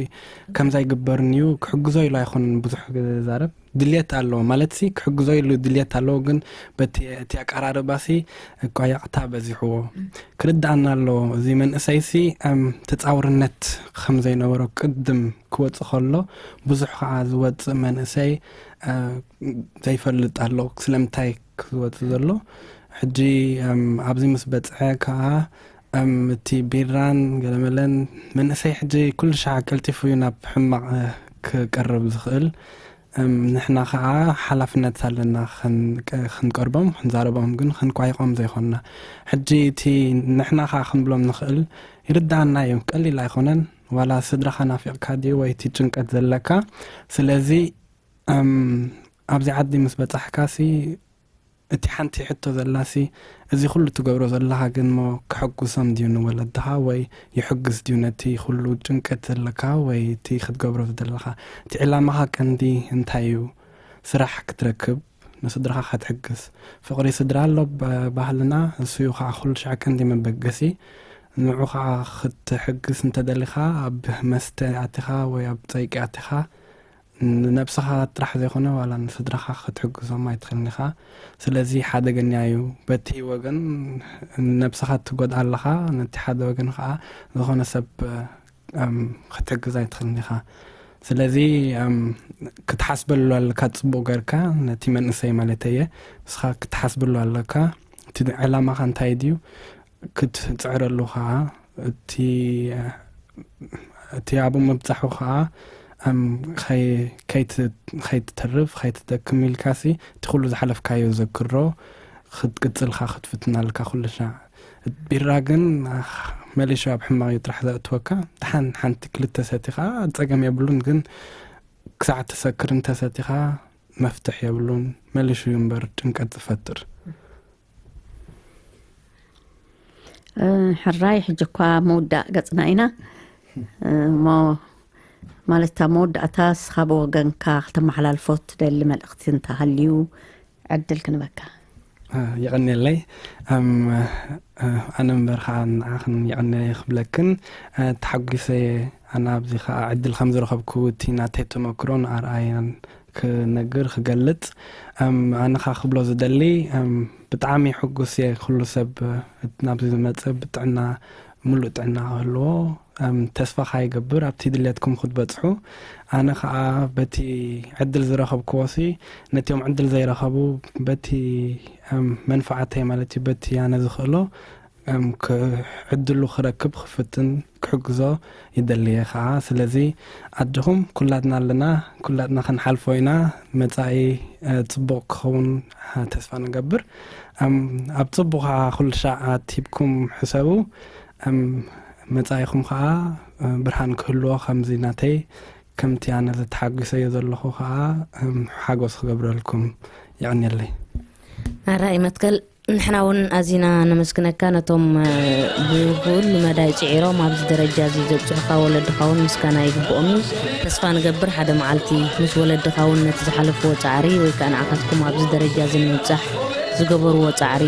ከምዚ ኣይግበርን እዩ ክሕግዞ ኢሉ ኣይኮነን ብዙሕ ዝዛረብ። ድልየት ኣለዎ ማለት ሲ፣ ክሕግዞ ኢሉ ድልየት ኣለዎ፣ ግን በቲ፣ እቲ ኣቀራርባ ሲ ቋያቕታ በዚሕዎ። ክርድኣና ኣለዎ፣ እዚ መንእሰይ ሲ፣ እም፣ ተጻውርነት ከም ዘይነበሮ ቅድም ክወጽእ ከሎ፣ ብዙሕ ኸዓ ዝወጽእ መንእሰይ፣ እ፣ ዘይፈልጥ ኣሎ፣ ስለምንታይ ክወጽእ ዘሎ። ሕጂ፣ እም፣ ኣብዚ ምስ በጽሐ ከኣ፣ እም፣ እቲ ቢራን ገለመለን መንእሰይ ሕጂ ኩሉ ሻዕ ቀልጢፉ እዩ ናብ ሕማቕ፣ እ፣ ክቀርብ ዝኽእል። እም፣ ንሕና ከኣ ሓላፍነት ኣለና ክን-፣ ቅ-፣ ክንቀርቦም፣ ክንዛረቦም ግን ክንቋይቖም ዘይኮንና። ሕጂ እቲ ንሕና ከኣ ክንብሎም ንኽእል፣ ይርድኣና እዩ፣ ቀሊል ኣይኮነን። ዋላ ስድራኻ ናፊቕካ ድዩ ወይ እቲ ጭንቀት ዘለካ? ስለዚ፣ እም፣ ኣብዚ ዓዲ ምስ በጻሕካሲ፣ እቲ ሓንቲ ሕቶ ዘላሲ፣ እዚ ኩሉ ትገብሮ ዘለኻ ግን እሞ ክሕጉሶም ድዩ ንወለድኻ ወይ ይሕግዝ ድዩ ነቲ ኩሉ ጭንቀት ዘለካ ወይ እቲ ክትገብሮ ዝደለኻ? እቲ ዕላማኻ ቀንዲ እንታይ እዩ? ስራሕ ክትረክብ፣ ንስድራኻ ክትሕግዝ። ፍቕሪ ስድራ ኣሎ ብ-፣ ባህልና፣ እሱ እዩ ኸዓ ኩሉ ሻዕ ቀንዲ መበገሲ። ንዑ ኸዓ ክትሕግዝ እንተደሊኻ ኣብ መስተ ኣቲኻ ወይ ኣብ ጸይቂ ኣቲኻ ንነብስኻ ጥራሕ ዘይኮነ ዋላ ንስድራኻ ክትሕግዞም ኣይትኽእልን ኢኻ። ስለዚ ሓደገኛ እዩ። በቲ ወገን ንነብስኻ ትጎድኣ ኣለኻ፣ ነቲ ሓደ ወገን ኸዓ ዝኾነ ሰብ፣ እም፣ ክትሕግዝ ኣይትኽእልን ኢኻ። ስለዚ፣ እም፣ ክትሓስበሉ ኣለካ ጽቡቕ ጌርካ ነቲ መንእሰይ ማለት እየ። ንስኻ ክትሓስበሉ ኣለካ። እቲ ዕላማኻ እንታይ ድዩ? ክትጽዕረሉ ኸዓ እቲ፣ እቲ ኣብኡ ምብጻሑ ኸዓ፣ እም፣ ኸይ-፣ ከይት-፣ ከይትተርፍ፣ ከይትደክም ኢልካሲ፣ እቲ ኩሉ ዝሓለፍካዮ ዘክሮ ክትቅጽልካ ክትፍትን ኣለካ ኩሉ ሻዕ። ቢራ ግን፣ ኣኽ፣ መሊሹ ኣብ ሕማቕ እዩ ጥራሕ ዘእትወካ። ደሓን ሓንቲ ክልተ ሰቲኻ ጸገም የብሉን፣ ግን ክሳዕ ትሰክር እንተሰቲኻ መፍትሕ የብሉን። መሊሹ እዩ እምበር ጭንቀት ዝፈጥር። እ፣ ሕራይ፣ ሕጂ እኳ ምውዳእ ገጽና ኢና። እ፣ እሞ ማለት ኣብ መወዳእታ ንስኻ ብወገንካ ክተመሓላልፎ ትደሊ መልእኽቲ እንተሃልዩ ዕድል ክንበካ። እ፣ የቐንየለይ። እም፣ እ፣ ኣነ እምበር ኸዓ ንዓኽን የቐንየለይ ክብለክን፣ እ፣ ተሓጒሰ እየ። ኣነ ኣብዚ ኸዓ ዕድል ከም ዝረኸብኩ እቲ ናተይ ተመክሮ ንኣርኣያን ክነግር፣ ክገልጽ፣ እም፣ ኣነ ኸዓ ክብሎ ዝደሊ፣ እም፣ ብጣዕሚ ሕጉስ እየ። ኩሉ ሰብ፣ እ፣ ናብዚ ዝመጽእ ብጥዕና፣ ምሉእ ጥዕና ክህልዎ፣ እም፣ ተስፋ ኸዓ ይገብር ኣብቲ ድሌትኩም ክትበጽሑ። ኣነ ኸዓ በቲ ዕድል ዝረኸብክዎ ሲ፣ ነቲኦም ዕድል ዘይረኸቡ በቲ፣ እም፣ መንፈዓተይ ማለት እዩ፣ በቲ ኣነ ዝኽእሎ ዕድሉ ክረክብ ክፍትን ክሕግዞ ይደልየ ከዓ። ስለዚ ኣድኹም ኩላትና ኣለና፣ ኩላትና ክንሓልፎ ኢና። መፃኢ ፅቡቕ ክኸውን ተስፋ ንገብር። ኣብ ፅቡቕ ከዓ ኩሉ ሻዓት ሂብኩም ሕሰቡ። መፃኢኹም ከዓ ብርሃን ክህልዎ ከምዚ ናተይ ከምቲ ኣነ ዘተሓጒሰዮ ዘለኹ ከዓ ሓጎስ ክገብረልኩም። ይቐንየለይ። ኣራይ መትከል፣ ንሕና እውን ኣዚና ነመስግነካ። ነቶም ብኩሉ መዳይ ፅዒሮም ኣብዚ ደረጃ እዚ ዘብፅሑካ ወለድኻ እውን ምስጋና ይግብኦም እዩ። ተስፋ ንገብር ሓደ መዓልቲ ምስ ወለድኻ እውን ነቲ ዝሓለፍዎ ፃዕሪ ወይ ከዓ ንዓኻትኩም ኣብዚ ደረጃ እዚ ንምብፃሕ ዝገበርዎ ፃዕሪ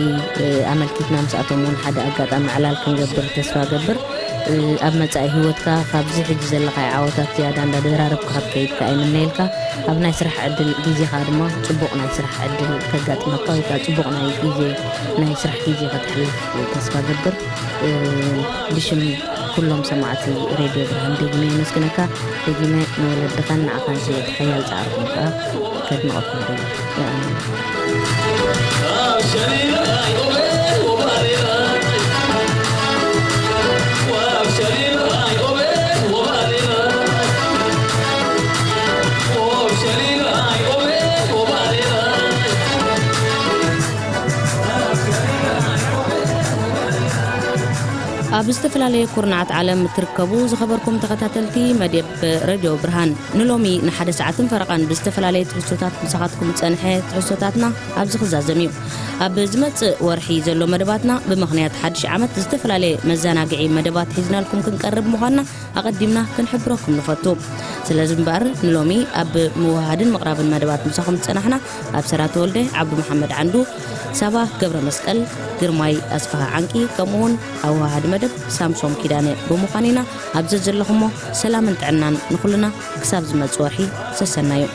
ኣመልኪትና ምስኣቶም እውን ሓደ ኣጋጣሚ ዕላል ክንገብር ተስፋ ገብር። ኣብ መጻኢ ህይወትካ ካብዚ ሕጂ ዘለኻዮ ዓወታት ዝያዳ እንዳደራረብካ ክትከይድ ከኣ ይምነየልካ። ኣብ ናይ ስራሕ ዕድል ግዜኻ ድማ ጽቡቕ ናይ ስራሕ ዕድል ከጋጥመካ ወይ ከኣ ጽቡቕ ናይ ግዜ ናይ ስራሕ ግዜ ከተሕልፍ ተስፋ ገብር። ብሽም ኩሎም ሰማዕቲ ሬድዮ ብርሃን ደጊመ የመስግነካ። ደጊመ ንወለድኻን ንዓኻን ዝብል ሓያል ጻዕርኹም ከኣ ከድንቐኩም ደሊ። ኣብ ዝተፈላለየ ኩርናዓት ዓለም እትርከቡ ዝኸበርኩም ተኸታተልቲ መደብ ረድዮ ብርሃን፣ ንሎሚ ንሓደ ሰዓትን ፈረቓን ብዝተፈላለየ ትሕዝቶታት ምሳኻትኩም ዝጸንሐ ትሕዝቶታትና ኣብዚ ክዛዘም እዩ። ኣብ ዝመጽእ ወርሒ ዘሎ መደባትና ብምኽንያት ሓድሽ ዓመት ዝተፈላለየ መዘናግዒ መደባት ሒዝናልኩም ክንቀርብ ምዃንና ኣቐዲምና ክንሕብረኩም ንፈቱ። ስለዚ እምበኣር ንሎሚ ኣብ ምውሃድን ምቕራብን መደባት ምሳኹም ዝጸናሕና ኣብሰራ ተወልደ፣ ዓብዱ መሓመድ ዓንዱ፣ ሳባ ገብረ መስቀል፣ ግርማይ ኣስፍሃ ዓንቂ ከምኡውን ኣወሃሃዲ መደብ ሳምሶም ኪዳነ ብምዃን ኢና። ኣብ ዘዘለኹሞ ሰላምን ጥዕናን ንኹልና። ክሳብ ዝመጽእ ወርሒ ሰሰናዩ።